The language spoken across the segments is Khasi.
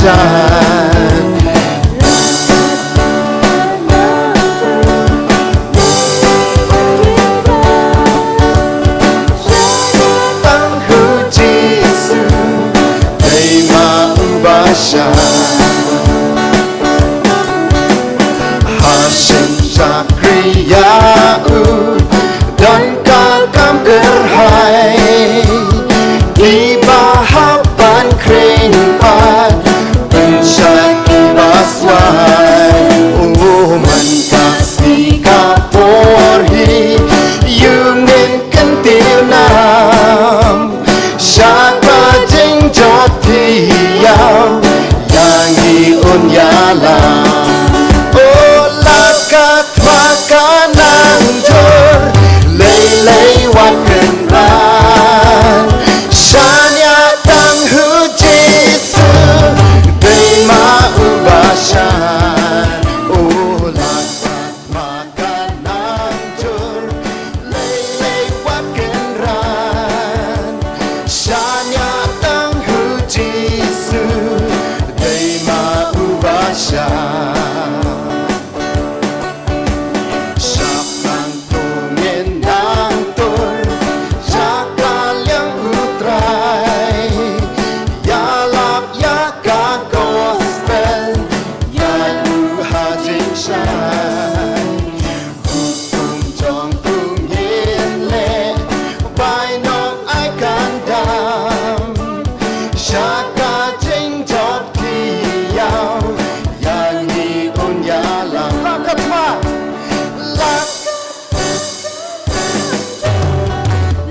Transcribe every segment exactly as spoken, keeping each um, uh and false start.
Shah. Tang ha u Jisu, dei ma uba shah. Ha shin shakri ïa u, don ka kam kyrhai. Kiba hap ban khring pat, pynshai kiba swai. O man ka sngi ka por hi, ïa ngin kyntiew nam. Sha ka jingjop thiaw, ïa ngi un ïalam. O la ka thma ka nang jur, lei lei wat kynran. Shaniah tang ha u Jisu, dei ma uba shah. O la ka thma ka nang jur, lei lei wat kynran. Shaniah tang ha u Jisu, dei ma uba shah. Shaphrang to ngin nang tur, sha ka liang u Trai. Ïalap ïa ka gospel, ïa u ha jingshai. Hukum jong u ngin leh, bai nong ai kan dam. Sha ka jingjop thiaw, ïa ngi un ïalam. La ka thma, la ka thma,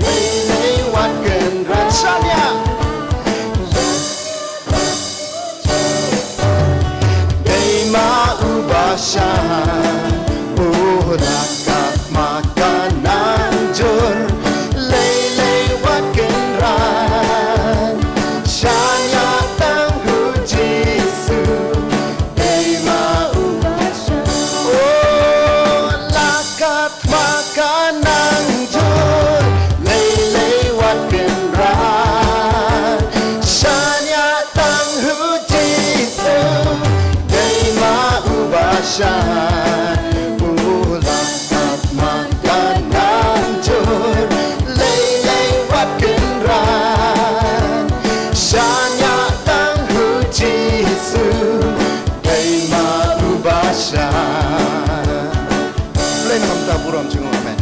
lei lei wat kynran. Shaniah. Dei ma uba shah, u la ka thma ka nang jur, lei lei wat kynran. Shaniah tang ha u Jisu, dei ma uba shah. O la ka thma ka nang jur, lei lei wat kynran. Shaniah tang ha u Jisu, dei ma uba shah. U la ka thma ka nang jur, lei lei wat kynran. Shaniah tang ha u Jisu, dei ma uba shah. Khublei na ka bynta burom jong u. Amen.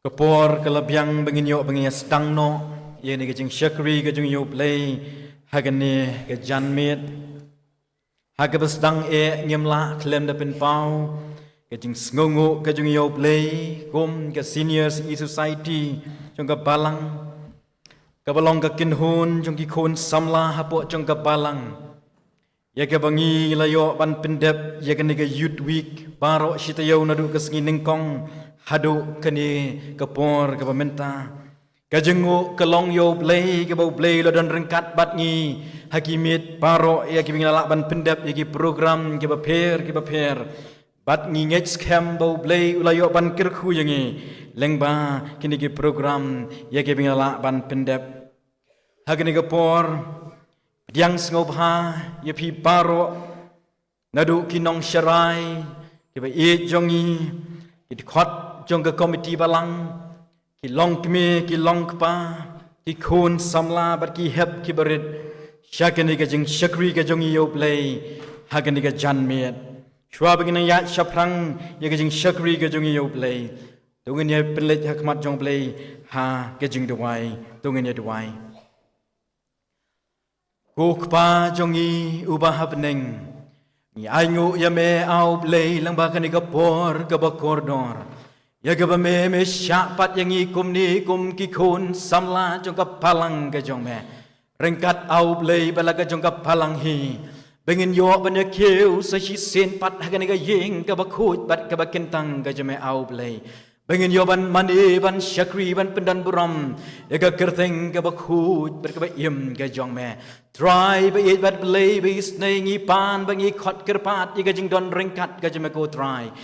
Ka por ka la biang ba ngin ïoh ba ngin ïa sdang noh ïa kane ka jingshakri ka jong ïa u Blei ha kane ka janmiet. Ha kaba sdang eh ngim lah khlem da pynpaw ka jingsngewnguh ka jong ïa u Blei kum ka Senior C E Society jong ka balang, kaba long ka kynhun jong ki khun samla hapoh jong ka balang. Ïa kaba ngi la ïoh ban pyndep ïa kane ka Youth Week baroh shi taïew naduh ka sngi nyngkong haduh kane ka por kaba mynta. Ka jingnguh ka long ïa u Blei, kaba u Blei u la don ryngkat bad ngi ha ki miet baroh, ïa kiba ngi la lah ban pyndep ïa ki program kiba pher kiba pher. Bad ngi ngeit skhem ba u Blei u la ïoh ban kyrkhu ïa ngi lyngba kine ki program ïa kiba ngi la lah ban pyndep. Ha kane ka por, pdiang sngewbha ïa phi baroh, naduh ki nongsharai kiba ïeit jong ngi, ki dkhot jong ka komiti balang, ki longkmie ki longkpa, ki khun samla bad ki hep kiba rit sha kane ka jingshakri ka jong ngi ïa u Blei ha kane ka janmiet. Shuwa ba ngin nang ïaid shaphrang ïa ka jingshakri ka jong ngi ïa u Blei, to ngin ïa pynleit ha khmat jong u Blei ha ka jingduwai. To ngin ïa duwai. Ko Kpa jong ngi uba ha bneng, ngi ainguh ïa me, A U Blei, lyngba kane ka por kaba kordor, ïa kaba me, me shah pat ïa ngi kumne kum ki khun samla jong ka balang ka jong me. Ryngkat, A U Blei, bad la ka jong ka balang hi, ba ngin ïoh ban ïa kiew sa shisien pat ha kane ka ïing kaba khuid bad kaba kyntang ka jong me, A U Blei. Ba ngin ïoh ban mane, ban shakri, ban pyndonburom ïa ka kyrteng kaba khuid bad kaba im ka jong me. Trai ba ïeit bad Blei ba isynei, ngi pan ba ngi khot kyrpad ïa ka jingdon ryngkat ka jong me ko Trai.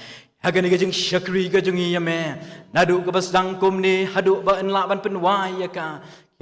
Ha kane ka jingshakri ka jong ngi ïa me, naduh kaba sdang kumne haduh ba yn lah ban pynwai ïa ka.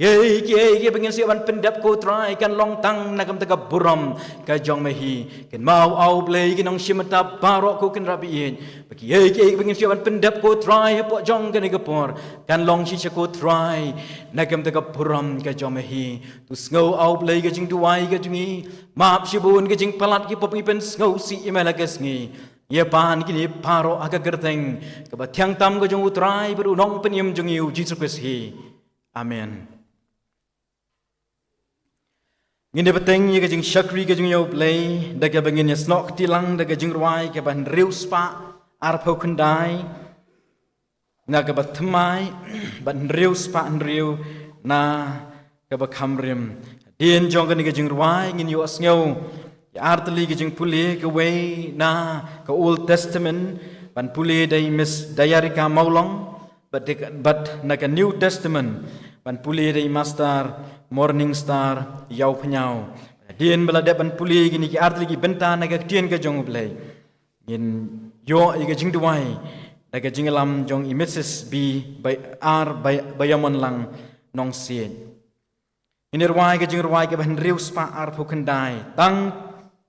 Kiei kiei kiei ba ngin sa ïoh ban pyndep ko Trai kan long tang na ka bynta ka burom ka jong me hi. Kynmaw A U Blei ki nongshim bynta baroh ko Kynrad ba ïeit. Ba kiei kiei ba ngin sa ïoh ban pyndep ko Trai hapoh jong kane ka por kan long shisha ko Trai na ka bynta ka burom ka jong me hi. To sngew A U Blei ka jingduwai ka jong ngi. Map shibun ka jingpalat ki pop ngi pynsngewsih ïa me la ka sngi. Ïa pan kine baroh ha ka kyrteng kaba thiang tam ka jong u Trai bad u Nongpynim jong ngi u Jisu Khrist hi. Amen. Ngin ïa bteng ïa ka jingshakri ka jong ngi ïa U Blei da kaba ngin ïa snoh kti lang da ka jingrwai kaba hynriew spah arphew khyndai. Na kaba thymmai bad hynriew spah hynriew na kaba kham rim. Hadien jong kane ka jingrwai ngin ïohsngew ïa artylli ka jingpule, kawei na ka Old Testament ban pule da i Miss Diarika Mawlong, bad, bad na ka New Testament ban pule da i Master Morning Star Ïawphniaw. Hadien ba la dep ban pule kine ki artylli ki bynta na ka ktien ka jong U Blei, ngin ïoh ïa ka jingduwai da ka jingïalam jong i Mrs B Bai-, R Bai-, Baiamonlang Nongsiej. Ngin ïa rwai ka jingrwai kaba hynriew spah arphew khyndai. Tang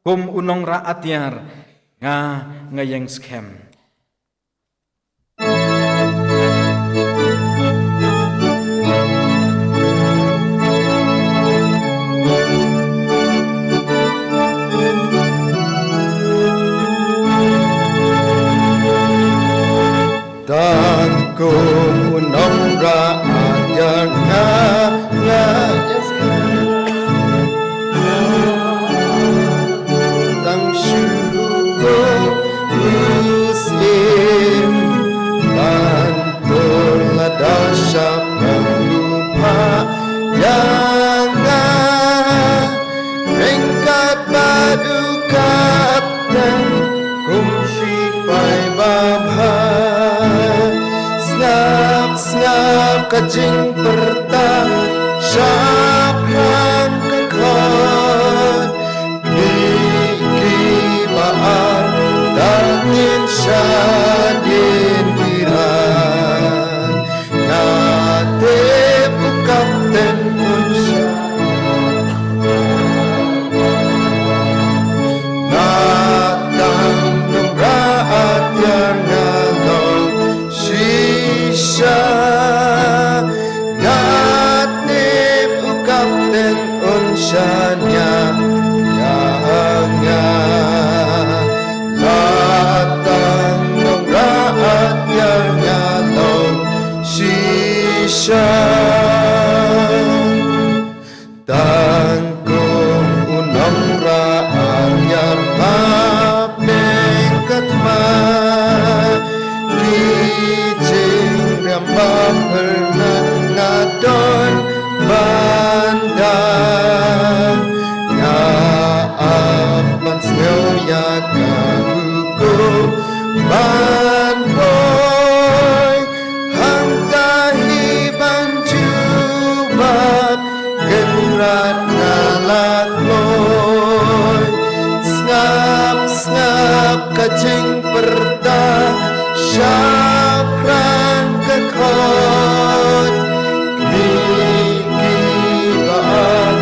kum u nongrah atiar nga, nga ïeng skhem. Tang kum u nongrah atiar nga, nga tang shu u Syiem ban tur lada shah pang u phah ïa nga. Ryngkat bad u kapten kum shipai babha, sngap sngap ka jingpyrta shaphrang ka khot. Kmie kiba ar da tip shadien ki ran. Nga tip u kapten un shah. Nga tang nongrah atiar nga long shisha. Nga tip u kapten un shaniah ïa nga. La tang nongrah atiar nga long shisha. Tang kum u nongrah atiar hapdeng ka thma. Ki jingriam bapher nga don ban da. Nga ap ban sngew ïa ka hukum ban poi. Hangta hi ban jubab Kynrad nga la kloi. Sngap sngap ka jingpyrta shaphrang ka khot. Kmie kiba ar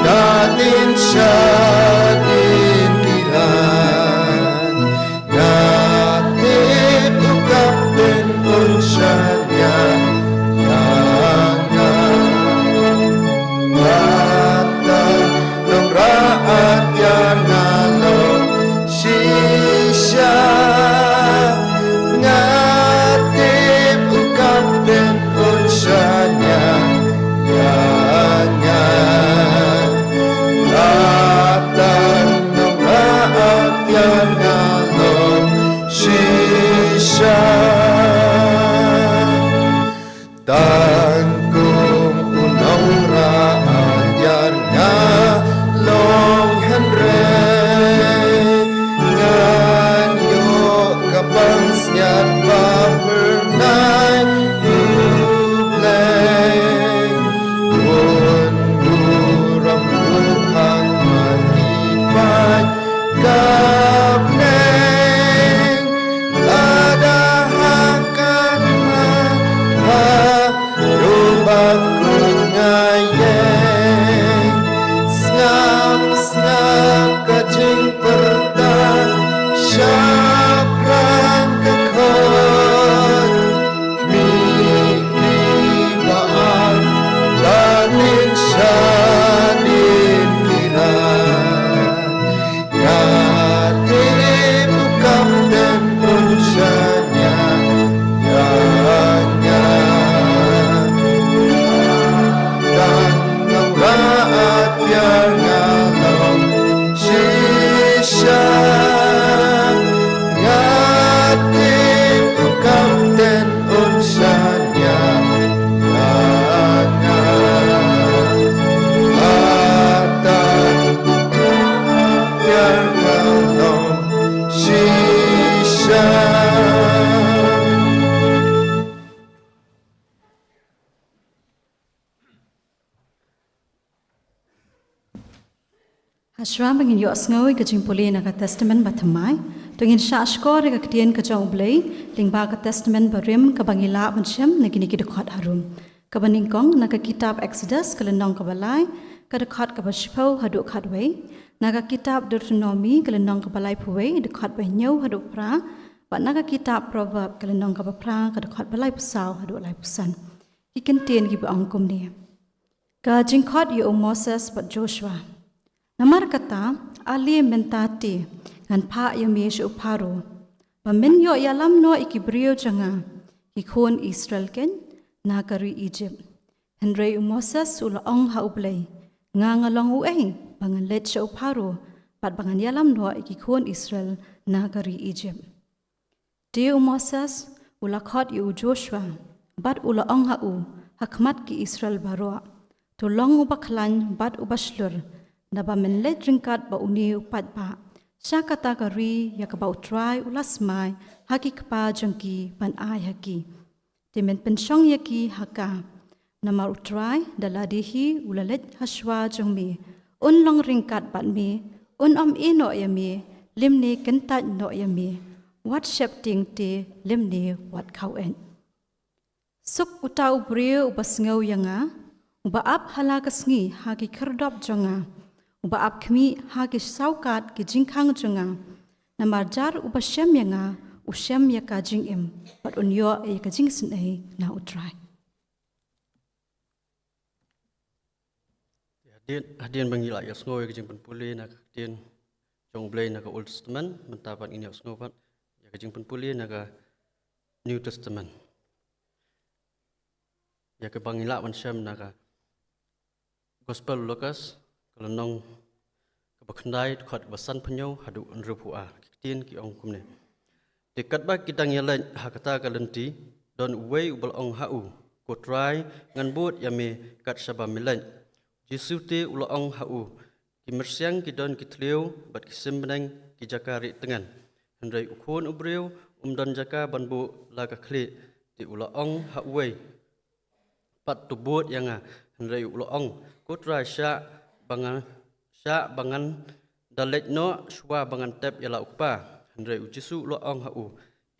da tip shadien ki ran. Nga tip u kapten un shaniah ïa nga. Nga tang nongrah atiar nga long shisha. Nga tip u kapten un shaniah ïa nga. Nga tang nongrah atiar nga long shisha. Tang kum u nongrah atiar nga long hynrei. Ngan ïoh ka pansngiat bapher na Hashwa ba ngin ïohsngew ïa ka jingpule na ka Testament Bathymmai, to ngin shah shkor ïa ka ktien ka jong U Blei lyngba ka Testament Barim kaba ngi lah ban shem na kine ki dkhot harum, kaba nyngkong na ka kitab Exodus ka lynnong kaba lai, ka dkhot kaba shiphew haduh khatwei, na ka kitab Deuteronomy ka lynnong kaba laiphew wei, dkhot ba hynñiew haduh phra, bad na ka kitab Proverb ka lynnong kaba phra, ka dkhot ba laiphew saw haduh laiphew san. Ki kyntien kiba ong kumne. Ka jingkhot ïa u Moses bad Joshua. Namar kata, ale mynta te, ngan phah ïa me sha u Pharaoh, ba men ïoh ïalam noh ïa ki briew jong nga, ki khun Israel keiñ, na ka ri Egypt. Hynrei u Moses u la ong ha U Blei, nga nga long uei ba ngan leit sha u Pharaoh, bad ba ngan ïalam noh ïa ki khun Israel na ka ri Egypt. Te u Moses u la khot ïa u Joshua, bad u la ong ha u, ha khmat ki Israel baroh, to long uba khlaiñ bad uba shlur, naba men leit ryngkat bad une u paidbah sha kata ka ri ïa kaba U Trai u la smai ha ki kpa jong ki ban ai ha ki. Te men pynshong ïa ki ha ka. Namar U Trai da lade hi u la leit hashwa jong me, un long ryngkat bad me, un ym ïehnoh ïa me, lymne kyntait noh ïa me, wat sheptieng te lymne wat khaw-eit. Suk uta u briew uba sngew ïa nga, uba ap ha la ka sngi ha ki khyrdop jong nga, uba ap khmih ha ki sawkad ki jingkhang jong nga. Namar jar uba shem ïa nga, u shem ïa ka jingim, bad un ïoh ïa ka jingisynei na U Trai. Hadien, hadien ba ngi la ïohsngew ïa ka jingpynpule na ka ktien jong U Blei na ka Old Testament, mynta pat ngin ïohsngew pat ïa ka jingpynpule na ka New Testament. Ïa kaba ngi lah ban shem na ka Gospel Lukas, ka lynnong kaba khyndai, dkhot kaba sanphew hynñiew haduh hynriewphew ar. Ki ktien ki ong kumne. Te katba ki dang ïaleit ha kata ka lynti, don uwei uba la ong ha u, Ko Trai, ngan bud ïa me kat shaba me leit. Jisu te u la ong ha u, ki myrsiang ki don ki thliew, bad ki sim bneng ki jaka rieh tngen, hynrei U Khun u briew um don jaka ban buh la ka khlieh. Te u la ong ha uwei pat, to bud ïa nga. Hynrei u la ong, Ko Trai, shah ba ngan, shah ba ngan da leit noh shuwa ba ngan tep ïa la U Kpa. Hynrei U Jisu u la ong ha u,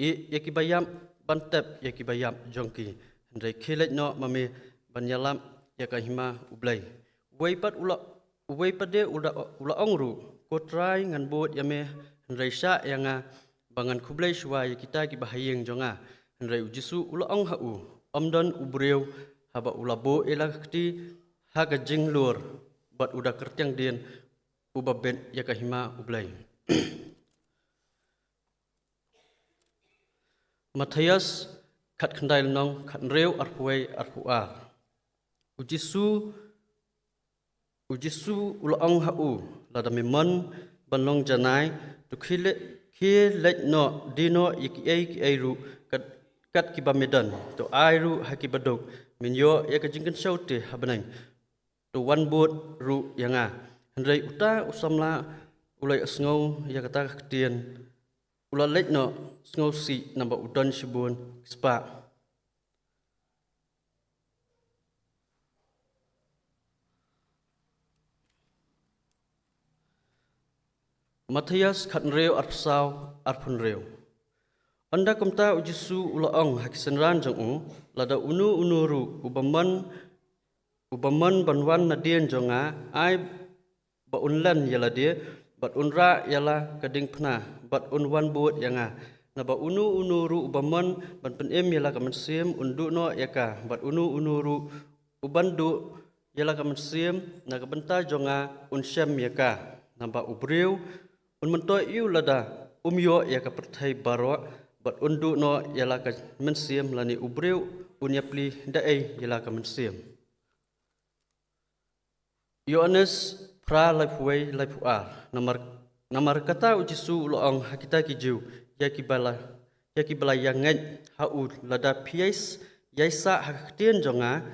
ieh ïa kiba ïap ban tep ïa kiba ïap jong ki, hynrei khie leit noh ma me ban ïalap ïa ka hima U Blei. Uwei pat u la, uwei pat de u la, u la ong ruh, Ko Trai, ngan bud ïa me, hynrei shah ïa nga ba ngan khublei shuwa ïa kita kiba ha ïing jong nga. Hynrei U Jisu u la ong ha u, ym don u briew haba u la buh ïa la ka kti ha ka jinglur bad u da kyrtiang dien uba bit ïa ka hima U Blei. Mathaios khatkhyndai lynnong, khathynriew, arphew wei, arphew ar. U Jisu, U Jisu u la ong ha u, lada me mon ban long janai, to khie le-, khie leit noh die noh ïa kiei kiei ruh kat, kat kiba me don, to ai ruh ha kiba duk, men ïoh ïa ka jingkynshew te ha bneng, to wan bud ruh ïa nga. Hynrei uta u samla u la ïohsngew ïa kata ka ktien, u la leit noh sngewsih, naba u don shibun ki spah. Mathaios khathynriew, arphew saw, arphew hynriew. Ynda kumta U Jisu u la ong ha ki synran jong u, lada uno uno ruh uba mon, uba mon ban wan nadien jong nga, ai ba un len ïa lade, bad un rah ïa la ka diengphna, bad un wan bud ïa nga. Naba uno uno ruh uba mon ban pynim ïa la ka mynsiem, un duh noh ïa ka, bad uno uno ruh uban duh ïa la ka mynsiem na ka bynta jong nga, un shem ïa ka. Naba u briew un myntoi ïew lada um ïoh ïa ka pyrthei baroh, bad un duh noh ïa la ka mynsiem, lane u briew un ïapli da ei ïa la ka mynsiem. Ïoannis phra, laiphew wei, laiphew ar. Namar, namar kata U Jisu u la ong ha kita ki Jiw, ïa kiba la, ïa kiba la ïa ngeit ha u, lada phi ïai s-, ïai sah ha ka ktien jong nga,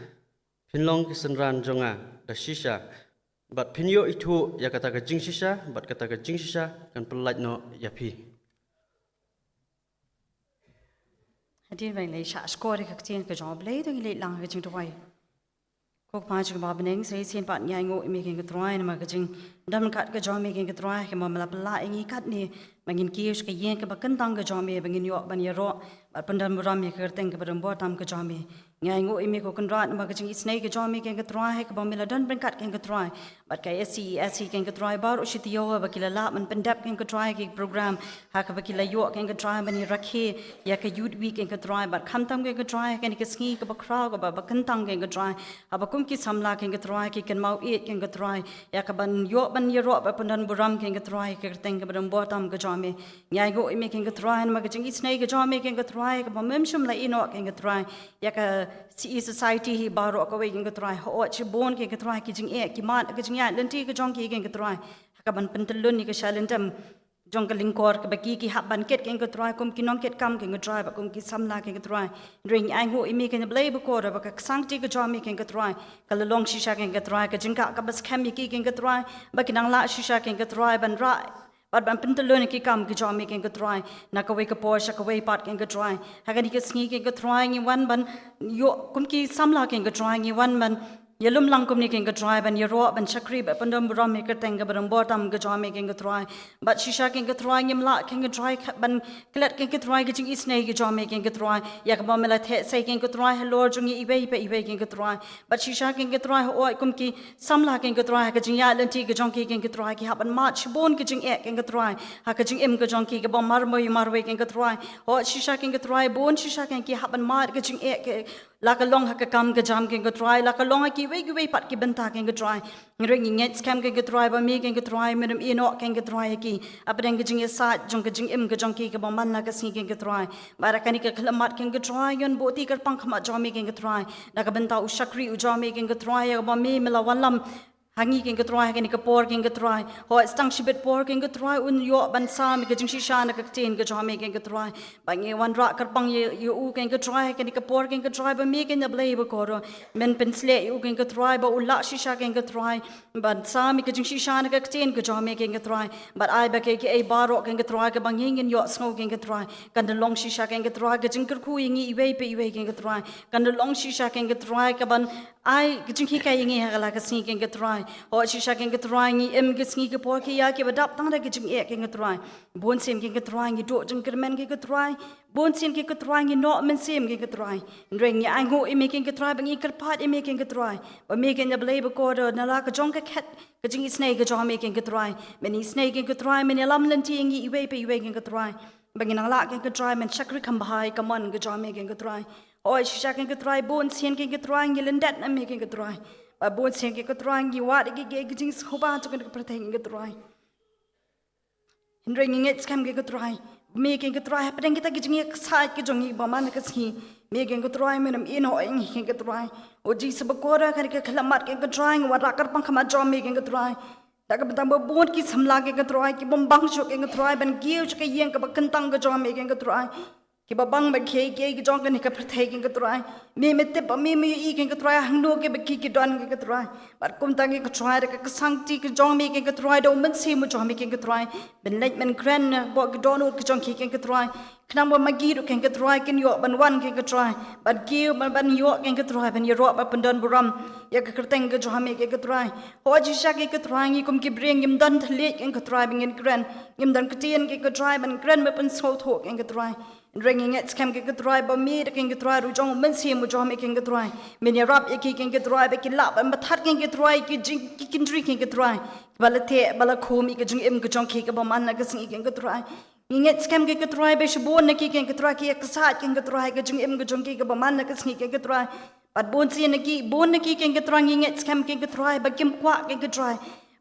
phin long ki synran jong nga da shisha, bad phin ïoh ithuh ïa kata ka jingshisha, bad kata ka jingshisha kan pyllait noh ïa phi. Hadien ba ngi la ïa shah shkor ïa ka ktien ka jong U Blei, to ngin leit lang ha ka jingduwai. Ko Kpa jong ngi ba ha bneng, sa shisien pat ngi ainguh ïa me ko Trai namar ka jing Don kat ka jong me keiñ ka Trai, kaba me la pynlah ïa ngi katne, ba ngin kiew sha ka ïing kaba kyntang ka jong me, ba ngin ïoh ban ïaroh bad pyndonburom ïa ka kyrteng kaba donbor tam ka jong me. Ngi ainguh ïa me ko Kynrad namar ka jingisynei ka jong me keiñ ka Trai, kaba me la don ryngkat keiñ ka Trai bad ka S C E S C keiñ ka Trai, baroh shi taïew ba ki la lah ban pyndep keiñ ka Trai ki program, ha kaba ki la ïoh keiñ ka Trai ban ïarakhe ïa ka Youth Week keiñ ka Trai, bad khamtam keiñ ka Trai ha kane ka sngi kaba khraw kaba kyntang keiñ ka Trai, haba kum ki samla keiñ ka Trai ki kynmaw ïeit keiñ ka Trai ïa kaban ïoh ban ïaroh bad pyndonburom keiñ ka Trai ïa ka kyrteng kaba donbor tam ka jong me. Ngi ainguh ïa me keiñ ka Trai namar ka jingisynei ka jong me keiñ ka Trai, kaba mem shym la ïehnoh keiñ ka Trai ïa ka C E Society hi baroh kawei keiñ ka Trai. Hooid shibun keiñ ka Trai ki jingeh ki mad ka jingïaid lynti ka jong ki keiñ ka Trai, ha kaban pyntyllun ïa ka shalynter jong ka lyngkor kaba ki ki hap ban kit keiñ ka Trai kum ki nongkitkam keiñ ka Trai, bad kum ki samla keiñ ka Trai. Hynrei ngi ainguh ïa me keiñ ka Blei bakordor, ba ka ksangkti ka jong me keiñ ka Trai ka la long shisha keiñ ka Trai ka jingkah kaba skhem ïa ki keiñ ka Trai, ba ki nang lah shisha keiñ ka Trai ban rah bad ban pyntyllun ïa ki kam ki jong me keiñ ka Trai, na kawei ka por sha kawei pat keiñ ka Trai. Ha kane ka sngi keiñ ka Trai ngi wan ban ïoh kum ki samla keiñ ka Trai, ngi wan ban ïalum lang kumne keiñ ka Trai, ban ïaroh ban shakri bad pyndonburom ïa ka kyrteng kaba donbor tam ka jong me keiñ ka Trai. Bad shisha keiñ ka Trai ngim lah keiñ ka Trai ka, ban klet keiñ ka Trai ka jingisynei ka jong me keiñ ka Trai, ïa kaba me la theh sei keiñ ka Trai halor jong ngi iwei pa iwei keiñ ka Trai. Bad shisha keiñ ka Trai hooid kum ki samla keiñ ka Trai ha ka jingïaid lynti ka jong ki keiñ ka Trai ki hap ban mad shibun ka jingeh keiñ ka Trai, ha ka jingim ka jong ki kaba marmoi marwei keiñ ka Trai. Hooid shisha keiñ ka Trai bun shisha keiñ ki hap ban mad ka jingeh ka, la ka long ha ka kam ka jam keiñ ka Trai, la ka long ha kiwei kiwei pat ki bynta keiñ ka Trai. Hynrei ngi ngeit skhem keiñ ka Trai ba me keiñ ka Trai men ym ïehnoh keiñ ka Trai ïa ki hapdeng ka jingïasaid jong ka jingim ka jong ki kaba man la ka sngi keiñ ka Trai. Bad ha kane ka khyllipmat keiñ ka Trai ngi wan buh ïa ka kyrpang khmat jong me keiñ ka Trai, na ka bynta u shakri u jong me keiñ ka Trai, ïa kaba me me la wallam ha ngi keiñ ka Trai ha kane ka por keiñ ka Trai. Hooid tang shibit por keiñ ka Trai un ïoh ban sam ïa ka jingshisha na ka ktien ka jong me keiñ ka Trai. Ba ngi wanrah kyrpang ïa, ïa u keiñ ka Trai ha kane ka por keiñ ka Trai, ba me keiñ ka Blei bakordor men pynshlur ïa u keiñ ka Trai, ba u lah shisha keiñ ka Trai ban sam ïa ka jingshisha na ka ktien ka jong me keiñ ka Trai. Bad ai ba kaei kaei baroh keiñ ka Trai kaba ngi ngin ïohsngew keiñ ka Trai kan da long shisha keiñ ka Trai ka jingkyrkhu ïa ngi iwei pa iwei keiñ ka Trai. Kan da long shisha keiñ ka Trai kaban ai ka jinghikai ïa ngi ha la ka sngi keiñ ka Trai. Hooid shisha keiñ ka Trai ngi im ka sngi ka por ki ïa kiba dap tang da ka jingeh keiñ ka Trai. Bun sien keiñ ka Trai ngi duh jingkyrmen keiñ ka Trai. Bun sien keiñ ka Trai ngi noh mynsiem keiñ ka Trai. Hynrei ngi ainguh ïa me keiñ ka Trai, ba ngi kyrpad ïa me keiñ ka Trai, ba me keiñ ka Blei bakordor na la ka jong ka khet ka jingisynei ka jong me keiñ ka Trai, men isynei keiñ ka Trai, men ïalam lynti ïa ngi iwei pa iwei keiñ ka Trai, ba ngi nang lah keiñ ka Trai men shakri kham bha ïa ka mon ka jong me keiñ ka Trai. Hooid shisha keiñ ka Trai bun sien keiñ ka Trai ngi lyndet na me keiñ ka Trai. Bad bun sien keiñ ka Trai ngi wad ïa ki, ki, ki jingsngewbha jong kane ka pyrthei keiñ ka Trai. Hynrei ngi ngeit skhem keiñ ka Trai, me keiñ ka Trai hapdeng kita ki jingïaksaid ki jong ngi ba man la ka sngi, me keiñ ka Trai men ym ïehnoh ïa ngi keiñ ka Trai. O Jisu bakordor ha kane ka khyllipmat keiñ ka Trai ngi wanrah kyrpang khmat jong me keiñ ka Trai, da ka bynta ba bun ki samla keiñ ka Trai ki bym bang shuh keiñ ka Trai ban kiew sha ka ïing kaba kyntang ka jong me keiñ ka Trai. Kiba bang bad kiei kiei ki jong kane ka pyrthei keiñ ka Trai, me me tip ba me me ïohi keiñ ka Trai hangno kiba ki ki don keiñ ka Trai. Bad kumta keiñ ka Trai da ka ksangkti ka jong me keiñ ka Trai, da u Mynsiem u jong me keiñ ka Trai, men leit men kren hapoh ki dohnud ki jong ki keiñ ka Trai, khnang ba ma ki ruh keiñ ka Trai kin ïoh ban wan keiñ ka Trai, ban kiew ban, ban ïoh keiñ ka Trai, ban ïaroh ban pyndonburom ïa ka kyrteng ka jong me keiñ ka Trai. Hooid shisha keiñ ka Trai ngi kum ki briew ngim don thylliej keiñ ka Trai ba ngin kren, ngim don ktien keiñ ka Trai ban kren ban pynsngewthuh keiñ ka Trai. Hynrei ngi ngeit skhem keiñ ka Trai ba me da keiñ ka Trai ruh jong u Mynsiem u jong me keiñ ka Trai, men ïarap ïa ki keiñ ka Trai ba kin lah ban batai keiñ ka Trai ki jing, ki kyndri keiñ ka Trai, ba la theh ba la khum ïa ka jingim ka jong ki kaba man la ka sngi keiñ ka Trai. Ngi ngeit skhem keiñ ka Trai ba shibun na ki keiñ ka Trai ki ïaksaid keiñ ka Trai ka jingim ka jong ki kaba man la ka sngi keiñ ka Trai. Bad bun sien na ki, bun na ki keiñ ka Trai ngi ngeit skhem keiñ ka Trai ba kim kwah keiñ ka Trai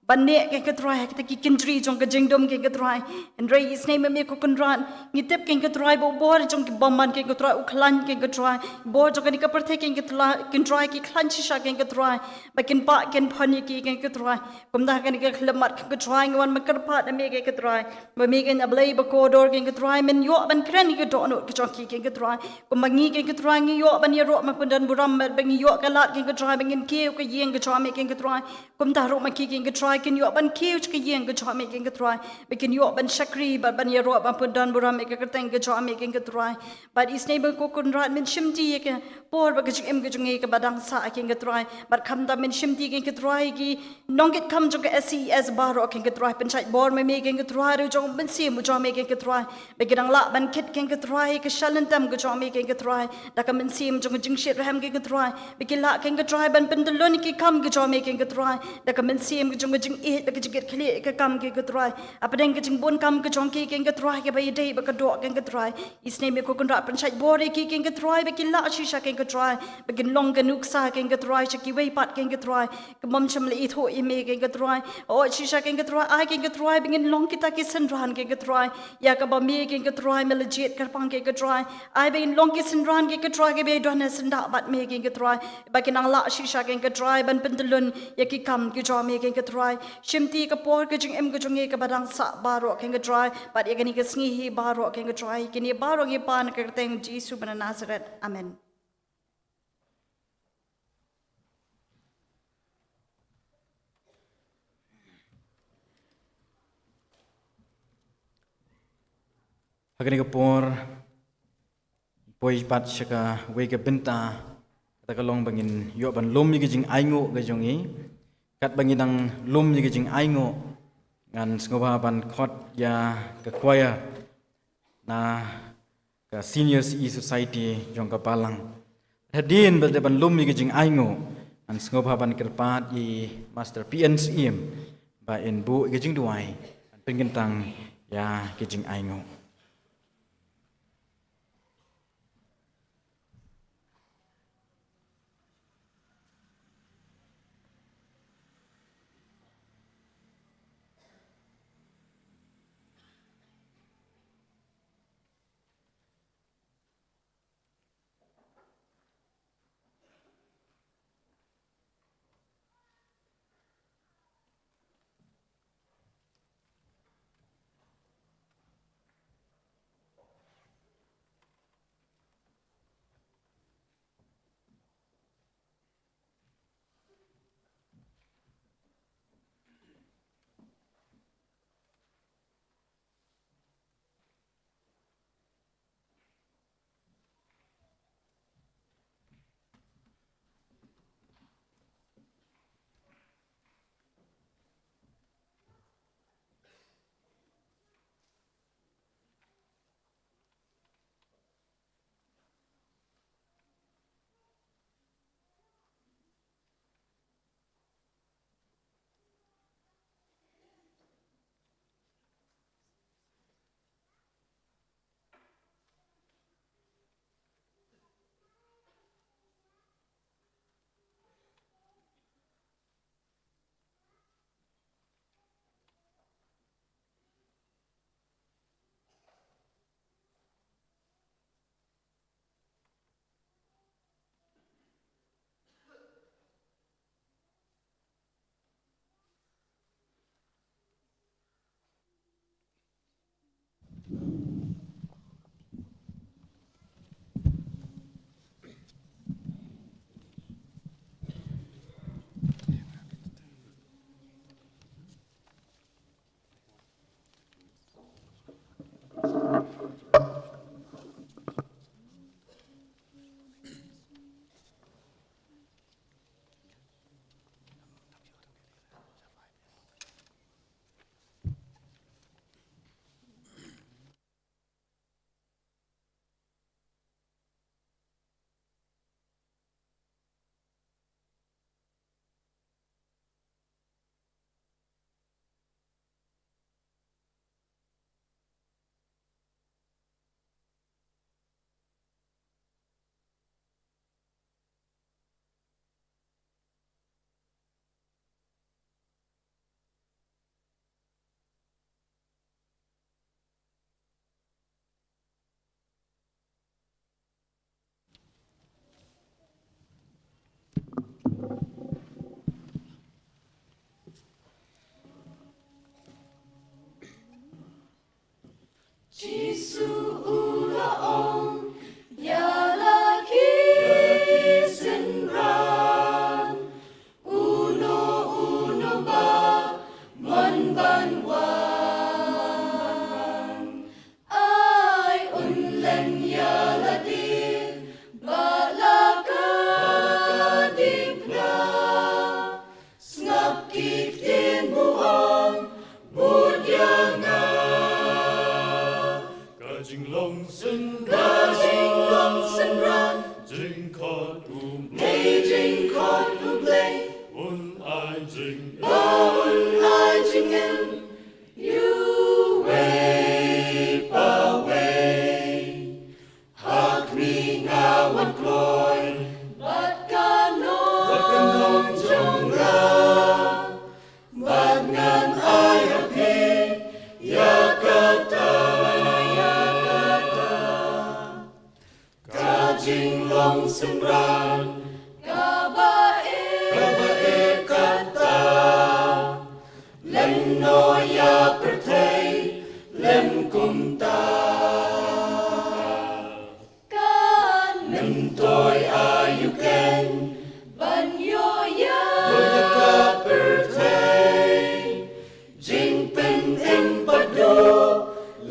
ban neh keiñ ka Trai ha kita ki kyndri jong ka jingdum keiñ ka Trai. Hynrei isynei ma me ko Kynrad, ngi tip keiñ ka Trai ba u bor jong ki bymman keiñ ka Trai u khlaiñ keiñ ka Trai, bor jong kane ka pyrthei keiñ ka Trai, keiñ Trai ki khlaiñ shisha keiñ ka Trai, ba kin pah kin pan ïa ki keiñ ka Trai. Kumta ha kane ka khyllipmat keiñ ka Trai ngi wan ban kyrpad na me keiñ ka Trai, ba me keiñ ka Blei bakordor keiñ ka Trai men ïoh ban kren ïa ka dohnud ka jong ki keiñ ka Trai. Kumba ngi keiñ ka Trai ngi ïoh ban ïaroh ban pyndonburom, ba ngi ïoh ka lad keiñ ka Trai ba ngin kiew ka ïing ka jong me keiñ ka Trai. Kumta ruh ma ki keiñ ka Trai kin ïoh ban kiew sha ka ïing ka jong me keiñ ko Trai. Ba kin ïoh ban shakri, bad ban ïaroh, ban pyndon burom ïa ka kyrteng ka jong me keiñ ko Trai. Bad isynei ba ko Kynrad men shimti ïa ka por bad ka jingim ka jong ngi kaba dang sah keiñ ko Trai. Bad khamtam men shimti keiñ ko Trai ki nongkitkam jong ka S C E S baroh keiñ ko Trai. Pynshait bor ma me keiñ ko Trai, ruh jong u Mynsiem u jong me keiñ ko Trai. Ba ki dang lah ban kit keiñ ko Trai, ka shalynter ka jong me keiñ ko Trai. Da ka mynsiem jong ka jingshitrhem keiñ ko Trai. Ba ki lah keiñ ko Trai ban pyntyllun ki kam ka jong me keiñ ko Trai. Da ka mynsiem jong ka jingïeit, da ka jingkitkhlieh ka kam keiñ ko Trai. Hapdeng ka jingbun kam ka jong ki keiñ ko Trai, kaba ïadei bad ka doh keiñ ko Trai. Isynei me ko Kynrad pynshait bor ïa ki keiñ ko Trai, ba ki lah shisha keiñ ko Trai. Ba kin long ka nuksa keiñ ko Trai, sha kiwei pat keiñ ko Trai. Kaba ym shym la ithuh ïa me keiñ ko Trai. Oh, shisha keiñ ko Trai, ai keiñ ko Trai, ba ngin long kita ki synran keiñ ko Trai. Ïa kaba me keiñ ko Trai, me la jied kyrpang keiñ ko Trai. Ai ba ngin long ki synran keiñ ko Trai, kiba ïadon syndah bad me keiñ ko Trai. Ba kin nang lah shisha keiñ ko Trai, ban pyntyllun ïa ki kam ki jong me keiñ ko Trai. Shimti ka por ka jingim ka jong ngi kaba dang sah baroh keiñ ko Trai. Bad ïa kane ka sngi hi baroh keiñ ko Trai. Kine baroh ngi pan ha ka kyrteng Jisu ba na Nasaret. Amen. Ha kane ka por, poi pat sha kawei ka bynta, kata ka long ba ngin ïoh ban lum ïa ka jingainguh ka jong ngi. Katba ngi dang lum ïa ka jingainguh, ngan sngewbha ban khot ïa ka choir na ka Senior C E Society jong ka Balang. Hadien ba dei ban lum ïa ka jingainguh, ngan sngewbha ban kyrpad ïa i Master P N Syiem ba in buh ïa ka jingduwai, ban pynkyntang ïa ka jingainguh. Jingkhot U Blei. Jingkhot U Blei. Un ai jing. Ba un ai jingim. Iwei pa wei. Ha khmih nga wan kloi. Bad ka nong. Bad ka nong jong nga. Bad ngan ai ha phi. Ïa kata. Ïa kata. Ka jinglong synran. Kaba ïeit. Kaba ïeit kata. Lehnoh ïa pyrthei. Lem kumta. Kan myntoi aïu ken. Ban ïoh ïa. Ïoh ïa ka pyrthei. Jingpynim pat duh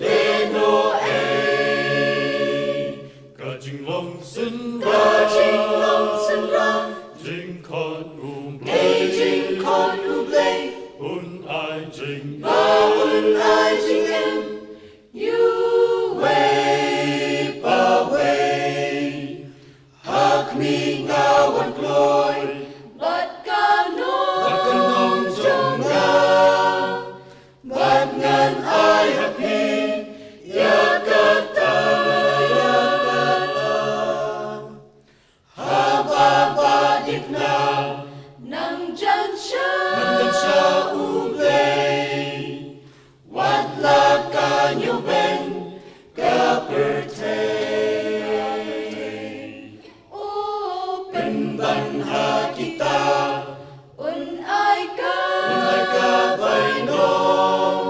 lehnoh ei. Ka jinglong synran. Ka jinglong synran. Jingkhot U Blei. Jingkhot U Blei. Un ai jing. Ba un ai jingim. Iwei pa wei. Ha khmih nga wan kloi. Bad ka nong. Bad ka nong jong nga. Bad ngan ai ha phi. Ïa kata. Ïa kata. Haba ba dip na. Nang jan sha. Nang jan sha U Blei. Wat la ka ñiewbeiñ ka pyrthei. U pynban ha kita. Un ai ka. Un ai ka bainong.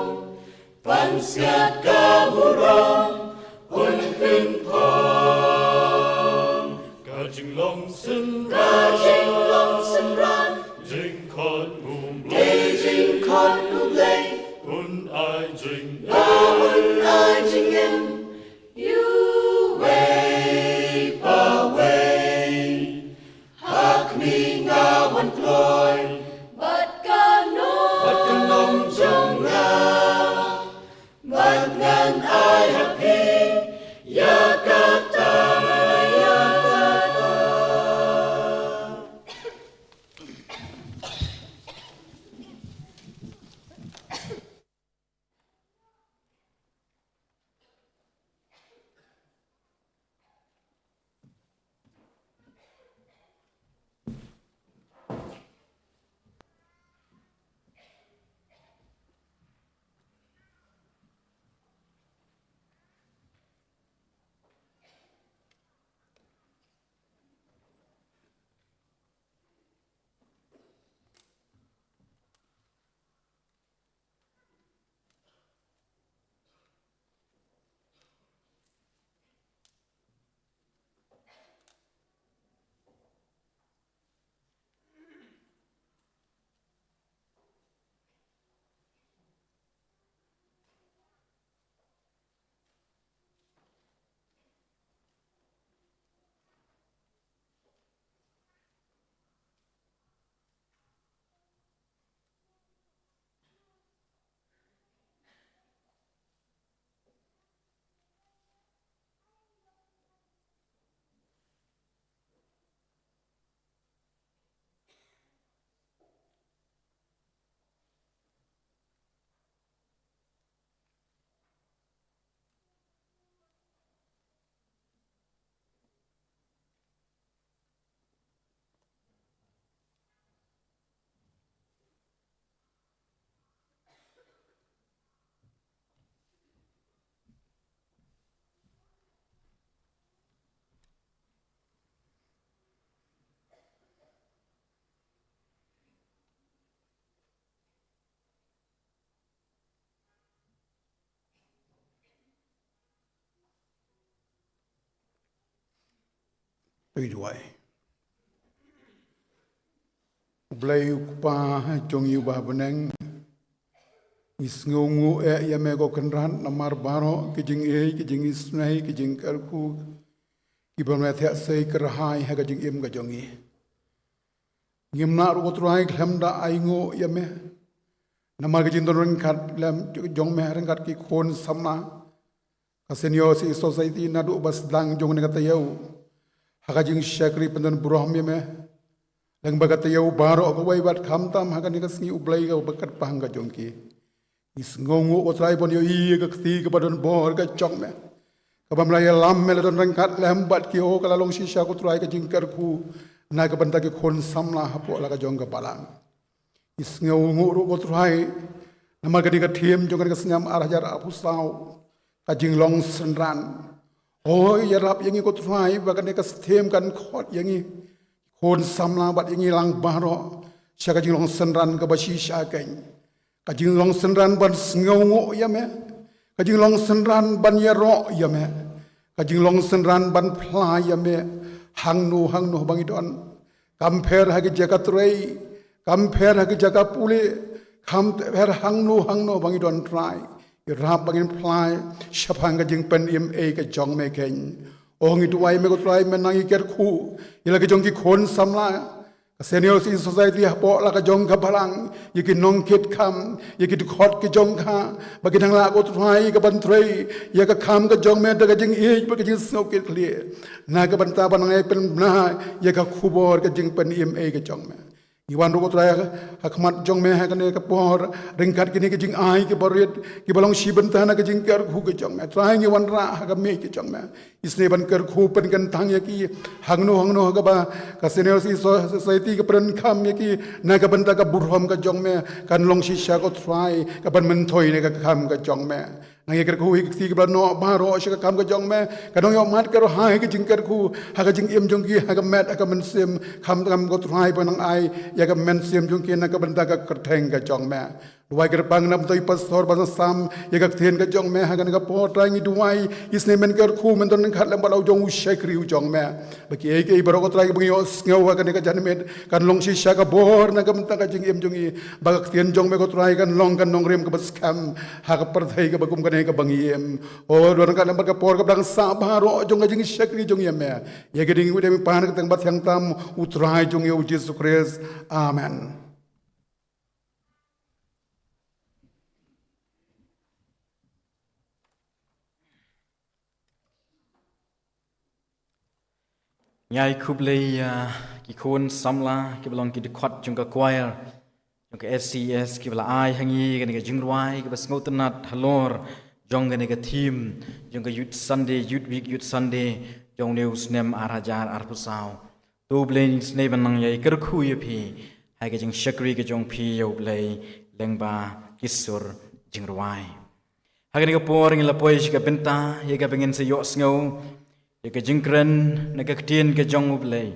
Pansngiat ka burom. Un pynphong. Ka jinglong synran. Ka jinglong synran. Jingkhot U Blei. Jingkhot U Blei. Un ai jing. Un ai jingim. Iwei pa wei. Ha khmih nga wan kloi. Bad ka nong. Bad ka nong jong nga. Bad ngan ai ha phi. Ïa kata. Ïa kata. Duwai. U Blei U Kpa jong ngi uba ha bneng, ngi sngewnguh eh ïa me ko Kynrad namar baroh ki jingïeit, ki jingisynei, ki jingkyrkhu kiba me thiah sei kyrhai ha ka jingim ka jong ngi. Ngim lah ruh ko Trai khlem da ainguh ïa me namar ka jingdon ryngkat lem jong me ryngkat ki khun samla ka Senior Civil Society naduh ba sdang jong kane ka taïew ha ka jingshakri pyndon burom ïa me. Lyngba ka taïew baroh kawei bad khamtam ha kane ka sngi U Blei kaba kyrpang ka jong ki. Ngi sngewnguh ko Trai ban ïohi ïa ka kti kaba don bor ka jong me. Kaba me la ïalam, me la don ryngkat lem bad ki, oh ka la long shisha ko Trai ka jingkyrkhu na ka bynta ki khun samla hapoh la ka jong ka balang. Ngi sngewnguh ruh ko Trai namar kane ka theme jong kane ka snem ar hajar arphew saw, ka jinglong synran. Oh, ïarap ïa ngi ko Trai ba kane ka theme kan khot ïa ngi khun samla bad ïa ngi lang baroh sha ka jinglong synran kaba shisha keiñ. Ka jinglong synran ban sngewnguh ïa me. Ka jinglong synran ban ïaroh ïa me. Ka jinglong synran ban phla ïa me hangno hangno ba ngi don. Kam pher ha ki jaka trei, kam pher ha ki jaka pule, kam pher hangno hangno ba ngi don Trai. Ïarap ba ngin phla shaphang ka jingpynim ei ka jong me keiñ. Oh, ngi duwai me ko Trai, men nang ïakyrkhu ïa la ka jong ki khun samla ka Senior Citizen Society hapoh la ka jong ka balang, ïa ki nongkit kam, ïa ki dkhot ki jong ka, ba ki dang lah ko Trai ka ban trei ïa ka kam ka jong me da ka jingïeit bad ka jingsngewkitkhlieh, na ka bynta ban nang ai pynbna ïa ka khubor ka jingpynim ei ka jong me. Ngi wan ruh ko Trai ha khmat jong me ha kane ka por ryngkat kine ki jingai kiba rit kiba long shi bynta na ka jingkyrkhu ka jong me. Trai, ngi wanrah ha ka miej ka jong me. Isynei ban kyrkhu pynkyntang ïa ki hangno hangno ha kaba ka Senior Citizen Society ka pyndonkam ïa ki na ka bynta ka burom ka jong me, kan long shisha ko Trai ka ban myntoi na ka kam ka jong me. Nang ïakyrkhu ïa ki kti kiba la noh baroh sha ka kam ka jong me, ka nongïohmat ka ruh ha ka jingkyrkhu ha ka jingim jong ki, ha ka met ha ka mynsiem, khamtam ko Trai ba nang ai ïa ka mynsiem jong ki na ka bynta ka kyrteng ka jong me. Duwai kyrpang na ka bynta i pastor ba sngewsam ïa ka ktien ka jong me ha kane ka por. Trai, ngi duwai isynei men kyrkhu, men don ryngkat lem bad la u jong u shakri u jong me, ba kiei kiei baroh ko Trai kiba ngi ïohsngew ha kane ka janmiet kan long shisha ka bor na ka bynta ka jingim jong ngi, ba ka ktien jong me ko Trai kan long ka nongrim kaba skhem ha ka pyrthei kaba kum kane kaba ngi im. Oh, don ryngkat lem bad ka por kaba dang sah baroh jong ka jingshakri jong ngi ïa me. Ïa kane ngi wad ïa me pan ka kyrteng ba thiang tam u Trai jong ngi U Jisu Khrist. Amen. Ngi ai khublei ïa ki khun samla kiba long ki dkhot jong ka choir jong ka S C S kiba la ai ha ngi kane ka jingrwai kaba sngewtynnat halor jong kane ka theme jong ka Youth Sunday, Youth Week, Youth Sunday jong une u snem ar hajar arphew saw. To U Blei un isynei ban nang ïakyrkhu ïa phi ha ka jingshakri ka jong phi ïa U Blei lyngba ki sur jingrwai. Ha kane ka por ngi la poi sha ka bynta ïa kaba ngin sa ïohsngew ïa ka jingkren na ka ktien ka jong U Blei.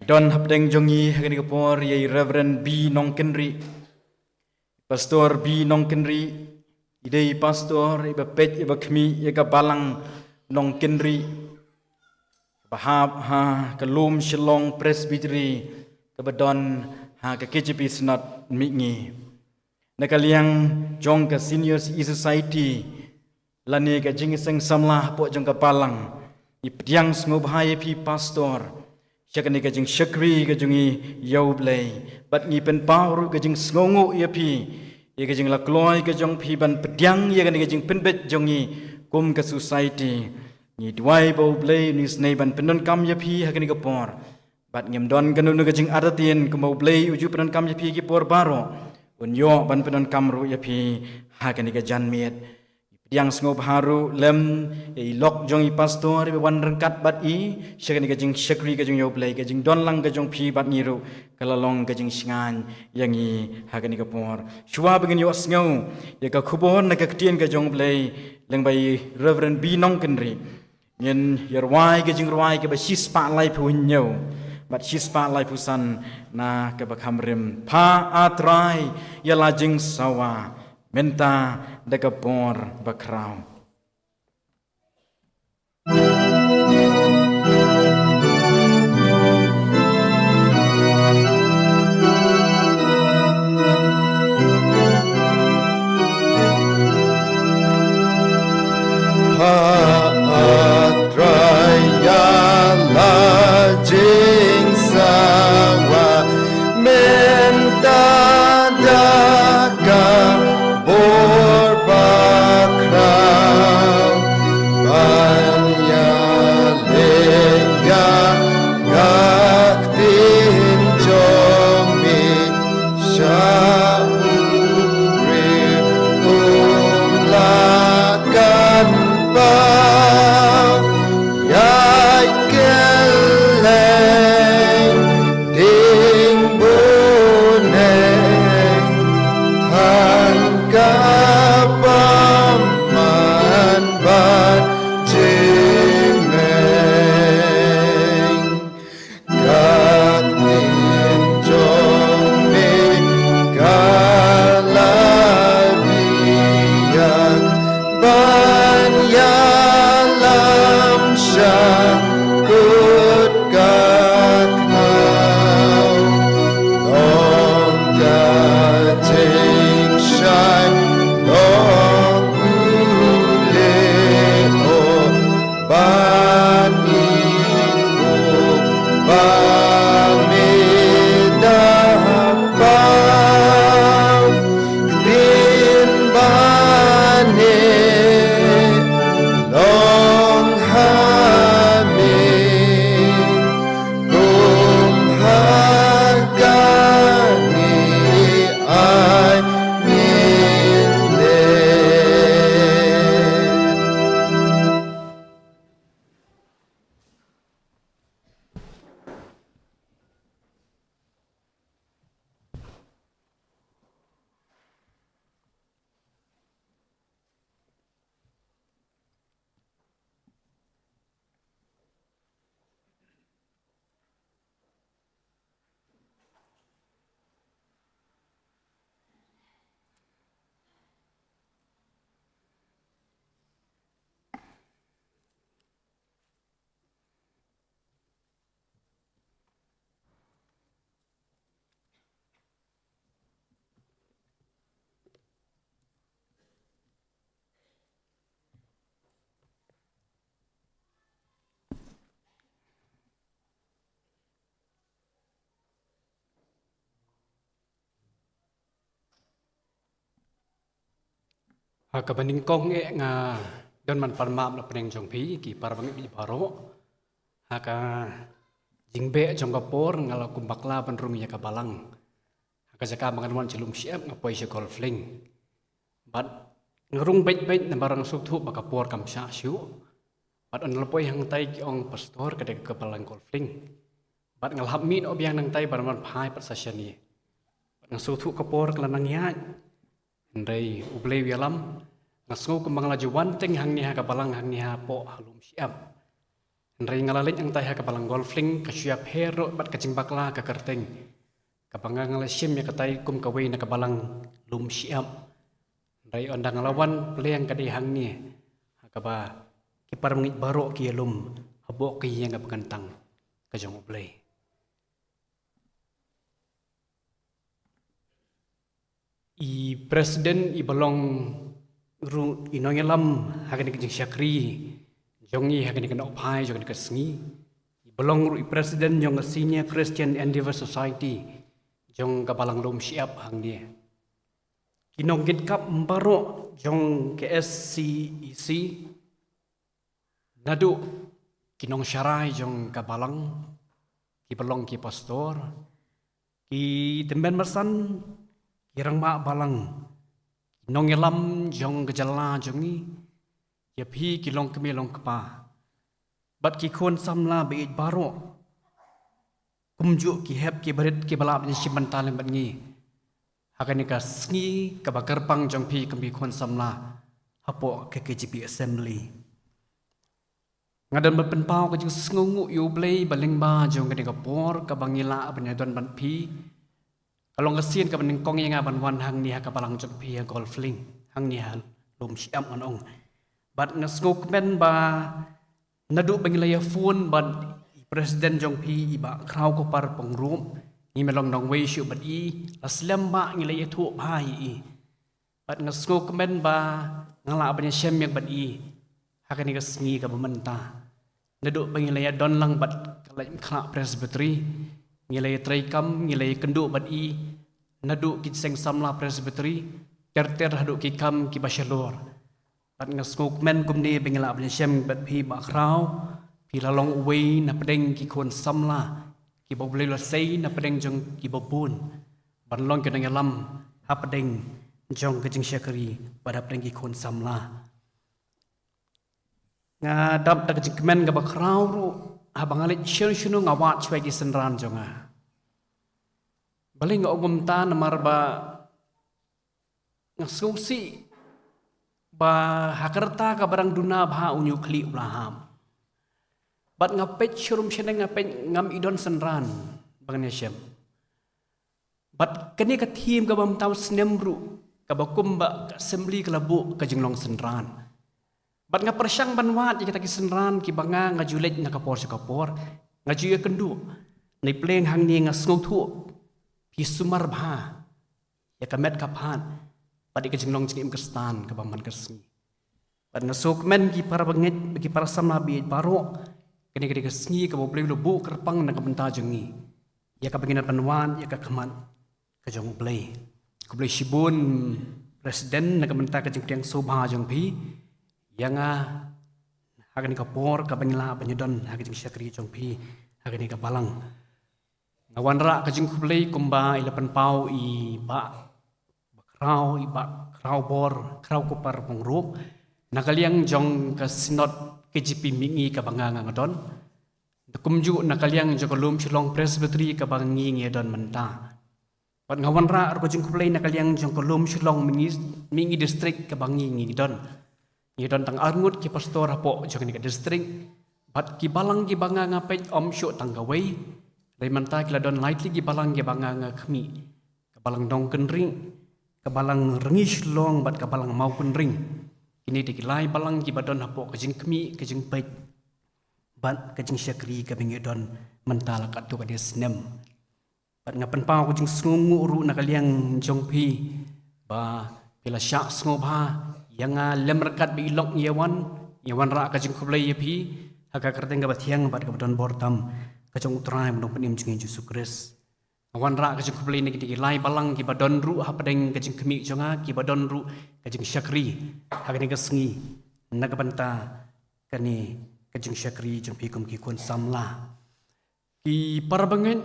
Don hapdeng jong ngi ha kane ka por ïa i Reverend B Nongkynrih. Pastor B Nongkynrih i dei i pastor iba peit iba khmih ïa ka balang Nongkynrih ba hap ha ka lum Shillong Presbytery kaba don ha ka K J P Synod Mihngi. Na ka liang jong ka Senior Citizen Society lane ka Jingïaseng Samla hapoh jong ka balang, ngi pdiang sngewbha ïa phi pastor sha kane ka jingshakri ka jong ngi ïa U Blei, bad ngi pynpaw ruh ka jingsngewnguh ïa phi ïa ka jinglakloi ka jong phi ban pdiang ïa kane ka jingpynbeit jong ngi kum ka society. Ngi duwai ba U Blei un isynei ban pyndonkam ïa phi ha kane ka por. Bad ngim don kano kano ka jingartatien, kumba U Blei u ju pyndonkam ïa phi ki por baroh, un ïoh ban pyndonkam ruh ïa phi ha kane ka janmiet. Pdiang sngewbha ruh lem ïa i lok jong i pastor iba wan ryngkat bad i sha kane ka jingshakri ka jong ïa U Blei. Ka jingdon lang ka jong phi bad ngi ruh ka la long ka jingshngaiñ ïa ngi ha kane ka por. Shuwa ba ngin ïohsngew ïa ka khubor na ka ktien ka jong U Blei lyngba i Reverend B Nongkynrih, ngin ïa rwai ka jingrwai kaba shispah laiphew hynñiew bad shispah laiphew san na kaba kham rim. Pha, A Trai, ïa la jingsawa mynta da ka bor bakhraw. Ha, A Trai, ïa la jingsawa mynta da ka bor bakhraw. Ha kaba nyngkong eh nga don ban pan map na pdeng jong phi ki para bangeit baroh. Ha ka jingbeh jong ka por nga la kum bakla ban rung ïa ka balang. Ha ka jaka ba ngan wan sha Lumshyiap nga poi sha Golf Link. Bad nga rung beit beit namar nga sngewthuh ba ka por kam shah shuh. Bad ynda la poi hangtai ki ong pastor ka dei ka balang Golf Link. Bad nga la hap mih noh biang nangtai ban wan phai pat sa shane. Bad nga sngewthuh ka por ka la nang ïaid. Hynrei U Blei u ïalam, nga sngew kumba nga la ju wan teng hangne ha ka balang hangne hapoh ha Lumshyiap. Hynrei nga la leit hangtai ha ka balang Golf Link ka shu ïapher ruh bad ka jingbakla ka kyrteng. Kaba nga nga la shim ïa katai kum kawei na ka balang Lumshyiap. Hynrei ynda nga la wan pyrshang ka dei hangne ha kaba ki para bangeit baroh ki ïalum hapoh ka ïing kaba kyntang ka jong U Blei. I president iba long ruh i nongïalam ha kane ka jingshakri jong ngi ha kane ka nohphai jong kane ka sngi. Iba long ruh i president jong ka Senior Christian Endeavour Society jong ka balang Lumshyiap hangne. Ki nongkitkap baroh jong ka S C E C, naduh ki nongsharai jong ka balang, kiba long ki pastor, ki tymmen basan, ki rangbah balang, ki nongïalam jong ka jylla jong ngi, ïa phi ki longkmie longkpa bad ki khun samla ba ïeit baroh. Kumjuh ki hep ki barit kiba lah ban ïashim bynta lem bad ngi ha kane ka sngi kaba kyrpang jong phi kum ki khun samla hapoh ka K J P Assembly. Nga don ban pynpaw ka jingsngewnguh ïa U Blei ba lyngba jong kane ka por kaba ngi lah ban ïadon bad phi, ka long ka sien kaba nyngkong ïa nga ban wan hangne ha ka balang jong phi ha Golf Link hangne ha Lumshyiap ngan ong. Bad nga sngewkmen ba naduh ba ngi la ïa phone bad i president jong phi i Bah Khraw Kupar Pyngrope, ngi ym long nongwei shuh bad i, la slem ba ngi la ïathuh bha ïa i. Bad nga sngewkmen ba nga lah ban ïashem ïa bad i ha kane ka sngi kaba mynta. Naduh ba ngi la ïadon lang bad ka Laitumkhrah Presbytery, ngi la ïatreikam, ngi la ïakynduh bad i naduh ki seng samla Presbytery ter ter haduh ki kam kiba shalor. Bad nga sngewkmen kumne ba ngi lah ban ïashem bad phi Bah Khraw, phi la long uwei na pdeng ki khun samla kiba U Blei u la sei na pdeng jong kiba bun ban long ki nongïalam ha pdeng jong ka jingshakri bad ha pdeng ki khun samla. Nga dap da ka jingkmen kaba khraw ruh haba nga leit shano shano nga wad shuwa ïa ki synran jong nga. Balei nga ong kumta? Namar ba nga sngewsih ba ha ka rta kaba dang duna bha une u khlieh u la hap. Bad nga peit sharum shaneng, nga peit ngam i don synran ba ngan ïashem. Bad kane ka theme kaba mynta u snem ruh kaba kumba ka assembly ka la buh ka jinglong synran. Bad nga pyrshang ban wad ïa kita ki synran kiba nga nga ju leit na ka por sha ka por, nga ju ïakynduh. Nai pleng hangne nga sngewthuh phi sumar bha ïa ka met ka phad bad ïa ka jinglong jingim Khristan kaba man ka sngi. Bad nga sngewkmen ki para bangeit, ki para samla ba ïeit baroh, kane ka dei ka sngi kaba U Blei u la buh kyrpang na ka bynta jong ngi ïa kaba ngin ïa pynwad ïa ka khmat ka jong U Blei. Khublei shibun President na ka bynta ka jingpdiang sngewbha jong phi ïa nga ha kane ka por kaba ngi lah ban ïadon ha ka jingshakri jong phi ha kane ka balang. Nga wanrah ka jingkhublei kumba i la pynpaw i Bah Khraw, i Bah Khraw Bor, Khraw Kupar Pyngrope, na ka liang jong ka Synod K J P Mihngi kaba nga nga don. Kumjuh na ka liang jong ka Lumshillong Presbytery kaba ngi ngi don mynta. Bad nga wanrah ruh ka jingkhublei na ka liang jong ka Lumshillong Mihngi, Mihngi District kaba ngi ngi don. Ngi don tang arngut ki pastor hapoh jong kane ka district. Bad ki balang kiba nga nga peit ym shuh tang kawei. Hynrei mynta ki la don lai tylli ki balang kiba nga nga khmih. Ka balang Nongkynrih, ka balang Rngiew Shillong bad ka balang Mawkynrih. Kine dei ki lai balang kiba don hapoh ka jingkhmih, ka jingpeit bad ka jingshakri kaba ngi don mynta la katto katne snem. Bad nga pynpaw ka jingsngewnguh ruh na ka liang jong phi ba phi la shah sngewbha ïa nga lem ryngkat ba i lok ngi ïa wan, ngi ïa wanrah ka jingkhublei ïa phi ha ka kyrteng kaba thiang bad kaba don bor tam ka jong U Trai bad U Nongpynim jong ngi Jisu Khrist. Nga wanrah ka jingkhublei na kine ki lai balang kiba don ruh hapdeng ka jingkhmih jong nga, kiba don ruh ka jingshakri ha kane ka sngi na ka bynta kane ka jingshakri jong phi kum ki khun samla. Ki para bangeit,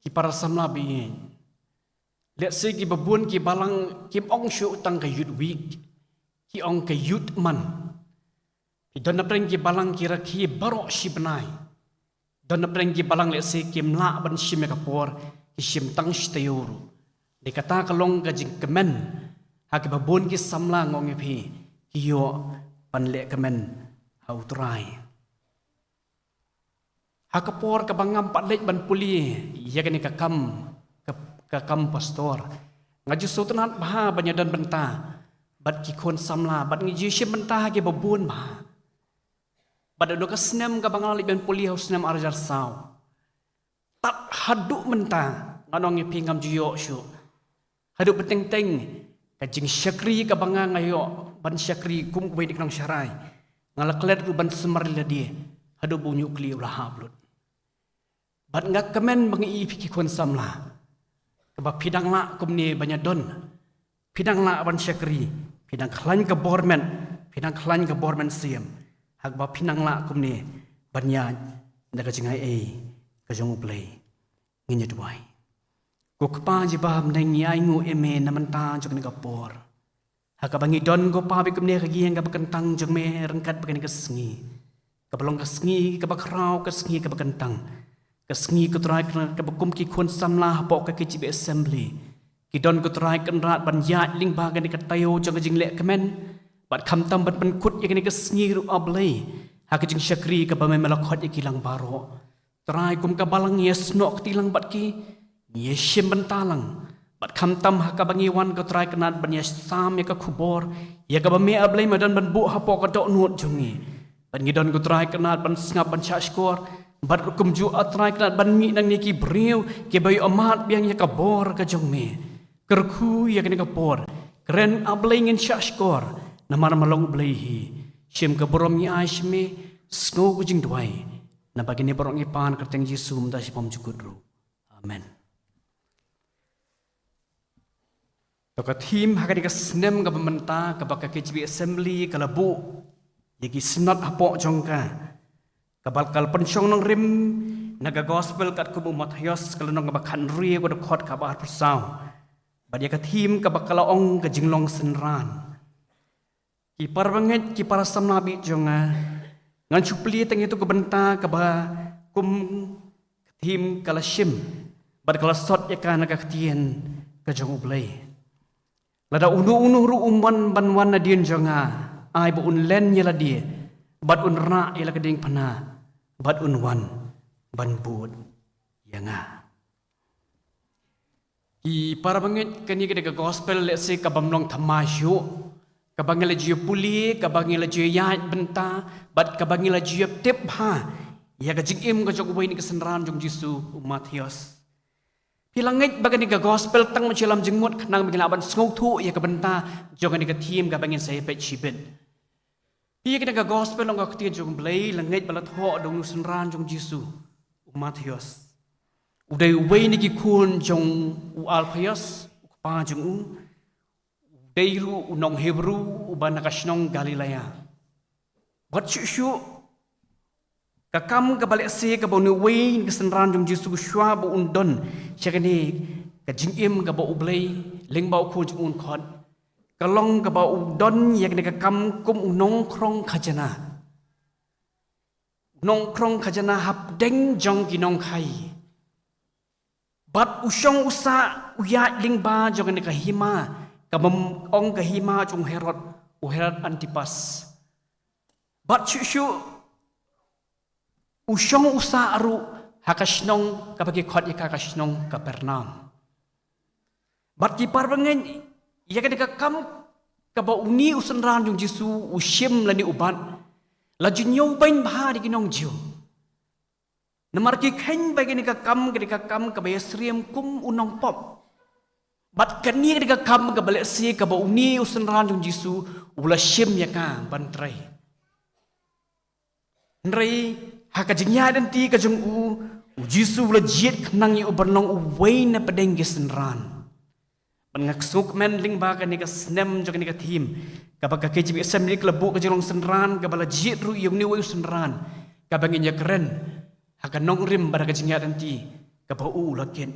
ki para samla bangeit. Let's say kiba bun ki balang kim ong shuh tang ka Youth Week, ki ong ka Youth Month. Ki don napdeng ki balang ki rakhe baroh shi bnai. Don napdeng ki balang let's say kim lah ban shim ïa ka por, ki shim tang shi taïew ruh. Dei kata ka long ka jingkmen ha kiba bun ki samla, nga ong ïa phi, ki ïoh ban leh kmen ha U Trai. Ha ka por kaba ngam pat leit ban pule ïa kane ka kam, ka, ka kam pastor, nga ju sngewtynnat bha ban ïadon bynta bad ki khun samla, bad nga ju shim bynta ha kiba bun bha. Bad ha kane ka snem kaba nga la leit ban pule ha u snem ar hajar saw, tad haduh mynta, ngan ong ïa phi, ngam ju ïoh shuh. Haduh ba teng teng ka jingshakri kaba nga nga ïoh ban shakri kum uwei na ki nongsharai, nga la klet ruh ban sumar ïa lade haduh ba u ñiuhkli u la hap lut. Bad nga kmen ba nga ïohi ïa phi ki khun samla, kaba phi dang lah kumne ban ïadon, phi dang lah ban shakri, phi dang khlaiñ ka bor met, phi dang khlaiñ ka bor mynsiem, ha kaba phi dang lah kumne ban ïaid da ka jingaiei ka jong U Blei. Ngin ïa duwai. Ko Kpa jong ngi ba ha bneng, ngi ainguh ïa me na mynta jong kane ka por, ha kaba ngi don, ko Pa, bad kumne ha ka ïing kaba kyntang jong me ryngkat bad kane ka sngi, kaba long ka sngi kaba khraw, ka sngi kaba kyntang, ka sngi, ko Trai, kaba kum ki khun samla hapoh ka K J B Assembly ki don, ko Trai Kynrad, ban ïaid lyngba kane ka taïew jong ka jingleh kmen, bad khamtam ban pynkut ïa kane ka sngi ruh, A Blei, ha ka jingshakri kaba me me la khot ïa ki lang baroh. Trai, kum ka balang ngi ïasnoh kti lang bad ki, ngi ïashim bynta lang. Bad khamtam ha kaba ngi wan, ko Trai Kynrad, ban ïasam ïa ka khubor ïa kaba me, A Blei, me don ban buh hapoh ka dohnud jong ngi. Bad ngi don, ko Trai Kynrad, ban sngap, ban shahshkor, bad ruh kumjuh, A Trai Kynrad, ban mih nangne ki briew kiba ïohmad biang ïa ka bor ka jong me. Kyrkhu ïa kane ka por, kren, A Blei, ngin shahshkor, namar me long U Blei hi. Shim ka burom ngi ai sha me, sngew ka jingduwai. Naba kine baroh ngi pan ha ka kyrteng Jisu, mynta shibun jukut ruh. Amen. To ka theme ha kane ka snem kaba mynta kaba ka K J B Assembly ka la buh ïa ki synod hapoh jong ka, kaba ka la pynshong nongrim na ka Gospel katkum u Mathaios, ka lynnong kaba khathynriew, ka dkhot kaba arphew saw. Bad ïa ka theme kaba ka la ong ka jinglong synran. Ki para bangeit, ki para samla bit jong nga, ngan shu plie tang ïa tu ka bynta kaba kum ka theme ka la shim bad ka la sot ïa ka na ka ktien ka jong U Blei. Lada uno uno ruh um wan ban wan nadien jong nga, ai ba un len ïa lade bad un rah ïa la ka diengphna bad un wan ban bud ïa nga. Ki para bangeit, kane ka dei ka Gospel, let's say, kaba ym long thymmai shuh, kaba ngi la ju ïa pule, kaba ngi la ju ïa ïaid bynta, bad kaba ngi la ju ïa tip bha ïa ka jingim ka jong uwei na ki synran jong u Jisu, u Mathaios. Phi la ngeit ba kane ka Gospel tang ma shi lam jingmut, khnang ba ngi lah ban sngewthuh ïa ka bynta jong kane ka theme kaba ngin sa ïa peit shibit. Ïa kane ka Gospel long ka ktien jong U Blei, la ngeit ba la thoh da u synran jong u Jisu, u Mathaios. U dei uwei na ki khun jong u Alphaios, u kpa jong u. U dei ruh u nong Hebru uba na ka shnong Galilaia. Bad shuh shuh, ka kam kaba lehse kaba une uwei na ki synran jong u Jisu shuwa ba un don sha kane ka jingim kaba U Blei lyngba u Khun jong u un khot, ka long kaba u don ïa kane ka kam kum u nongkhrong khajna. U nongkhrong khajna hapdeng jong ki nongkhai. Bad u shong u sah, u ïaid lyngba jong kane ka hima, kaba ong ka hima jong u Herod, u Herod Antipas. Bad shuh shuh, u shong u sah ruh ha ka shnong kaba ki khot ïa ka, ka shnong Kapernaum. Bad ki para bangeit, ïa kane ka kam kaba une u synran jong u Jisu u shim lane u bat, la ju ñiewbeiñ bha da ki nong Jiw. Namar ki kheiñ ba kane ka kam ka dei ka kam kaba ïasyriem kum u nongpop. Bad kane ka dei ka kam kaba lehse kaba une u synran jong u Jisu u la shim ïa ka ban trei. Hynrei ha ka jingïaid lynti ka jong u, U Jisu u la jied khnang ïa u ban long uwei na pdeng ki synran. Bad nga sngewkmen lyngba kane ka snem jong kane ka theme, kaba ka K J V Assembly ka la buh ka jinglong synran, kaba la jied ruh ïa une uwei u synran, kaba ngin ïakren ha ka nongrim bad ha ka jingïaid lynti kaba u la kit.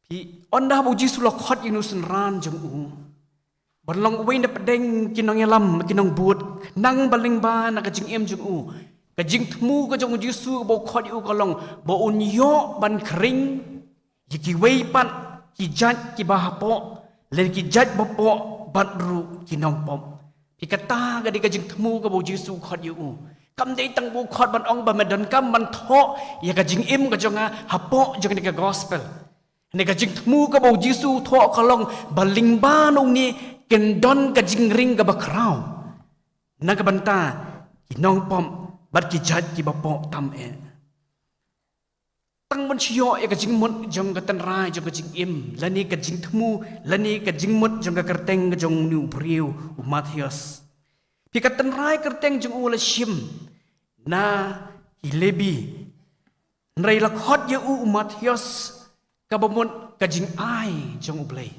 Phi, ynda ba u Jisu u la khot ïa une u synran jong u ban long uwei na pdeng ki nongïalam, ki nongbud, khnang ba lyngba na ka jingim jong u, ka jingthmu ka jong u Jisu kaba u khot ïa u ka long ba un ïoh ban khring ïa kiwei pat ki jait kiba hapoh, lane ki jait bapoh bad ruh ki nongpop. Phi, kata ka dei ka jingthmu kaba u Jisu u khot ïa u. Kam dei tang ba u khot ban ong ba me donkam ban thoh ïa ka jingim ka jong nga hapoh jong kane ka gospel. Kane ka jingthmu kaba u Jisu u thoh ka long ba lyngba na une kin don ka jingring kaba khraw na ka bynta ki nongpop bad ki jait kiba poh tam eh. Tang ban shu ïoh ïa ka jingmut jong ka tynrai jong ka jingim, lane ka jingthmu, lane ka jingmut jong ka kyrteng ka jong une u briew u Mathaios. Phi, ka tynrai kyrteng jong u la shim na ki Lebi. Hynrei la khot ïa u u Mathaios, kaba mut ka jingai jong U Blei.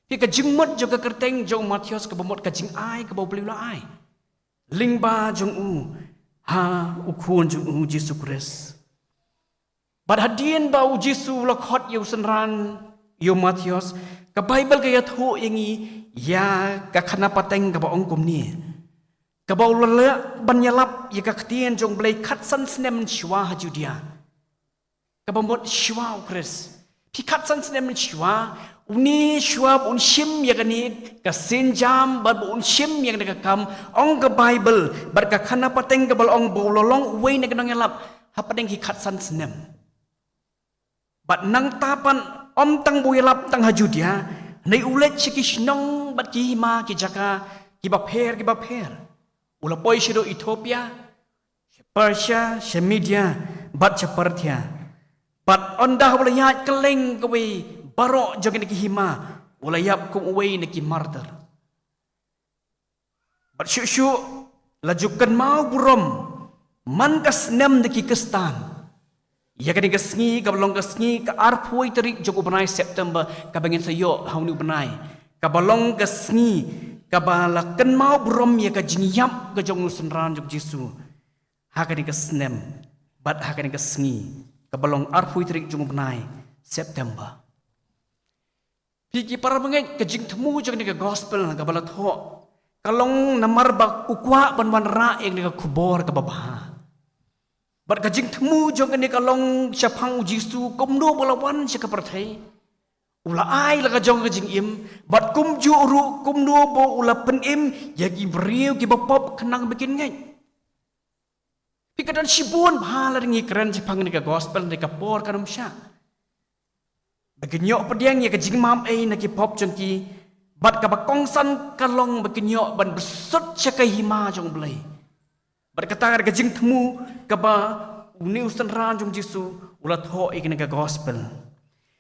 Phi, ka jingmut jong ka kyrteng jong u Mathaios kaba mut ka jingai kaba U Blei u la ai lyngba jong u ha u khun jong u Jisu Khrist. Bad hadien ba u Jisu u la khot ïa u synran, ïa u Mathaios, ka Baibl ka ïathuh ïa ngi ïa ka khana pateng kaba ong kumne: Kaba u la leh ban ïalap ïa ka ktien jong U Blei khatsan snem shwa ha Judia. Kaba mut shwa u Khrist. Phi, khatsan snem shwa, une shwa ba un shim ïa kane ka sienjam bad ba un shim ïa kane ka kam, ong ka Baibl bad ka khana pateng kaba la ong ba u la long uwei na ki nongïalap hapdeng ki khatsan snem. Bad nangta pat ym tang ba u ïalap tang ha Judia, hynrei u leit sha ki shnong bad ki hima, ki jaka kiba pher kiba pher. U la poi shaduh Ethiopia, sha Persia, sha Media bad sha Parthia. Bad ynda u la ïaid kylleng kawei baroh jong kine ki hima, u la ïap kum uwei na ki martyr. Bad shuh shuh la ju kynmaw burom man ka snem da ki Khristan ïa kane ka sngi kaba long ka sngi ka arphew tarik jong u bnai September, kaba ngin sa ïoh ha une u bnai, kaba long ka sngi kaba la kynmaw burom ïa ka jingïap ka jong u synran jong u Jisu ha kane ka snem bad ha kane ka sngi kaba long arphew tarik jong u bnai September. Phi ki para bangeit, ka jingthmu jong kane ka gospel kaba la thoh ka long namar ba u kwah ban wanrah ïa kane ka khubor kaba bha. Bad ka jingthmu jong kane ka long shaphang u Jisu, kumno ba u la wan sha ka pyrthei, u la ai la ka jong ka jingim, bad kumjuh ruh kumno ba u la pynim ïa ki briew kiba pop khnang ba kin ngeit. Phi, ka don shibun bha lada ngi kren shaphang kane ka gospel, hynrei ka por kan ym shah. Ba kin ïoh pdiang ïa ka jingmap ei na ki pop jong ki, bad kaba kongsan ka long ba kin ïoh ban bsut sha ka hima jong U Blei. Bad kata ka jingthmu kaba une u synran jong u Jisu u la thoh ïa kane ka gospel.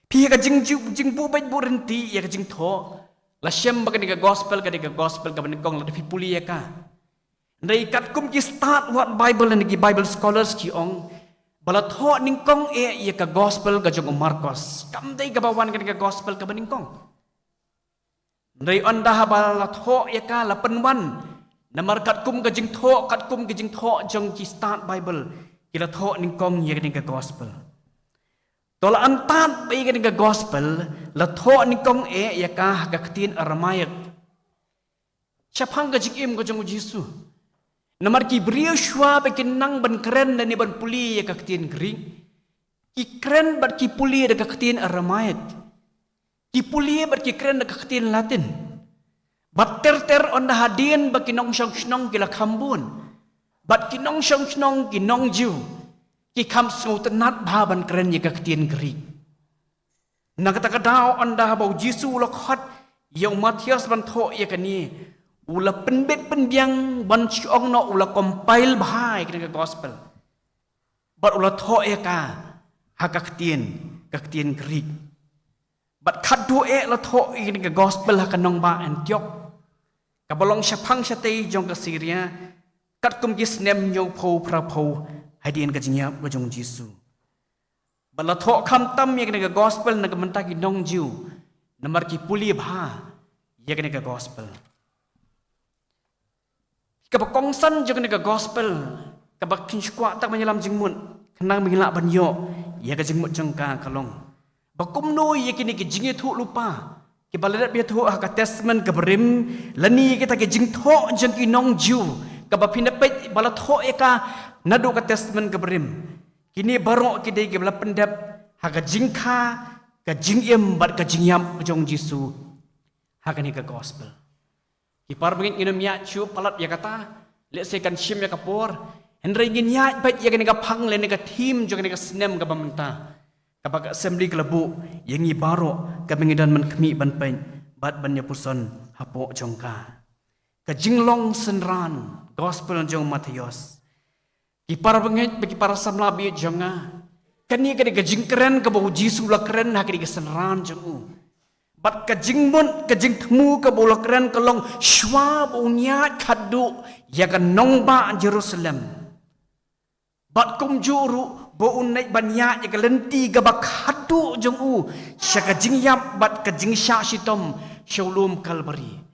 Phi, ha ka jing, jingbuh beit buh rynti ïa ka jingthoh, la shem ba kane ka gospel ka dei ka gospel kaba nyngkong lada phi pule ïa ka. Hynrei katkum ki stad wad Baibl ne ki Bible scholars ki ong ba la thoh nyngkong eh ïa ka gospel ka jong u Markos. Kam dei kaba wan kane ka gospel kaba nyngkong. Hynrei ynda haba la thoh ïa ka la pynwan namar katkum ka jingthoh, katkum ka jingthoh jong ki stad Baibl, ki la thoh nyngkong ïa kane ka gospel. To la antad ba ïa kane ka gospel la thoh nyngkong eh ïa ka ha ka ktien Aramaic shaphang ka jingim ka jong u Jisu. Namar ki briew shuwa ba kin nang ban kren lane ban pule ïa ka ktien Greek, ki kren bad ki pule da ka ktien Aramaic. Ki pule bad ki kren da ka ktien Latin. Bad ter ter ynda hadien ba ki nongshong shnong ki la kham bun, bad ki nongshong shnong ki nong Jiw ki kham sngewtynnad bha ban kren ïa ka ktien Greek. Na kata ka daw ynda ba u Jisu u la khot ïa u Mathaios ban thoh ïa kane, u la pynbit pynbiang ban shu ong noh u la compile bha ïa kane ka gospel. Bad u la thoh ïa ka ha ka ktien, ka ktien Greek. Bad khatduh eh la thoh ïa kane ka gospel ha ka nongbah Antiok, kaba long shaphang shatei jong ka Syria, katkum ki snem hynñiewphew phraphew hadien ka jingïap ka jong u Jisu. Bad la thoh khamtam ïa kane ka gospel na ka bynta ki nong Jiw, namar ki pule bha ïa kane ka gospel. Kaba kongsan jong kane ka gospel, kaba kin shu kwah tang ban ïalam jingmut, khnang ba ngin lah ban ïoh ïa ka jingmut jong ka ka long ba kumno ïa kine ki jingïathuhlypa kiba la dep ïathuh ha ka Testament kaba rim, lane kita ki jingthoh jong ki nong Jiw, kaba phin da peit ba la thoh ïa ka naduh ka Testament kaba rim. Kine baroh ki dei kiba la pyndep ha ka jingkha, ka jingim bad ka jingïap jong Jisu ha kane ka gospel. Ki para bangeit, ngin ym ïaid shuh palat ïa kata, lehse kan shim ïa ka por. Hynrei ngin ïaid beit ïa kane ka phang lane ka theme jong kane ka snem kaba mynta, kaba ka Assembly ka la buh ïa ngi baroh, kaba ngi don ban khmih, ban peit bad ban ïa puson hapoh jong ka. Ka jinglong synran, gospel jong u Mathaios. Ki para bangeit bad ki para samla baieit jong nga, kane ka dei ka jingkren kaba u Jisu u la kren ha kane ka synran jong u. Bad ka jingmut, ka jingthmu kaba u la kren ka long shuwa ba un ïaid khatduh ïa ka nongbah Jerusalem. Bad kumjuh ruh ba un leit ban ïaid ïa ka lynti kaba khatduh jong u sha ka jingïap bad ka jingshah shitom sha u lum Kalbari.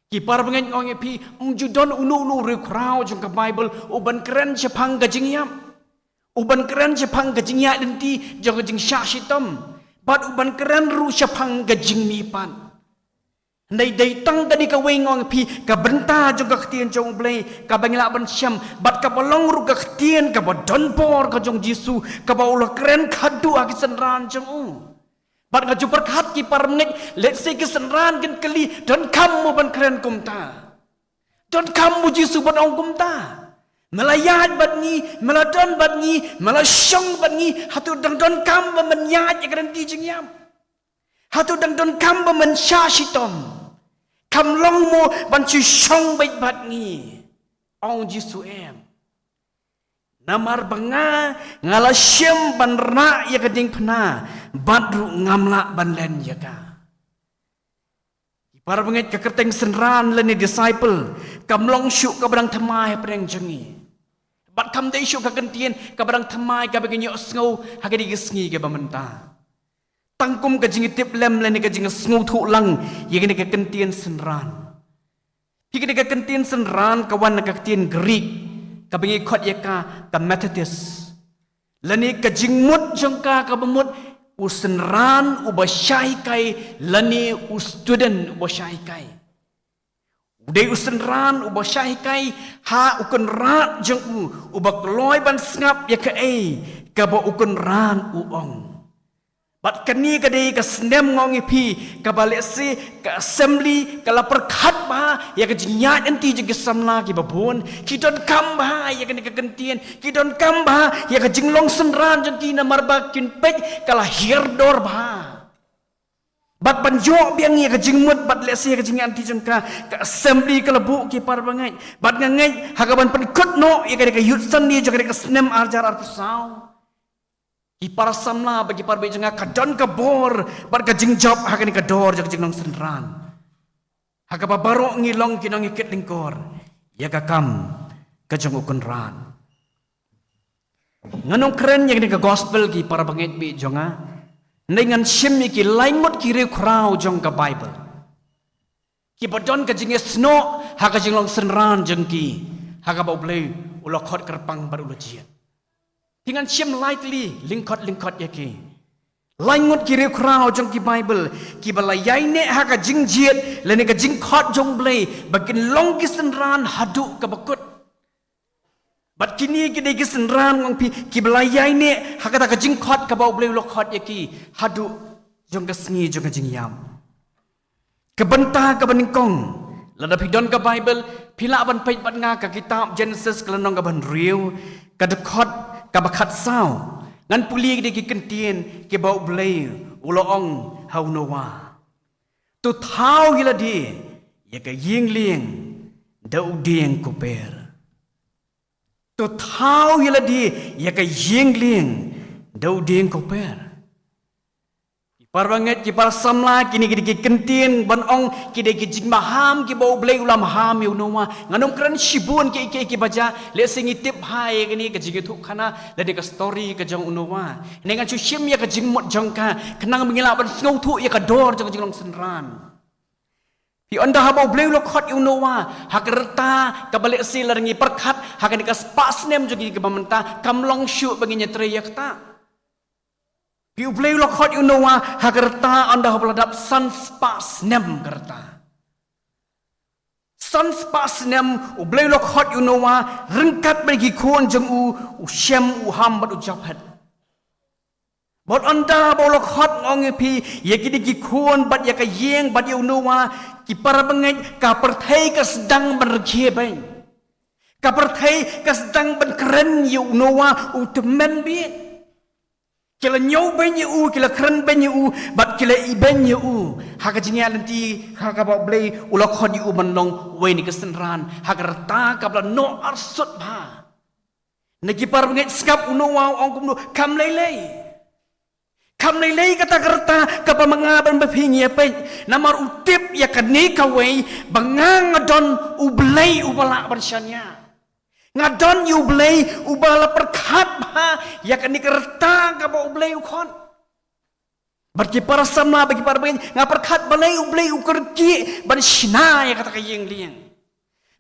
Ki para bangeit, nga ong ïa phi, ym ju don uno uno u riewkhraw jong ka Baibl u ban kren shaphang ka jingïap, u ban kren shaphang ka jingïaid lynti jong ka jingshah shitom, bad u ban kren ruh shaphang ka jingmihpat. Hynrei dei tang kane kawei, nga ong ïa phi, ka bynta jong ka ktien jong U Blei kaba ngi lah ban shem, bad kaba long ruh ka ktien kaba don bor ka jong u Jisu, kaba u la kren khatduh ha ki synran jong u. Bad nga ju pyrkhat, ki para bangeit, lehse ki synran kin kylli, donkam mo ban kren kumta? Donkam mo u Jisu ban ong kumta? Me la ïaid bad ngi, me la don bad ngi, me la shong bad ngi, hato dang donkam ba men ïaid ïa ka lynti jingïap? Hato dang donkam ba men shah shitom? Kam long mo ban shu shong beit bad ngi? Ong u Jisu, em. Namar ba nga, nga la shim ban rah ïa ka diengphna, bad ruh ngam lah ban len ïa ka. Ki para bangeit, ka kyrteng synran lane disciple kam long shuh kaba dang thymmai hapdeng jong ngi. Bad kam dei shuh ka kyntien kaba dang thymmai kaba ngin ïohsngew ha kine ki sngi kiba mynta. Tang kum ka jingïatiplem lane ka jingsngewthuh lang ïa kane ka kyntien synran. Phi, kane ka kyntien synran ka wan na ka ktien Greek kaba ngi khot ïa ka, ka mathetes. Lane ka jingmut jong ka kaba mut u synran uba shah hikai, lane u student uba shah hikai. U dei u synran uba shah hikai ha u kynrad jong u, uba kloi ban sngap ïa kaei kaba u kynrad u ong. Bad kane ka dei ka snem, nga ong ïa phi, kaba lehse ka Assembly ka la pyrkhat bha ïa ka jingïaid lynti jong ki samla kiba bun. Ki donkam bha ïa kane ka kyntien, ki donkam bha ïa ka jinglong synran jong ki, namar ba kin peit ka la hiar dor bha. Bad ban ïoh biang ïa ka jingmut bad lehse ïa ka jingïaid lynti jong ka, ka Assembly ka la buh, ki para bangeit. Bad nga ngeit ha kaban pynkut noh ïa kane ka Youth Sunday jong kane ka snem ar hajar arphew saw, ki para samla bad ki para bangeit jong nga, ka don ka bor bad ka jingjop ha kane ka dor jong ka jinglong synran, ha kaba baroh ngi long ki nongïakit lyngkor ïa ka kam ka jong u Kynrad. Ngan ym kren ïa kane ka gospel, ki para bangeit baieit jong nga, hynrei ngan shim ïa ki lai ngut ki riewkhraw jong ka Baibl kiba don ka jingïasnoh ha ka jinglong synran jong ki, ha kaba U Blei u la khot kyrpang bad u la jied. Te ngan shim lai tylli, lyngkot lyngkot ïa ki. Lai ngut ki riewkhraw jong ki Baibl kiba la ïaineh ha ka jingjied lane ka jingkhot jong U Blei ba kin long ki synran haduh kaba kut. Bad kine ki dei ki synran, nga ong ïa phi, kiba la ïaineh ha kata ka jingkhot kaba U Blei u la khot ïa ki haduh jong ka sngi jong ka jingïap. Ka bynta kaba nyngkong, lada phi don ka Baibl, phi lah ban peit bad nga ka kitab Jenesis, ka lynnong kaba hynriew, ka dkhot kaba khatsaw. Ngan pule ïa ki kyntien kiba U Blei u la ong ha u Noah: To thaw ïa lade ïa ka ïing lieng da u dieng kuper. To thaw ïa lade ïa ka ïing lieng da u dieng kuper. Ki Para bangeit, ki para samla, kine ki dei ki kyntien ban ong ki dei ki jingmaham kiba U Blei u la maham ïa u Noah. Ngan ym kren shibun ki, ki, kiba jia, lehse ngi tip bha ïa kane ka jingïathuhkhana lane ka story ka jong u Noah. Ngan shu shim ïa ka jingmut jong ka, khnang ba ngin lah ban sngewthuh ïa ka dor jong ka jinglong synran. Phi, ynda haba U Blei u la khot ïa u Noah ha ka rta kaba lehse lada ngi pyrkhat ha kane ka spah snem jong ngi kaba mynta, kam long shuh ba ngin ïatrei ïa kata. Phi, U Blei u la khot ïa u Noah ha ka rta ynda haba la dap san spah snem ka rta. San spah snem U Blei u la khot ïa u Noah ryngkat bad ki khun jong u, u Shem, u Ham bad u Japhet. Bad ynda ba u la khot, nga ong ïa phi, ïa kine ki khun bad ïa ka ïing bad ïa u Noah, ki para bangeit, ka pyrthei ka sdang ban rkhie beiñ. Ka pyrthei ka sdang ban kren ïa u Noah u tymmen beit. Ki la ñiewbeiñ ïa u, ki la krenbeiñ ïa u, bad ki la ibeiñ ïa u ha ka jingïaid lynti ha kaba U Blei u la khot ïa u ban long uwei na ki synran ha ka rta kaba la noh arsut bha. Na ki para bangeit, sngap, u Noah u ong kumno? Kam lei lei. Kam lei lei kata ka rta kaba ma nga bad ma phi ngi ïa peit. Namar u tip ïa kane kawei, ba nga nga don U Blei uba lah ban shaniah. Nga don ïa U Blei uba la pyrkhat bha ïa kane ka rta kaba U Blei u khot. Bad ki para samla bad ki para bangeit, nga pyrkhat balei U Blei u kyrkieh ban shna ïa kata ka ïing lieng.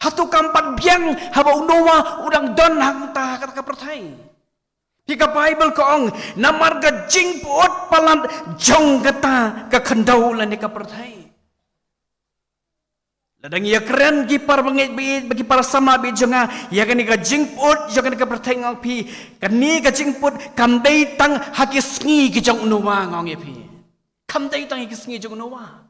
Hato kam pat biang haba u Noah u dang don hangta ha kata ka pyrthei? Phi, ka Baibl ka ong, namar ka jingpyut palat jong kata ka khyndew lane ka pyrthei. Lada ngi ïa kren, ki para bangeit baieit bad ki para samla baieit jong nga, ïa kane ka jingpyut jong kane ka pyrthei, nga ong ïa phi, kane ka jingpyut kam dei tang ha ki sngi ki jong u Noah, nga ong ïa phi. Kam dei tang ha ki sngi jong u Noah.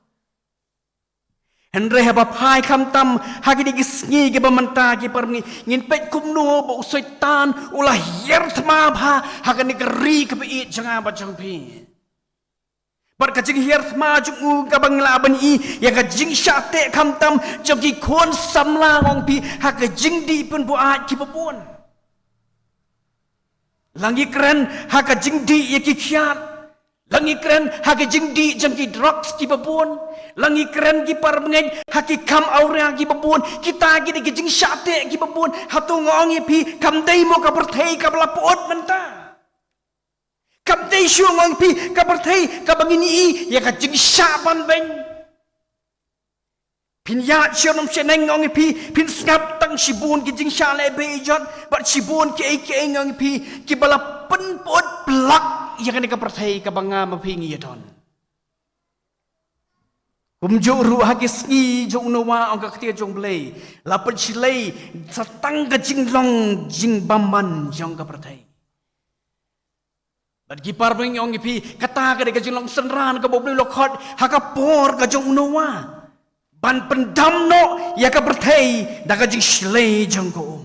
Hynrei haba phai khamtam ha kine ki sngi kiba mynta, ki para bangeit, ngin peit kumno ba u Soitan u la hiar thma bha ha kane ka ri kaba ïeit jong nga bad jong phi. Bad ka jinghiar thma jong u kaba ngi lah ban ïohi ïa ka jingshah teh khamtam jong ki khun samla, nga ong ïa phi, ha ka jingdih pynbuaid kiba bun. La ngi kren ha ka jingdih ïa ki khyiat. La ngi kren ha ka jingdih jong ki drugs kiba bun. La ngi kren, ki para bangeit, ha ki kam awria kiba bun. Kita ki dei ki jingshah teh kiba bun. Hato, nga ong ïa phi, kam dei mo ka pyrthei kaba la pyut mynta? Kam dei shuh, nga ong ïa phi, ka pyrthei kaba ngin ïohi ïa ka jingshah banbeiñ? Phin ïaid shnong shnong, nga ong ïa phi, phin sngap tang shibun ki jingshah lehbeiñ jot bad shibun kiei kiei, nga ong ïa phi, kiba la pynpyut plak ïa kane ka pyrthei kaba nga ma phi ngi ïa don. Kumjuh ruh ha ki sngi jong u Noah, ong ka ktien jong u Blei, la pynshlei sa tang ka jinglong jingbymman jong ka pyrthei. Bad ki para bangeit, nga ong ïa phi, kata ka dei ka jinglong synran kaba U Blei u la khot ha ka por ka jong u Noah, ban pyndam noh ïa ka pyrthei da ka jingshlei jong ka um.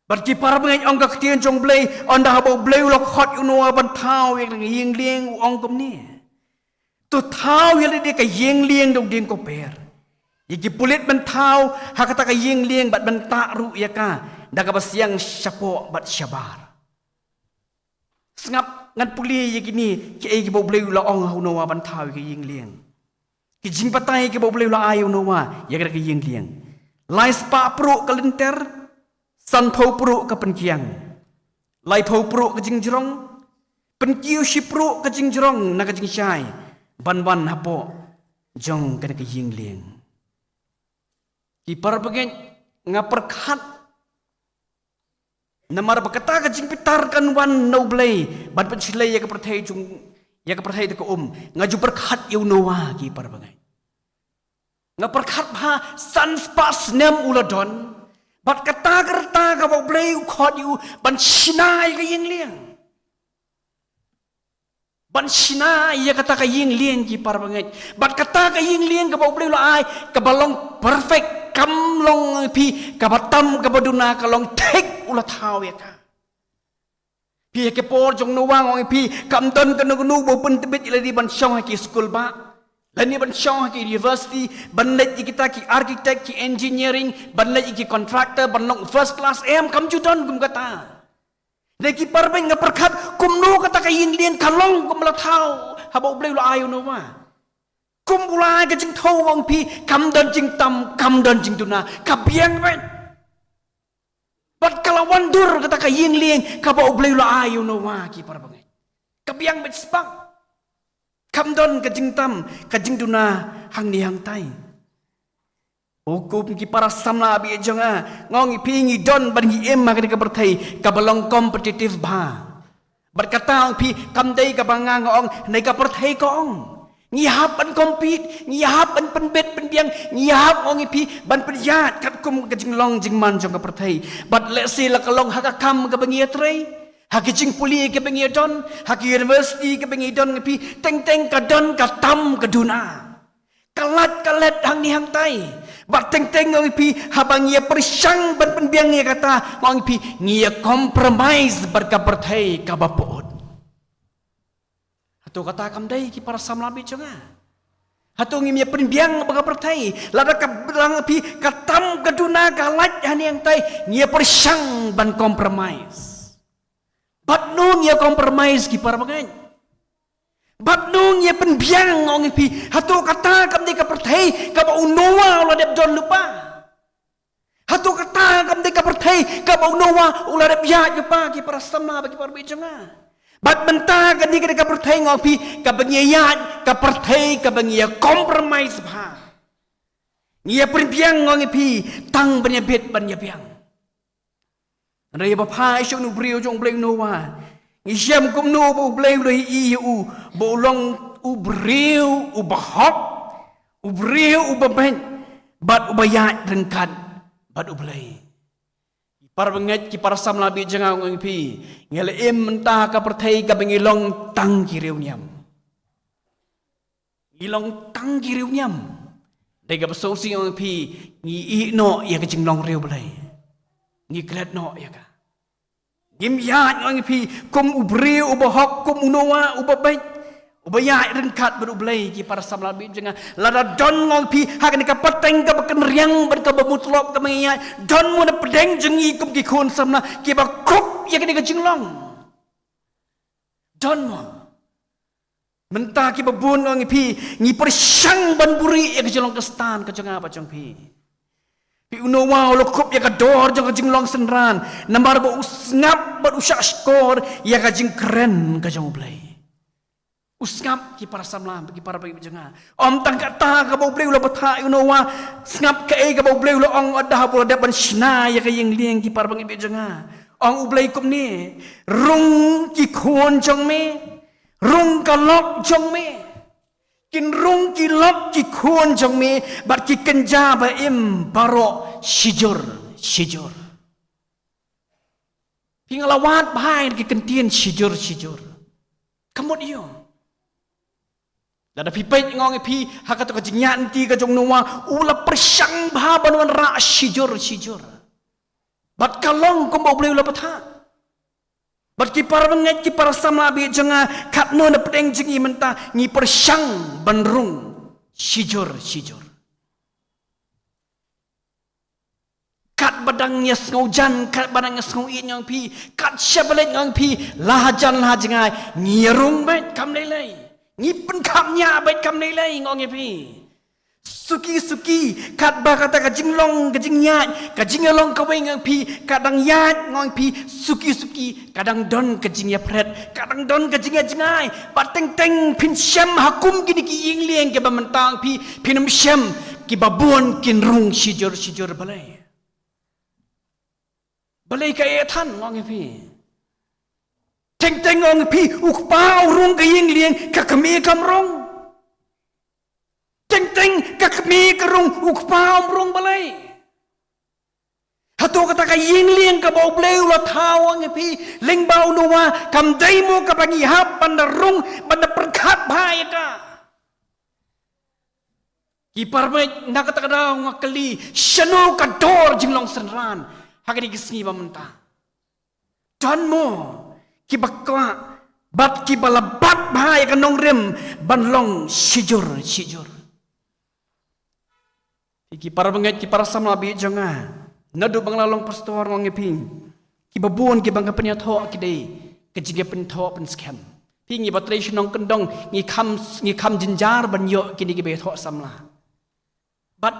Bad ki para bangeit, ong ka ktien jong u Blei, ynda haba U Blei u la khot ïa u Noah ban thaw ïa ka ïing lieng, u ong kumne: To thaw ïa lade ka ïing lieng da u dieng koper. Ïa ki pulit ban thaw ha kata ka ïing lieng bad ban tah ruh ïa ka da kaba siang shapoh bad shabar. Sngap, ngan pule ïa kine kiei kiba U Blei u la ong ha u Noah ban thaw ïa ka ïing lieng. Ki jingbatai kiba U Blei u la ai ïa u Noah ïa kata ka ïing lieng: lai spah pruh ka lynter, sanphew pruh ka pynkiang, laiphew pruh ka jingjrong, pynkiew shipruh ka jingjrong na ka jingshai ban wan hapoh jong kane ka ïing lieng. Ki para bangeit, nga pyrkhat, namar ba kata ka jingbitar kan wan na U Blei ban pynshlei ïa ka pyrthei jong, ïa ka pyrthei da ka um. Nga ju pyrkhat ïa u Noah, ki para bangeit. Nga pyrkhat ba san spah snem u la don, bad kata ka rta kaba U Blei u khot ïa u ban shna ïa ka ïing lieng. Ban shna ïa kata ka ïing lieng, ki para bangeit. Bad kata ka ïing lieng kaba U Blei u la ai, kaba long perfect, kam long, phi, kaba tam kaba duna, ka long thik, u la thaw ïa ka. Phi, ha ki por jong u Noah, nga ong ïa phi, kam don kano kano ba u pyntbit ïa lade ban shong ha ki skul bah, lane ban shong ha ki university, ban leit ïa kita ki architect, ki engineering, ban leit ïa ki contractor, ban long first class, em, kam ju don kum kata. Dei ki parabangeit, nga pyrkhat kumno kata ka ïing lieng ka long kum la thaw haba U Blei u la ai ïa u Noah. Kum u la ai ka jingthaw, ong phi, kam don jingtam, kam don jingduna, ka biang beit. Bad ka la wan dur kata ka ïing lieng kaba U Blei u la ai ïa u Noah, ki parabangeit. Ka biang beit spang. Kam don ka jingtam, ka jingduna hangne hangtai. Hukum, ki para samla baieit jong nga, nga ong ïa phi, ngi don bad ngi im ha kane ka pyrthei kaba long competitive bha. Bad kata, ong ïa phi, kam dei kaba nga nga ong, hynrei ka pyrthei ka ong. Ngi hap ban compete, ngi hap ban pynbit pynbiang, ngi hap, ong ïa phi, ban pynïaid katkum ka jinglong jingman jong ka pyrthei. Bad lehse la ka long ha ka kam kaba ngi ïatrei, ha ki jingpule kiba ngi ïadon, ha ki university kiba ngi don, ong ïa phi, teng teng ka don ka tam ka duna. Ka lait ka let hangne hangtai. Bad teng teng, ong ïa phi, haba ngi ïa pyrshang ban pynbiang ïa kata, ong ïa phi, ngi ïa compromise bad ka pyrthei kaba pyut. Hato kata kam dei, ki para samla baieit jong nga? Hato ngim ïa pynbiang bad ka pyrthei? Lada ka biang, ong ïa phi, ka tam ka duna, ka lait hangne hangtai, ngi ïa pyrshang ban compromise. Bad no ngi ïa compromise, ki parabangeit? Bad no ngi ïa pynbiang, ong ïa phi? Hato kata kam dei ka pyrthei kaba u Noah u la dep don lypa? Hato kata kam dei ka pyrthei kaba u Noah u la dep ïaid lypa, ki para samla bad ki para baieit jong nga? Bad mynta kane ka dei ka pyrthei, nga ong ïa phi, kaba ngi ïaid, ka pyrthei kaba ngi ïa compromise bha. Ngi ïa pynbiang, nga ong ïa phi, tang ban ïa bit ban ïa biang. Hynrei haba phai sha une u briew jong U Blei, u Noah, ngi shem kumno ba U Blei u la ïohi ïa u ba u long u briew uba hok, u briew uba beit, bad uba ïaid ryngkat bad U Blei. Ki parabangeit, ki para samla baieit jong nga, nga ong ïa phi, ngi la im mynta ha ka pyrthei kaba ngi long tang ki riewniam. Ngi long tang ki riewniam. Dei kaba sngewsih, ong ïa phi, ngi ïeh noh ïa ka jinglong riewblei. Ngi klet noh ïa ka. Ngim ïaid, nga ong ïa phi, kum u briew uba hok, kum u Noah uba beit, uba ïaid ryngkat bad U Blei, ki para samla baieit jong nga. Lada don, nga ong ïa phi, ha kane ka pateng kaba kynriang bad kaba mutlop kaba ngi ïaid, don mo na pdeng jong ngi kum ki khun samla kiba kup ïa kane ka jinglong? Don mo? Mynta kiba bun, nga ong ïa phi, ngi pyrshang ban buhrieh ïa ka jinglong Khristan ka jong nga bad jong phi. Phi, u Noah u la kup ïa ka dor jong ka jinglong synran namar ba u sngap bad u shahshkor ïa ka jingkren ka jong U Blei. U sngap, ki para samla, ki para bangeit jong nga. Ym tang kata kaba U Blei u la bthah ïa u Noah, sngap kaei kaba U Blei u la ong ynda haba u la dep ban shna ïa ka ïing lieng, ki para bangeit jong nga. Ong U Blei kumne: Rung ki khun jong me, rung ka lok jong me. Kin rung ki lok ki khun jong me bad ki kynja ba im baroh shijur shijur. Phi, nga la wad bha ïa ki kyntien shijur shijur. Ka mut aïu? Lada phi peit, nga ong ïa phi, ha kata ka jingïaid lynti ka jong u Noah, u la pyrshang bha ban wanrah shijur shijur. Bad ka long kumba U Blei u la bthah. Bad ki para bangeit, ki para samla baieit jong nga, katno na pdeng jong ngi mynta ngi pyrshang ban rung shijur shijur? Katba dang ïa sngewjan, katba dang ïa sngewieit, nga ong ïa phi, kat shaba leit, nga ong ïa phi, la hajan la hajngai, ngi ïa rung beit kam lei lei. Ngi pynkhapngiah beit kam lei lei, nga ong ïa phi. Suki suki, katba kata ka jinglong, ka jingïaid, ka jingïalong kawei, nga ong ïa phi, ka dang ïaid, nga ong ïa phi, suki suki, ka dang don ka jingïaphret, ka dang don ka jingïajngai. Bad teng teng phin shem ha kum kine ki ïing lieng kiba mynta, nga ong ïa phi, phin ym shem kiba bun kin rung shijur shijur. Balei? Balei ka eh than, nga ong ïa phi? Teng teng, nga ong ïa phi, u kpa u rung ka ïing lieng, ka kmie kam rung. Teng teng ka kmie ka rung, u kpa um rung. Balei? Hato kata ka ïing lieng kaba U Blei u la thaw, nga ong ïa phi, lyngba u Noah, kam dei mo kaba ngi hap ban da rung, ban da pyrkhat bha ïa ka? Ki para bangeit, na kata ka daw nga kylli, shano ka dor jinglong synran ha kine ki sngi ba mynta? Don mo kiba kwah bad kiba la bat bha ïa ka nongrim ban long shijur shijur? Phi, ki para bangeit, ki para samla baieit jong nga, naduh ba nga la long pastor, nga ong ïa phi, Kiba bun kiba nga pynïathoh ki dei ka jingïapynthoh pynskhem. Phi, ngi ba trei shnong kyndong ngi kham, ngi kham jynjar ban ïoh kine kiba ïathoh samla. Bad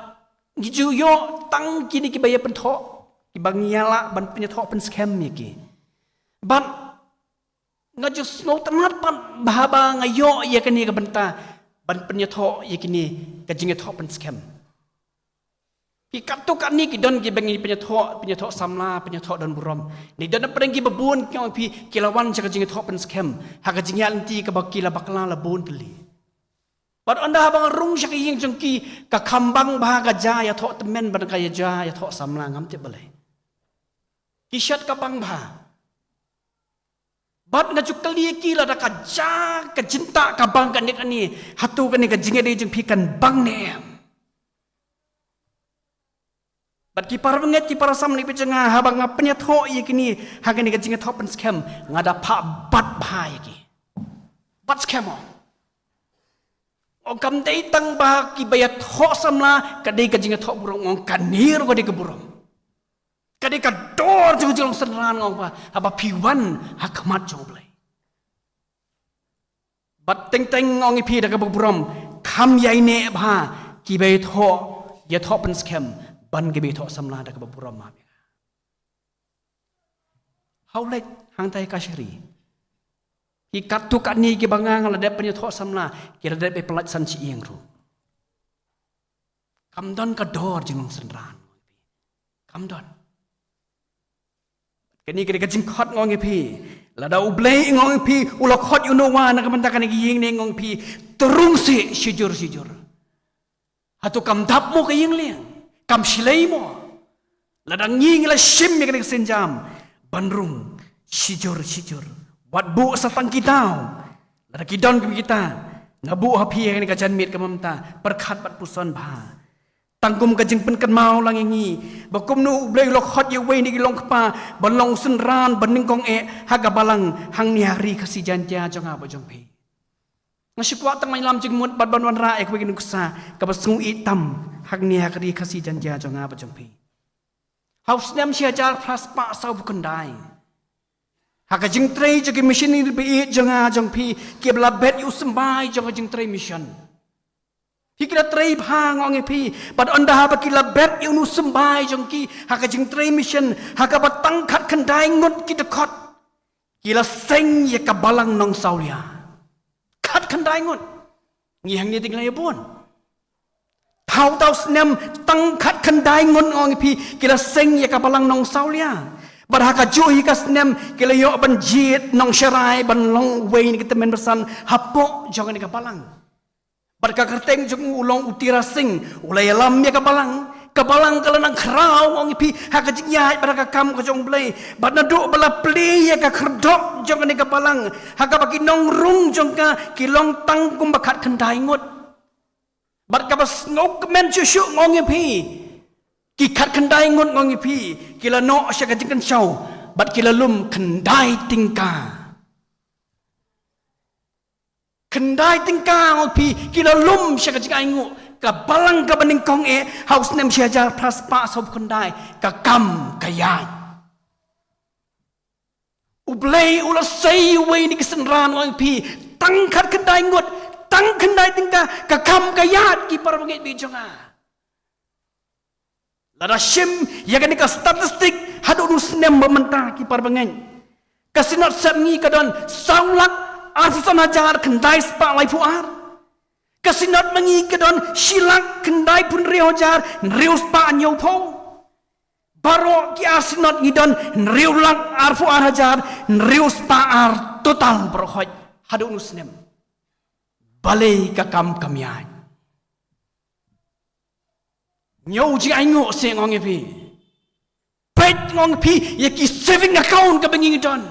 ngi ju ïoh tang kine kiba ïapynthoh, kiba ngi ïa lah ban pynïathoh pynskhem ïa ki. Bad nga ju sngewtynnat pat haba nga ïoh ïa kane ka bynta ban pynïathoh ïa kine ka jingïathoh pynskhem. Ki katto katne ki don kiba ngi pynïathoh, pynïathoh samla, pynïathoh don burom. Ngi don na pdeng kiba bun ki ong phi ki la wan sha ka jingïathoh pynskhem ha ka jingïaid lynti kaba ki la bakla la bun tylli. Bad ynda haba nga rung sha ka ïing jong ki, ka kham bang bha ka jia ïathoh tymmen bad ka jia ïathoh samla, ngam tip balei. Ki shet ka bang bha. Bad nga ju kylli ïa ki lada ka jia ka jingtah ka bang kane kane, hato kane ka jingïadei jong phi kan bang ne em? Bad ki para bangeit ki para samla ba jong nga, haba nga pynïathoh ïa kine ha kane ka jingïathoh pynskhem, nga da phah bat bha ïa ki. Bat skhem mo. Ong kam dei tang ba kiba ïathoh samla ka dei ka jingïathoh burom, ong kane ruh ka dei ka burom. Ka dei ka dor jong ka jinglong synran, ong ba haba phi wan ha khmat jong U Blei. Bad teng teng ong ïa phi da kaba burom, kham ïaineh bha kiba ïathoh, ïathoh pynskhem ban kiba ïathoh samla da kaba burom, ha. Hau leit hangtai ka shari. Ki katto katne kiba nga nga la dep pynïathoh samla, ki la dep ba pyllait san shi ïing ruh. Kam don ka dor jinglong synran. Kam don. Kane ka dei ka jingkhot, nga ong ïa phi. Lada U Blei, nga ong ïa phi, u la khot ïa u Noah na ka bynta kane ka ïing ne, nga ong ïa phi, to rung seh shijur shijur. Hato kam dap mo ka ïing lieng? Kam shlei mo? Lada ngi ngi la shim ïa kane ka sienjam ban rung shijur shijur, wat buh sa tang ki daw. Lada ki don kum kita, nga buh ha phi ïa kane ka janmiet ka mynta, pyrkhat bad puson bha. Tang kum ka jingpynkynmaw lang ïa ngi ba kumno U Blei u la khot ïa uwei na ki longkpa ban long synran, ban nyngkong eh ha ka balang hangne ha Ri Khasi Jaiñtia jong nga bad jong phi. Nga shu kwah tang ban ïalam jingmut bad ban wanrah ïa kawei ka nuksa kaba sngewieit tam hangne ha ka Ri Khasi Jaiñtia jong nga bad jong phi. Ha u snem shi hajar phra spah sawphew khyndai, ha ka jingtrei jong ki missionary ba ïeit jong nga jong phi, kiba la bet ïa u symbai jong ka jingtrei mission. Phi, ki la trei bha, nga ong ïa phi. Bad ynda haba ki la bet ïa u symbai jong ki ha ka jingtrei mission, ha kaba tang khatkhyndai ngut ki dkhot, ki la seng ïa ka balang Nongsawlia. Khatkhyndai ngut. Ngi hangne te ngi la ïa bun. Thaw thaw snem tang khatkhyndai ngut, nga ong ïa phi, ki la seng ïa ka balang Nongsawlia. Bad ha kajuh hi ka snem ki la ïoh ban jied Nongsharai ban long uwei na ki tymmen basan hapoh jong kane ka balang. Bad ka kyrteng jong u u long u Tira Sing, u la ïalam ïa ka balang. Ka balang ka la nang khraw, nga ong ïa phi, ha ka jingïaid bad ha ka kam ka jong U Blei. Bad naduh ba la plie ïa ka khyrdop jong kane ka balang, ha kaba ki nongrung jong ka ki long tang kumba khatkhyndai ngut. Bad kaba sngewkmen shuh shuh, nga ong ïa phi, ki khatkhyndai ngut, nga ong ïa phi, ki la noh sha ka jingkynshew bad ki la lum khyndai tyngka. Khyndai tyngka, nga ong ïa phi, ki la lum sha ka jingainguh. Ka balang kaba nyngkong eh ha u snem shi hajar phra spah sawphew khyndai, ka kam ka ïaid. U Blei u la sei uwei na ki synran, nga ong ïa phi, tang khatkhyndai ngut, tang khyndai tyngka, ka kam ka ïaid, ki para bangeit ba ïeit jong nga. Lada shim ïa kane ka statistic haduh u snem ba mynta, ki para bangeit, ka Synod Sepngi ka don saw lak arphew san hajar khyndai spah laiphew ar. Ka Synod Mangi ka don shi lak khyndai phew hynriew hajar hynriew spah hynñiewphew. Baroh ki ar Synod ngi don hynriew lak arphew ar hajar hynriew spah ar total baroh khoit haduh u snem. Balei ka kam kam ïaid? Ñiew jingainguh seh, nga ong ïa phi. Peit, nga ong ïa phi, ïa ki saving account kaba ngi ngi don.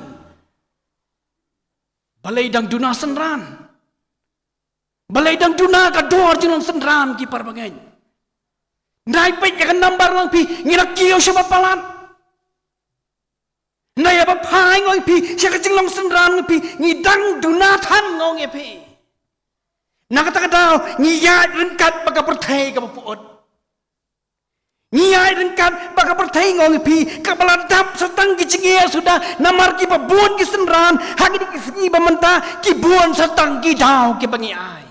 Balei dang duna synran? Balei dang duna ka dor jinglong synran, ki para bangeit? Nai peit ïa ka nambar, nga ong ïa phi, ngi la kiew sha ba palat. Nai ïa ba phai, nga ong ïa phi, sha ka jinglong synran, nga ong ïa phi, ngi dang duna than, nga ong ïa phi. Na kata ka daw ngi ïaid ryngkat bad ka pyrthei kaba pyut. Ngi ïaid ryngkat bad ka pyrthei, nga ong ïa phi, kaba la dap sa tang ki jingeh suda, namar kiba bun ki synran ha kine ki sngi ba mynta ki bun sa tang ki daw kiba ngi ai.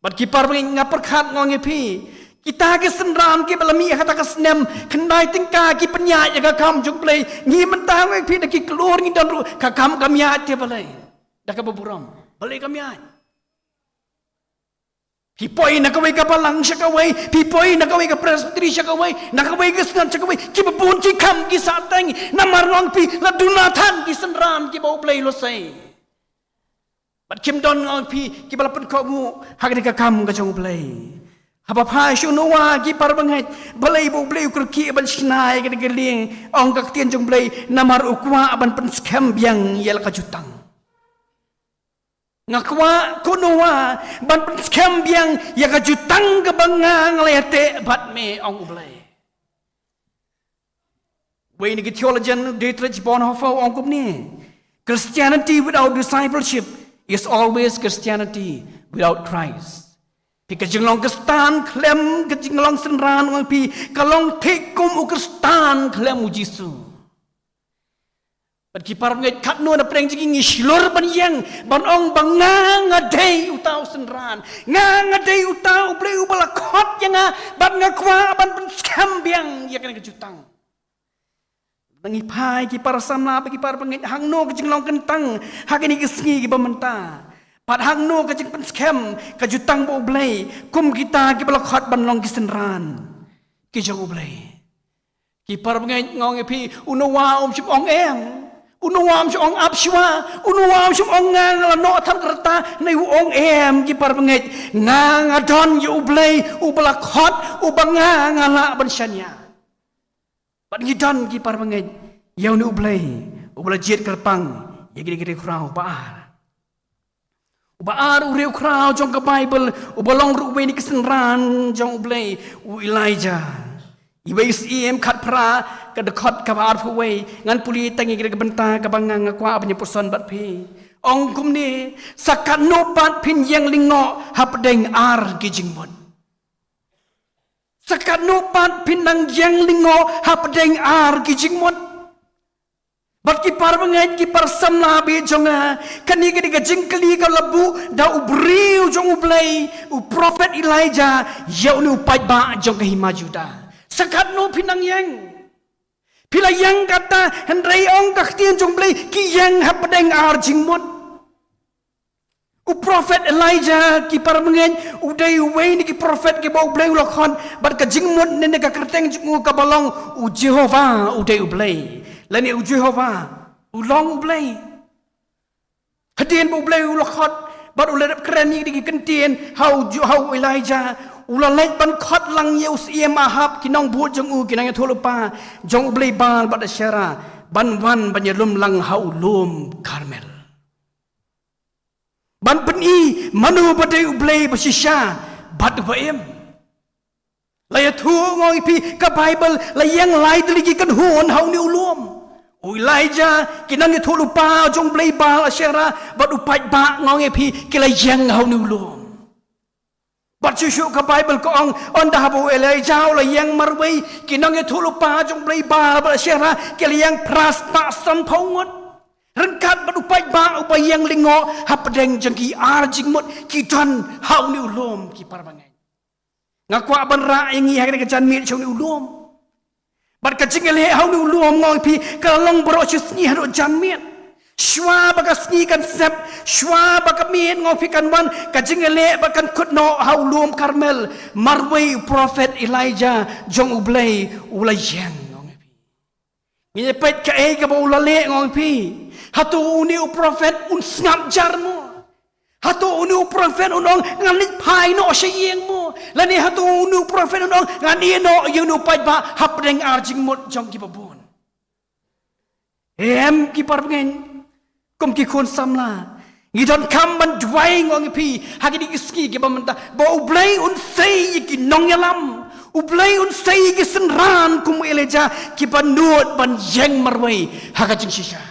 Bad ki parabangeit, nga pyrkhat, nga ong ïa phi, kita ki synran kiba la mih ha kata ka snem khyndai tyngka ki pynïaid ïa ka kam jong U Blei. Ngi mynta, nga ong ïa phi, da ki klur ngi don ruh, ka kam kam ïaid te balei? Da kaba burom balei kam ïaid? Phi poi na kawei ka balang sha kawei, phi poi na kawei ka presbytery sha kawei, na kawei ka synod sha kawei, kiba bun ki kam ki sah teng. Namar, nga ong ïa phi, la duna than ki synran kiba U Blei u la sei. Bad kim don, nga ong ïa phi, kiba la pynkohnguh ha kane ka kam ka jong U Blei. Haba phai sha u Noah, ki parabangeit, balei ba U Blei u kyrkieh ban shna ïa kane ka lieng? Ong ka ktien jong U Blei, namar u kwah ban pynskhem biang ïa la ka jutang. Nga kwah, ko Noah, ban pynskhem biang ïa ka jutang kaba nga, nga la ïateh bad me, ong U Blei. Wei na ki theologian, Dietrich Bonhoeffer, u ong kumne: Christianity without discipleship is always Christianity without Christ. Phi, ka jinglong Khristan khlem ka jinglong synran, ong ïa phi, ka long thik kum u Khristan khlem U Jisu. Bad ki parabangeit, katno na pdeng jong ngi ngi shlur ban ïeng, ban ong ba nga, nga dei uta u synran, nga, nga dei uta U Blei uba la khot ïa nga, bad nga kwah ban pynskhem biang ïa kane ka jutang. Ngi phai, ki para samla bad ki parabangeit, hangno ka jinglong kyntang ha kine ki sngi kiba mynta? Bad hangno ka jingpynskhem ka jutang ba U Blei kum kita kiba la khot ban long ki synran ki jong U Blei? Ki parabangeit, nga ong ïa phi, u Noah um shym ong em. U Noah um shym ong ap shuwa. U Noah um shym ong nga, nga la noh tang ka rta. Hynrei u ong em, ki parabangeit, nga, nga don ïa U Blei uba la khot, uba nga, nga lah ban shaniah. Bad ngi don, ki parabangeit, ïa une U Blei uba la jied kyrpang ïa kine ki riewkhraw ba ar. Uba ar u riewkhraw jong ka Baibl uba long ruh uwei na ki synran jong U Blei, u Elijah. Iwei Syiem khatphra, ka dkhot kaba arphew wei, ngan pule tang ïa kane ka bynta kaba nga, nga kwah ban ïa puson bad phi. Ong kumne: Sa katno pat phin ïeng lyngngoh hapdeng ar ki jingmut? Sa katno pat phin nang ïeng lyngngoh hapdeng ar ki jingmut? Bad ki parabangeit, ki para samla bad jong nga, kane ka dei ka jingkylli ka la buh da u briew jong U Blei, u prophet Elijah, ïa une u paidbah jong ka hima Judah. Sa katno phin nang ïeng? Phi la ïeng kata, hynrei ong ka ktien jong U Blei, ki ïeng hapdeng ar jingmut. U prophet Elijah, ki parabangeit, u dei uwei na ki prophet kiba U Blei u la khot, bad ka jingmut ne, ne ka kyrteng jong u kaba long U Jehobah, u dei U Blei. Lane U Jehobah u long U Blei. Hadien ba U Blei u la khot bad u la dep kren ïa ki kyntien ha u Ju-, ha u Elijah, u la leit ban khot lang ïa u Syiem Ahab, ki nongbud jong u, ki nongïathuhlypa jong u blei Baal bad Asherah, ban wan ban ïalum lang ha u lum Karmel. Ban pyni mano ba dei U Blei ba shisha bad uba im. La ïathuh, nga ong ïa phi, ka Baibl, la ïeng lai tylli ki kynhun ha une u lum. U Elijah, ki nongïathuhlypa jong u blei Baal Asherah, bad u paidbah, nga ong ïa phi, ki la ïeng ha une u lum. Bad shuh shuh ka Baibl ka ong, ynda haba u Elijah u la ïeng marwei, ki nongïathuhlypa jong u blei Baal bad Asherah ki la ïeng phra spah sanphew ngut. Ryngkat bad u paidbah uba ïeng lyngngoh hapdeng jong ki ar jingmut, ki don ha une u lum, ki parabangeit. Nga kwah ban rah ïa ngi ha kane ka janmiet sha une u lum. Bad ka jingïaleh ha une u lum, nga ong ïa phi, ka la long baroh shi sngi haduh janmiet. Shuwa ba ka sngi kan sep, shuwa ba ka miet, nga ong ïa phi, kan wan ka jingïaleh bad kan kut noh ha u lum Karmel. Marwei u prophet Elijah jong u Blei u la ïeng, nga ong ïa phi. Ngin ïa peit kaei kaba u la leh, nga ong ïa phi. Hato une u prophet un sngap jar mo? Hato une u prophet un ong, ngan leit phai noh sha ïing mo? Lane hato une u prophet un ong, ngan ïeh noh ïa une u paidbah hapdeng ar jingmut jong kiba bun? Em, ki parabangeit, kum ki khun samla, ngi donkam ban duwai, nga ong ïa phi, ha kine ki sngi kiba mynta, ba u Blei un sei ïa ki nongïalam, u Blei un sei ïa ki synran kum u Elijah, kiba nud ban ïeng marwei ha ka jingshisha.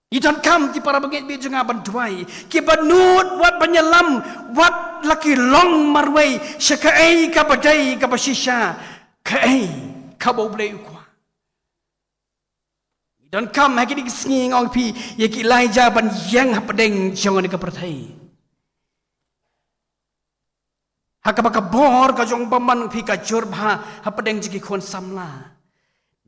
Ngi donkam, ki parabangeit bad jong nga, ban duwai, kiba nud wat ban ïalam, wat la ki long marwei sha kaei kaba dei kaba shisha, kaei kaba U Blei u kwah. Donkam ha kine ki sngi nga ong ïa phi ïa ki Elijah ban ïeng hapdeng jong kane ka pyrthei. Ha kaba ka bor ka jong U Blei nga ong ïa phi ka jur bha hapdeng jong ki khun samla.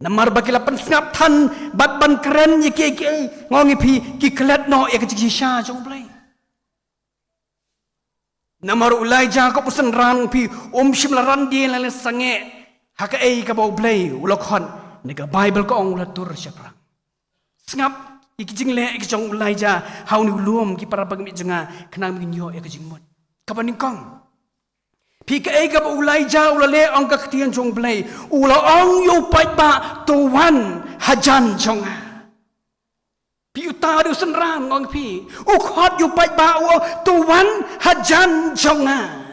Namar ba ki la pynsngap than bad ban kren ïa kiei kiei, nga ong ïa phi, ki klet noh ïa ka jingshisha jong U Blei. Namar u Elijah kum u synran nga ong ïa phi, um shym la ran die la leh sangeh ha kaei kaba U Blei u la khot, ne ka Baibl ka ong u la tur shaphrang. Sngap ïa ki jingleh ïa ki jong u Elijah ha une u lum, ki para bangeit jong nga, khnang ba ngin ïoh ïa ka jingmut. Kaba nyngkong, phi, kaei kaba u Elijah u la leh, ong ka ktien jong U Blei, u la ong ïa u paidbah, to wan hajan jong nga. Phi, uta u dei u synran, nga ong ïa phi. U khot ïa u paidbah, u ong, to wan hajan jong nga.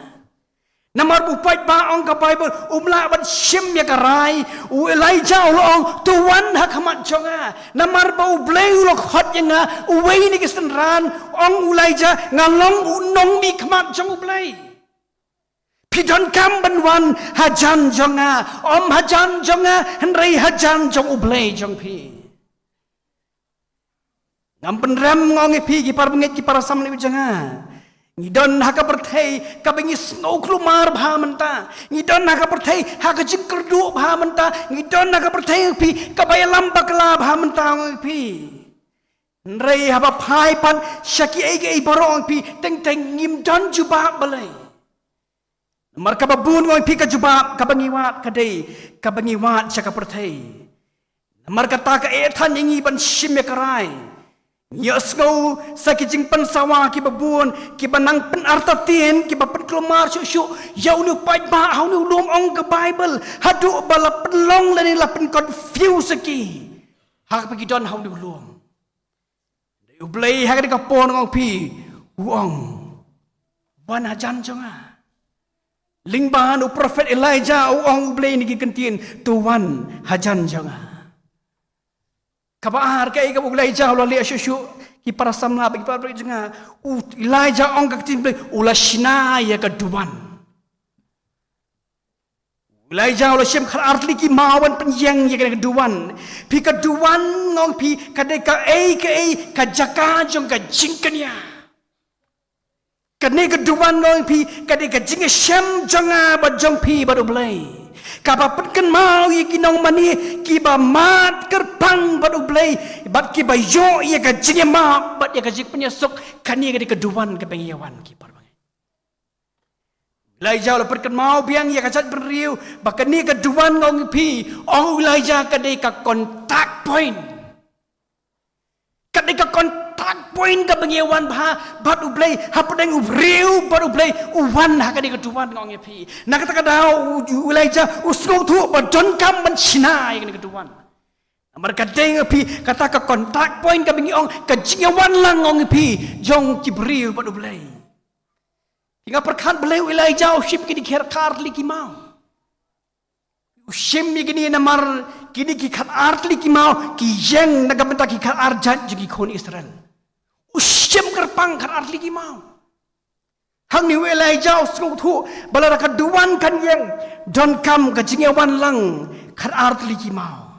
Namar ba u paidbah, ong ka Baibl, um lah ban shim ïa ka rai, u Elijah u la ong, to wan ha khmat jong nga. Namar ba U Blei u la khot ïa nga, uwei na ki synran, ong u Elijah, nga long u nongmihkhmat jong U Blei. Phi donkam ban wan hajan jong nga, ym hajan jong nga, hynrei hajan jong U Blei jong phi. Ngam pynrem, nga ong ïa phi, ki para bangeit, ki para samla jong nga. Ngi don ha ka pyrthei kaba ngi sngew khlumar bha mynta. Ngi don ha ka pyrthei ha ka jingkyrduh bha mynta. Ngi don ha ka pyrthei, phi, kaba ïalam bakla bha mynta, nga ong ïa phi. Hynrei haba phai pat sha kiei kiei baroh, nga ong ïa phi, teng teng ngim don jubab balei. Namar kaba bun, nga ong ïa phi, ka jubab kaba ngi wad ka dei kaba ngi wad sha ka pyrthei. Namar kata ka eh than ïa ngi ban shim ïa ka rai. Ngi ïohsngew sa ki jingpynsawa kiba bun, kiba nang pynartatien, kiba pynkhlumar shuh shuh ïa une u paidbah ha une u lum, ong ka Baibl, haduh ba la pynlong lane la pynconfuse ïa ki. Ha kaba ki don ha une u lum. Dei U Blei ha kane ka por, nga ong ïa phi, u ong, wan hajan jong nga. Lyngba u prophet Elijah u ong U Blei na ki kyntien, to wan hajan jong nga. Kaba ar, kaei kaba u Elijah u la leh shuh shuh, ki para samla bad ki para bangeit jong nga, u Elijah, ong ka ktien Blei, u la shna ïa ka duwan. Elijah u la shim khatar tylli ki maw ban pynïeng ïa kane ka duwan. Phi, ka duwan, nga ong ïa phi, ka dei kaei kaei, ka jaka jong ka jingkñia. Kane ka duwan, nga ong ïa phi, ka dei ka jingïashem jong nga bad jong phi bad U Blei, kaba pynkynmaw ïa ki nongmane kiba mad kyrpang bad U Blei, bad kiba ïoh ïa ka jingïamap bad ïa ka jingpynïasuk. Kane ka dei ka duwan kaba ngi ïa wan, ki para bangeit. Elijah u la pynkynmaw biang ïa ka jaitbynriew ba kane ka duwan, nga ong ïa phi, ong u Elijah, ka dei ka contact point. Ka dei ka contact point kaba ngi ïa wan bha bad U Blei, hapdeng u briew bad U Blei, u wan ha kane ka duwan, nga ong ïa phi. Na kata ka daw u, u Elijah u sngewthuh ba donkam ban shna ïa kane ka duwan. Namar ka dei, nga ong ïa phi, kata ka contact point kaba ngi ong ka jingïawan lang, nga ong ïa phi, jong ki briew bad U Blei. Phi, nga pyrkhat balei u Elijah u shim kine ki khatar tylli ki maw. U shim ïa kine namar kine ki khatar tylli ki maw ki ïeng na ka bynta ki khatar jait jong ki khun Israel. U shim kyrpang khatar tylli ki maw. Hangne u Elijah u sngewthuh ba lada ka duwan kan ïeng, donkam ka jingïawan lang khatar tylli ki maw.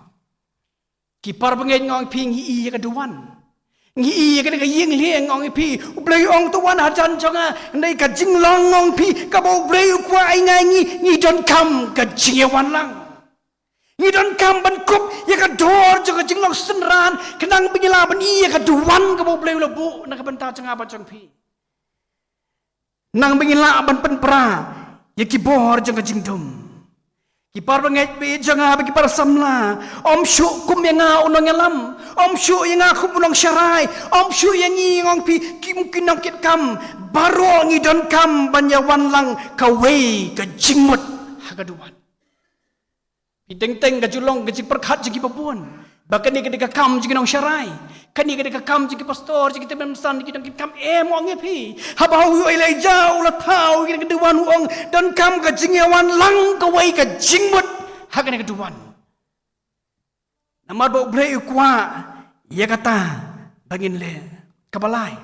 Ki para bangeit, nga ong ïa phi, ngi i ïa ka duwan. Ngi i ïa kane ka ïing lieng, nga ong ïa phi. U Blei u ong to wan hajan jong nga. Hynrei ka jinglong, nga ong ïa phi, kaba U Blei u kwah ïa ngi, ngi donkam ka jingïawan lang. Ngi donkam ban kup ïa ka dor jong ka jinglong synran, khnang ba ngin lah ban i ïa ka duwan kaba U Blei u la buh na ka bynta jong nga bad jong phi. Khnang ba ngin lah ban pynpra ïa ki bor jong ka jingdum. Ki para bangeit bad jong nga bad ki para samla, ym shuh kum ïa nga u nongïalam, ym shuh ïa nga kum u nongsharai, ym shuh ïa ngi, nga ong ïa phi, ki, ki nongkitkam, baroh ngi donkam ban ïawan lang kawei ka jingmut ha ka duwan. Phi, teng teng ka ju long ka jingpyrkhat jong kiba bun ba kane ka dei ka kam jong ki nongsharai, kane ka dei ka kam jong ki pastor, jong ki tymmen basan, jong ki nongkitkam. Em, nga ong ïa phi, haba u Elijah u la thaw ïa kane ka duwan, u ong, donkam ka jingïawan lang kawei ka jingmut ha kane ka duwan. Namar ba U Blei u kwah ïa kata ba ngin leh. Kaba lai,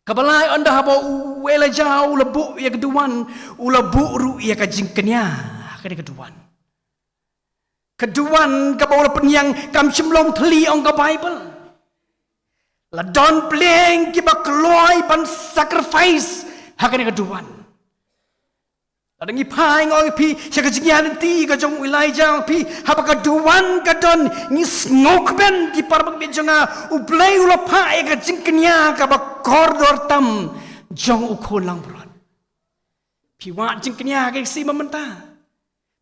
Kaba lai, ynda haba u Elijah u la buh ïa ka duwan, u la buh ruh ïa ka jingkñia ha kane ka duwan. Ka duwan kaba u la pynïang kam shym long thylli, ong ka Baibl. La don pdeng kiba kloi ban sacrifice ha kane ka duwan. Lada ngi phai, nga ong ïa phi, sha ka jingïaid lynti ka jong u Elijah, ong ïa phi, haba ka duwan ka don, ngi sngewkmen ki parabangeit jong nga, U Blei u la phah ïa ka jingkñia kaba kordor tam jong U Khun langbrot. Phi wad jingkñia ha ka sngi ba mynta?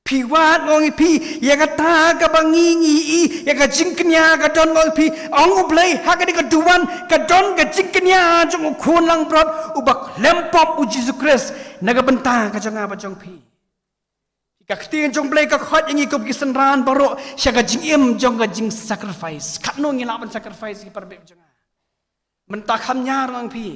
Phi wad, nga ong ïa phi, ïa kata kaba ngi, ngi ïohi ïa ka jingkñia ka don, nga ong ïa phi, ong U Blei, ha kane ka duwan ka don ka jingkñia jong U Khun langbrot uba khlem pop, U Jisu Khrist, na ka bynta ka jong nga bad jong phi. Ka ktien jong U Blei ka khot ïa ngi kum ki synran baroh sha ka jingim jong ka jingsacrifice. Katno ngi lah ban sacrifice, ki parabangeit jong nga? Mynta kham ñiar, nga ong ïa phi.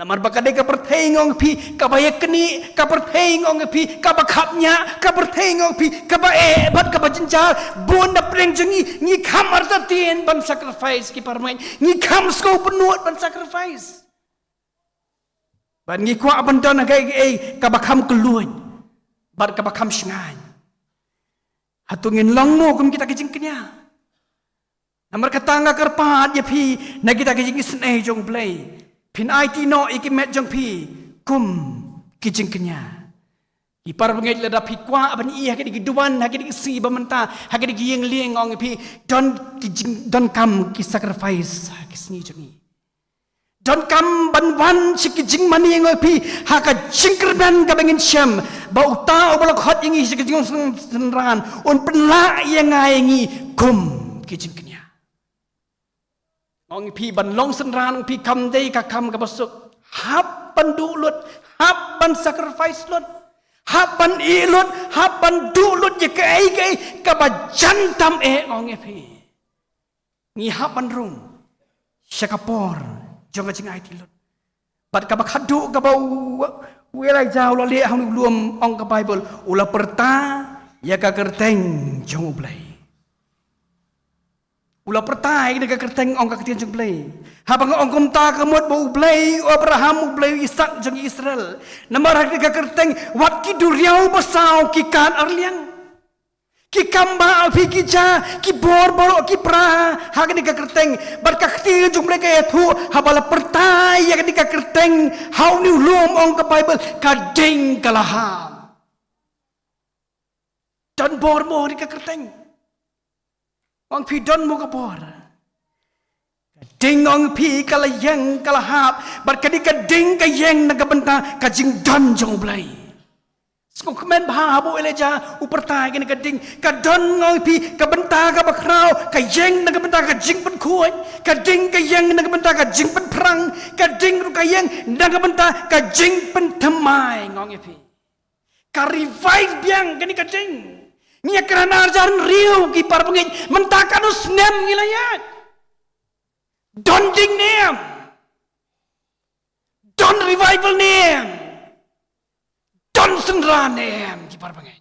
Namar ba ka dei ka pyrthei, nga ong ïa phi, kaba ïa knieh, ka pyrthei, nga ong ïa phi, kaba khapngiah, ka pyrthei, nga ong ïa phi, kaba eh bad kaba jynjar. Bun na pdeng jong ngi, ngi kham artatien ban sacrifice, ki parabangeit. Ngi kham sngewbynnud ban sacrifice. Bad ngi kwah ban don ha kaei kaei kaba kham kylluid bad kaba kham shngaiñ. Hato ngin long mo kum kita ki jingkñia? Namar kata nga kyrpad ïa phi na kita ki jingisynei jong U Blei, phin aiti noh ïa ki met jong phi kum ki jingkñia. Ki parabangeit, lada phi kwah ban ïohi ha kine ki duwan, ha kine ki sngi ba mynta, ha kine ki ïing lieng, nga ong ïa phi, don ki jing, donkam ki sacrifice ha ki sngi jong ngi. Donkam ban wan sha ki jingmane, nga ong ïa phi, ha ka jingkyrmen kaba ngin shem ba uta uba la khot ïa ngi sha ka jingsynran un pynlah ïa nga ïa ngi kum ki jingkñia. Nga ong ïa phi, ban long synran, nga ong ïa phi, kam dei ka kam kaba suk. Hap ban duh lut, hap ban sacrifice lut, hap ban ïeh lut, hap ban duh lut ïa kaei kaei kaba jan tam eh, nga ong ïa phi. Ngi hap ban rung sha ka por jong ka jingaiti lut. Bad kaba khadduh kaba u, u Elijah u la leh ha une u lum, ong ka Baibl, u la pyrta ïa ka kyrteng jong U Blei. U la pyrta ïa kane ka kyrteng, ong ka ktien jong U Blei. Haba nga ong kumta, ka mut ba U Blei u Abraham, U Blei u Isaak jong Israel. Namar ha kane ka kyrteng wat ki duriaw basaw ki kad arliang. Ki kam ba phi ki jia, ki bor baroh ki pra ha kane ka kyrteng. Bad ka ktien jong U Blei ka ïathuh, haba la pyrta ïa kane ka kyrteng ha une u lum, ong ka Baibl, ka ding ka la hap. Don bor mo ha kane ka kyrteng? Ong phi, don mo ka bor? Ka ding, ong phi, ka la ïeng, ka la hap. Bad ka dei ka ding ka ïeng na ka bynta ka jingdon jong U Blei. Sngewkmen bha haba u Elijah u pyrta ïa kane ka ding. Ka don, ong phi, ka bynta kaba khraw, ka ïeng na ka bynta ka jingpynkhuid. Ka ding ka ïeng na ka bynta ka jingpynphrang. Ka ding ruh ka ïeng na ka bynta ka jingpynthymmai, nga ong ïa phi. Ka revive biang kane ka ding. Ngi ïa kren arjan riu, ki parabangeit, mynta katno snem ngi la ïaid. Don ding ne em? Don revival ne em? Don synran ne em, ki parabangeit?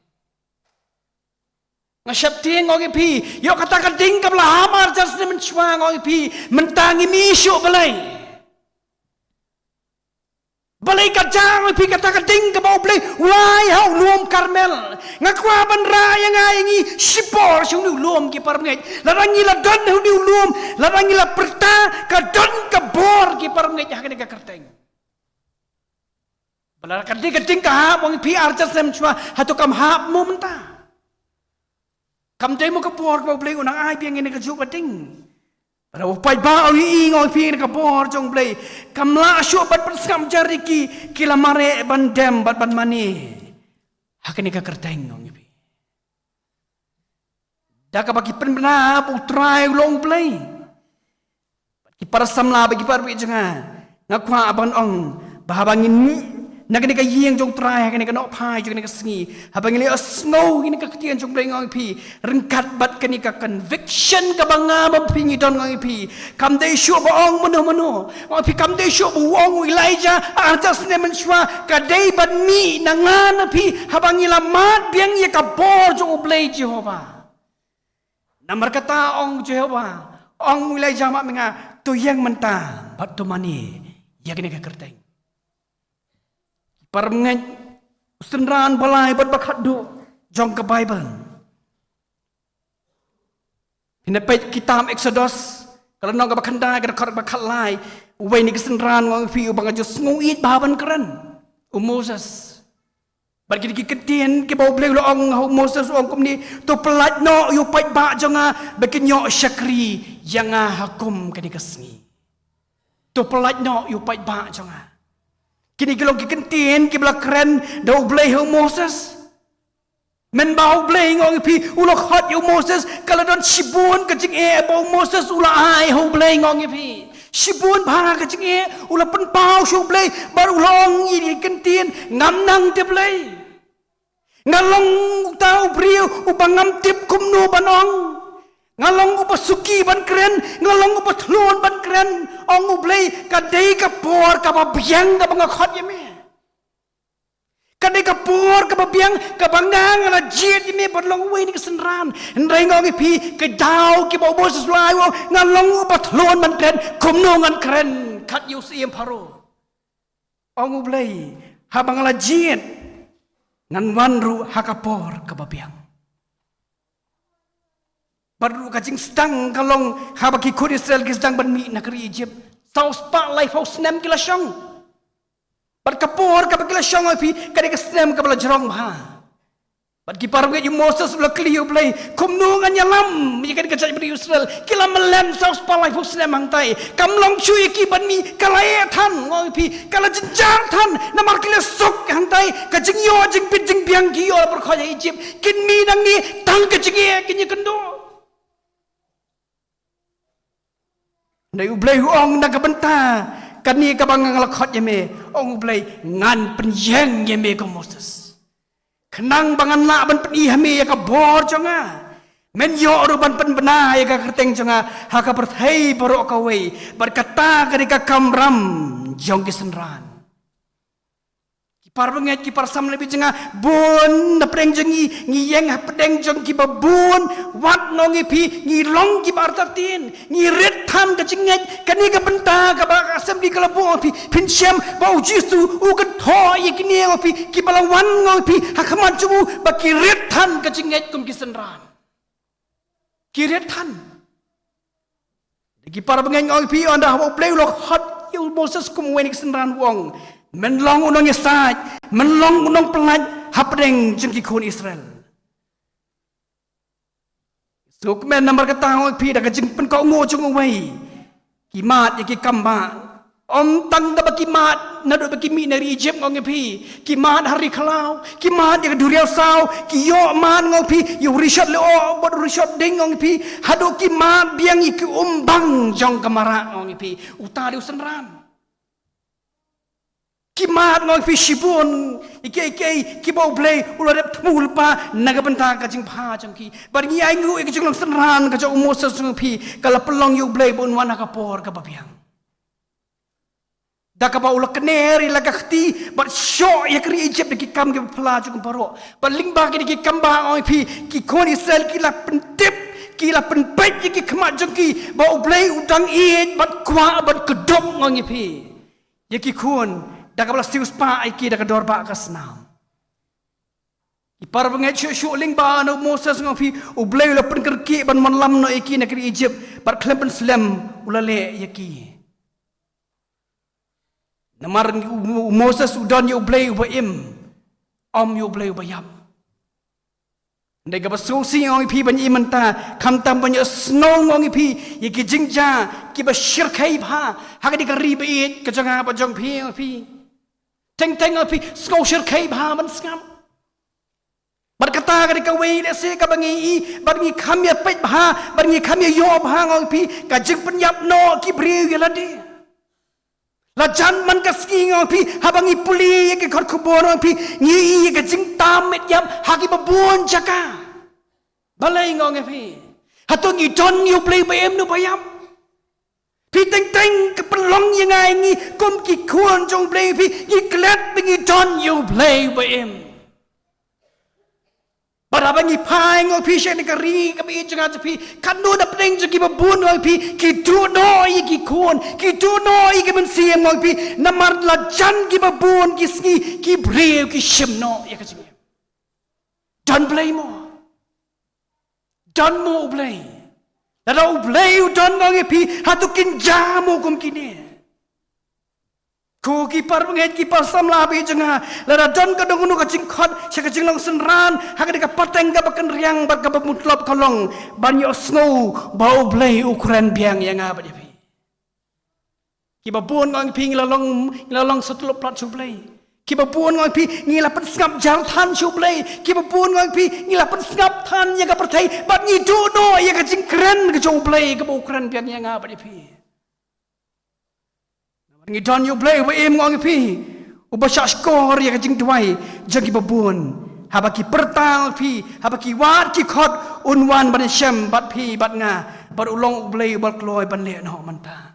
Nga sheptieng, nga ong ïa phi, ïoh kata ka ding kaba la hap arjan snem mynshuwa, nga ong ïa phi, mynta ngim ïohi shuh balei. Balei ka jia, nga ong ïa phi, kata ka ding kaba U Blei u la ai ha u lum Karmel. Nga kwah ban rah ïa nga ïa ngi shipor sha une u lum, ki parabangeit. Lada ngi la don ha une u lum, lada ngi la pyrta, ka don ka bor, ki parabangeit, ha kane ka kyrteng. Ba lada ka dei ka ding ka hap, ong ïa phi, arjan snem mynshuwa, hato kam hap mo mynta? Kam dei mo ka bor kaba U Blei u nang ai biang ïa kane kajuh ka ding? Para u paidbah, u ïohi, nga ong ïa phi, kane ka bor jong U Blei kam lah shuh ban pynsngap jar ïa ki, ki la mareh ban dem bad ban mane ha kane ka kyrteng, nga ong ïa phi. Da kaba ki pynbna ba U Trai u long U Blei. Ki para samla bad ki para bangeit jong nga, nga kwah ban ong ba haba ngin mih na kane ka ïing jong U Trai ha kane ka nohphai jong kane ka sngi, haba ngin leit sngew ïa kane ka ktien jong U Blei, nga ong ïa phi, ryngkat bad kane ka conviction kaba nga bad phi ngi don, nga ong ïa phi, kam dei shuh ba ong mano mano. Nga ong ïa phi, kam dei shuh ba u ong u Elijah arhajar snem mynshuwa, ka dei ban mih na nga na phi haba ngi la mad biang ïa ka bor jong U Blei Jehobah. Namar kata ong Jehobah, ong u Elijah ma me nga, to ïeng mynta bad to mane ïa kane ka kyrteng. Ki para bangeit, u synran ba lai bad ba khatduh jong ka Baibl. Phin ïa peit kitab Eksodos, ka lynnong kaba khyndai, ka dkhot ba khatlai, uwei na ki synran nga ong ïa phi uba nga ju sngewieit bha ban kren, u Moses. Bad kine ki kyntien kiba U Blei u la ong ha u Moses, u ong kumne: To pyllait noh ïa u paidbah jong nga ba kin ïoh shakri ïa nga ha kum kane ka sngi. To pyllait noh ïa u paidbah jong nga. Kine ki long ki kyntien kiba la kren da U Blei ha u Moses. Mynba U Blei nga ong ïa phi u la khot ïa u Moses, ka la don shibun ka jingeh ba u Moses u la ai ha U Blei nga ong ïa phi. Shibun bha ka jingeh u la pynpaw sha U Blei, bad u la ong ïa ki kyntien: Ngam nang te Blei. Nga long uta u briew uba ngam tip kumno ban ong. Nga long uba suki ban kren, nga long uba thlun ban kren. Ong U Blei, ka dei ka por kaba biang kaba nga khot ïa me. Ka dei ka por kaba biang kaba nga, nga la jied ïa me ban long uwei na ki synran. Hynrei nga ong ïa phi, ka daw kiba u Moses u la ai, u ong, nga long uba thlun ban kren, kumno ngan kren kat ïa u syiem Pharaoh. Ong U Blei, haba nga la jied, ngan wan ruh ha ka por kaba biang. Bad ruh ka jingsdang ka long haba ki khun Israel ki sdang ban mih na ka ri Egypt, saw spah laiphew snem ki la shong. Bad ka por kaba ki la shong, ong ïa phi, ka dei ka snem kaba la jrong bha. Bad ki para bangeit, u Moses u la kylli ïa U Blei: Kumno ngan ïalam ïa kane ka jaitbynriew Israel? Ki la mlien saw spah laiphew snem hangtai. Kam long shuh ïa ki ban mih, ka la eh than, nga ong ïa phi, ka la jynjar than. Namar ki la suk hangtai, ka jingïoh jingbit jingbiang ki ïoh la pyrkhat ha Egypt. Kin mih nangne tang ka jingeh kin ïakynduh. Hynrei U Blei u ong, na ka bynta kane kaba nga la khot ïa me, ong U Blei, ngan pynïeng ïa me, ko Moses, khnang ba ngan lah ban pyni ha me ïa ka bor jong nga. Men ïoh ruh ban pynbna ïa ka kyrteng jong nga ha ka pyrthei baroh kawei. Bad kata ka dei ka kamram jong ki synran. Ki para bangeit, ki para samla ba ïeit jong nga, bun na pdeng jong ngi ngi ïeng ha pdeng jong kiba bun. Wat nga ong ïa phi, ngi long kiba artatien, ngi rit than ka jingngeit. Kane ka bynta kaba ka Assembly ka la buh, nga ong ïa phi, phin shem ba U Jisu u kynthoh ïa kine, nga ong ïa phi, kiba la wan, nga ong ïa phi, ha khmat jong u, ba ki rit than ka jingngeit kum ki synran. Ki rit than. Ki para bangeit, nga ong ïa phi, ynda haba U Blei u la khot ïa u Moses kum uwei na ki synran, u ong, men long u nongïasaid, men long u nongpyllait ha pdeng jong ki khun Israel. Suk men namar kata, nga ong ïa phi, da ka jingpynkohnguh jong uwei, ki mad ïa ki kambah. Ym tang kaba ki mad naduh ba ki mih na ri Egypt, nga ong ïa phi, ki mad ha ri khlaw, ki mad ïa ka duriaw saw, ki ïoh mad, nga ong ïa phi, ïa u rishot lyoh bad u rishot ding, nga ong ïa phi, haduh ki mad biang ïa ki umbang jong ka marah, nga ong ïa phi. Uta dei u synran. Ki mad, nga ong ïa phi, shibun ïa kiei kiei kiba U Blei u la dep thmu lypa na ka bynta ka jingbha jong ki. Bad ngi ainguh ïa ka jinglong synran ka jong u Moses, nga ong ïa phi, ka la pynlong ïa U Blei ba un wan ha ka por kaba biang. Da kaba u la kner ïa la ka kti bad shoh ïa ka ri Egypt da ki kam kiba phylla jong u Pharaoh. Bad lyngba kine ki kambah, nga ong ïa phi, ki khun Israel ki la pyntip, ki la pynpeit ïa ki khmat jong ki ba U Blei u dang ïeit bad kwah ban kdup, nga ong ïa phi, ïa ki khun, da kaba la siewspah ïa ki da ka dorbah ka snam. Ki para bangeit, shuh shuh lyngba na u Moses, nga ong ïa phi, U Blei u la pynkyrkieh ban wanlam noh ïa ki na ka ri Egypt, bad khlem pynslem u la leh ïa ki. Namar u, u Moses u don ïa U Blei uba im, ym ïa U Blei uba ïap. Hynrei kaba sngewsih, nga ong ïa phi, ban ïa mynta, khamtam ban ïa sngew, nga ong ïa phi, ïa ki jingjia kiba shyrkhei bha ha kane ka ri ba ïeit ka jong nga bad jong phi, nga ong ïa phi. Teng teng, nga ong ïa phi, sngew shyrkhei bha ban sngap. Bad kata ka dei kawei lehse kaba ngi i, bad ngi kham ïa peit bha, bad ngi kham ïa ïoh bha, nga ong ïa phi, ka jingpynïap noh ki briew ïa lade. La jan man ka sngi, nga ong ïa phi, haba ngi pule ïa ki khot khubor, nga ong ïa phi, ngi i ïa ka jingtam met ïap ha kiba bun jaka. Balei, nga ong ïa phi? Hato ngi don ïa U Blei ba im ne ba ïap? Phi, teng teng ka pynlong ïa nga ïa ngi kum ki khun jong U Blei, phi, ngi klet ba ngi don ïa U Blei ba im. Bad haba ngi phai, nga ong ïa phi, sha kane ka ri kaba ïeit jong nga jong phi, katno na pdeng jong kiba bun, nga ong ïa phi, ki duh noh ïa ki khun, ki duh noh ïa ki mynsiem, nga ong ïa phi, namar la jan kiba bun ki sngi, ki briew ki shim noh ïa ka jingim. Don Blei mo? Don mo U Blei? Lada U Blei u don, nga ong ïa phi, hato kin jia mo kum kine? Ko ki para bangeit, ki para samla ba ïeit jong nga, lada don kano kano ka jingkhot sha ka jinglong synran ha kane ka pateng kaba kynriang bad kaba mutlop, ka long ban ïohsngew ba U Blei u kren biang ïa nga bad ïa phi. Kiba bun, nga ong ïa phi, ngi la long, ngi la long sngewthuh palat sha U Blei. Kiba bun, nga ong ïa phi, ngi la pynsngap jar than sha U Blei. Kiba bun, nga ong ïa phi, ngi la pynsngap than ïa ka pyrthei bad ngi duh noh ïa ka jingkren ka jong U Blei kaba u kren biang ïa nga bad ïa phi. Namar ngi don ïa U Blei uba im, nga ong ïa phi, uba shahshkor ïa ka jingduwai jong kiba bun. Haba ki pyrta, nga ong ïa phi, haba ki wad ki khot, un wan ban ïashem bad phi bad nga. Bad u long U Blei uba kloi ban leh noh mynta.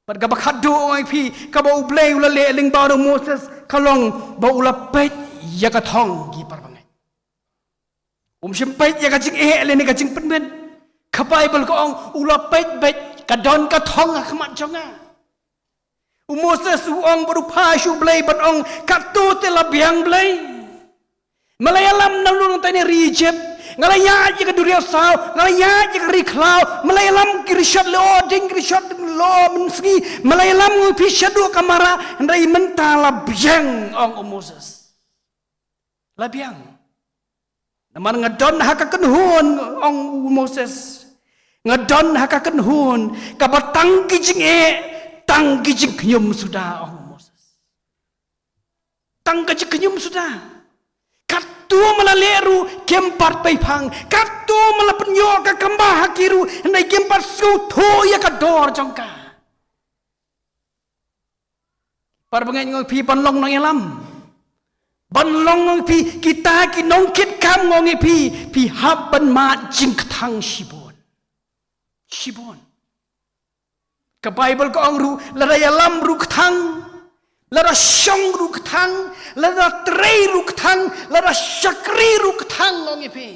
Bad kaba khatduh, nga ong ïa phi, kaba U Blei u la leh lyngba u Moses, ka long ba u la peit ïa ka thong, ki para bangeit. Um shym peit ïa ka jingeh lane ka jingpynbit. Ka Baibl ka ong, u la peit beit, ka don ka thong ha khmat jong nga. U Moses u ong bad u phai sha U Blei bad ong, katto te la biang Blei. Me la ïalam na lum tang ne ri Egypt. Nga la ïaid ïa ka duriaw saw, nga la ïaid ïa ka ri khlaw. Me la ïalam ki ri shad lyoh ding, ki ri shad lyoh mynsngi. Me la ïalam, nga ong ïa phi, shaduh ka marah, hynrei mynta la biang, ong u Moses. La biang. Namar nga don ha ka kynhun, ong u Moses. Nga don ha ka kynhun kaba tang ki jingeh, tang ki jingkhñium suda, ong u Moses. Tang ka jingkhñium suda. Katto me la leh ruh kim pat pei phang. Katto me la pynïoh ka kamba ha ki ruh, hynrei kim pat sngewthuh ïa ka dor jong ka. Para bangeit, nga ong ïa phi, ban long nongïalam, ban long, nga ong ïa phi, kita ki nongkitkam, nga ong ïa phi, phi hap ban mad jingkthang shibun. Shibun. Ka Baibl ka ong ruh, lada ïalam ruh kthang, lada shong ruh kthang, lada trei ruh kthang, lada shakri ruh kthang, nga ong ïa phi.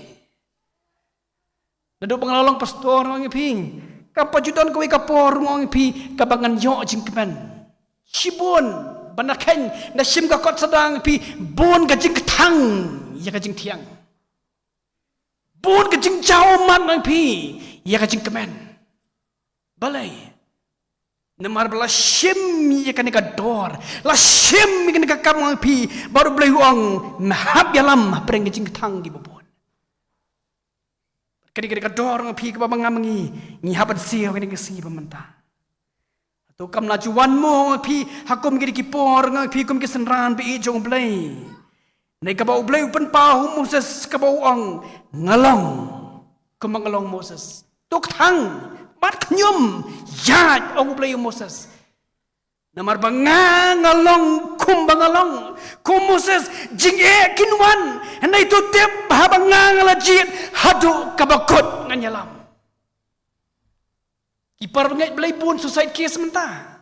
Naduh ba nga la long pastor, nga ong ïa phi, kam pat ju don kawei ka por, nga ong ïa phi, kaba ngan ïoh jingkmen. Shibun, ba na kheiñ, na shim ka kot sahdangi, nga ong ïa phi, bun ka jingkthang ïa ka jingthiang. Bun ka jingjaw ummat, nga ong ïa phi, ïa ka jingkmen. Balei? Namar ba la shim ïa kane ka dor, la shim ïa kane ka kam, nga ong ïa phi, bad U Blei u ong, me hap ïalam hapdeng ka jingkthang kiba bun. Kane, kane ka dor, nga ong ïa phi, kaba ma nga ma ngi ngi hap ban siew ha kane ka sngi ba mynta. Hato kam lah ju wan mo, nga ong ïa phi, ha kum kine ki por, nga ong ïa phi, kum ki synran ba ïeit jong U Blei? Hynrei kaba U Blei u pynpaw ha u Moses, kaba u ong, nga long kumba nga long, Moses. To kthang, mad khñium, ïaid, ong U Blei ha u Moses. Namar ba nga, nga long kumba nga long. Ko Moses, jingeh kin wan, hynrei to tip ba haba nga, nga la jied, haduh kaba kut ngan ïalam. Ki para bangeit, balei bun suicide case mynta?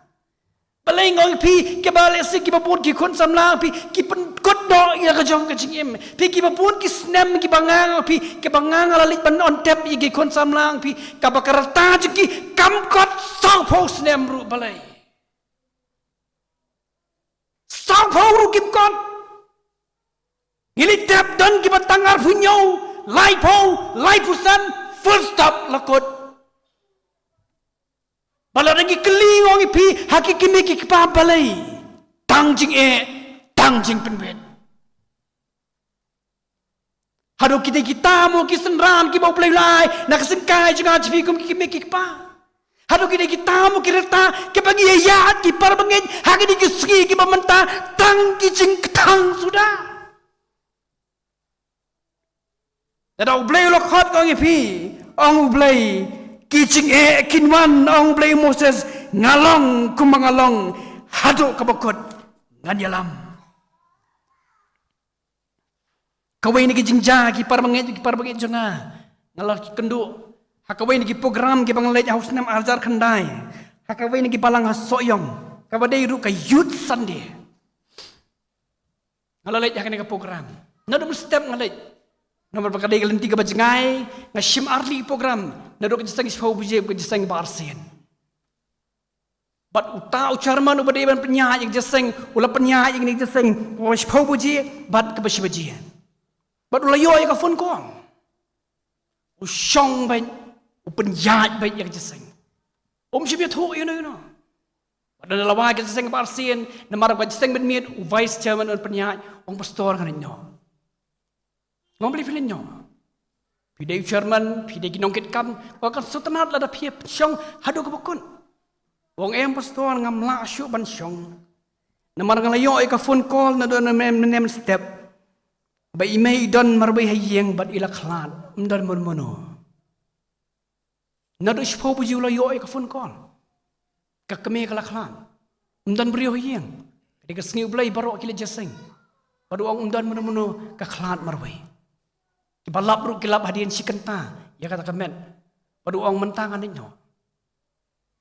Balei, nga ong ïa phi, kiba lehse kiba bun ki khun samla, nga ong ïa phi, ki pynkut noh ïa la ka jong ka jingim. Phi, kiba bun ki snem kiba nga, nga ong ïa phi, kiba nga, nga la leit ban on tep ïa ki khun samla, nga ong ïa phi, kaba ka rta jong ki kam kot sawphew snem ruh, balei? Sawphew ruh kim kot. Ngi leit tep, don kiba tang arphew hynñiew, laiphew, laiphew san, full stop, la kut. Ba lada ngi kylli, nga ong ïa phi, ha ki kmie ki kpa, balei? Tang jingeh, tang jingpynbit. Haduh kita kita mo ki synran kiba U Blei u la ai na ka syngkai jong nga jong phi kum ki kmie ki kpa? Haduh kita kita mo ki rta kiba ngi ïaid, ki para bangeit, ha kine ki sngi kiba mynta, tang ki jingkthang suda? Lada U Blei u la khot, nga ong ïa phi, ong U Blei, ki jingeh kin wan, ong U Blei ha u Moses, nga long kumba nga long, haduh kaba kut ngan ïalam. Kawei na ki jingjia, ki para bangeit, ki para bangeit jong nga, nga la kynduh ha kawei na ki program kiba nga leit ha u snem ar hajar khyndai, ha kawei na ki balang ha Sohiong, kaba dei ruh ka Youth Sunday. Nga la leit ha kane ka program. Naduh mynstep nga leit. Namar ba ka dei ka lynti kaba jngai, nga shim artylli ki program, naduh ka jingïaseng shiphew baje, ka jingïaseng ba arsien. Bad uta u chairman uba dei ban pynïaid ïa ka jingïaseng, u la pynïaid ïa ka jingïaseng, kaba shiphew baje, bad kaba shi baje. Bad u la ïoh ïa ka phone call. U shong beit, u pynïaid beit ïa ka jingïaseng. Um shym ïathuh ïano ïano. Bad ynda la wai ka jingïaseng ba arsien, namar ba ka jingïaseng mynmiet, u vice chairman un pynïaid, ong pastor nga ngeit noh. Nga ong balei phi ngeit noh. Phi dei u chairman, phi dei ki nongkitkam, nga kan sngewtynnat lada phi pynshong haduh kaba kut. Ong em pastor ngam lah shuh ban shong. Namar nga la ïoh ïa ka phone call naduh mynne mynstep. Ba i mei i don marwei ha ïing bad i la khlad, ym don mano mano. Naduh shiphew baje u la ïoh ïa ka phone call. Ka kmie ka la khlad. Ym don briew ha ïing. Ka dei ka sngi U Blei baroh ki la jingïaseng. Bad u ong ym don mano mano ka khlad marwei. Kiba lap ruh ki lap hadien shi kynta ïa kata ka met. Bad u ong mynta ngan leit noh.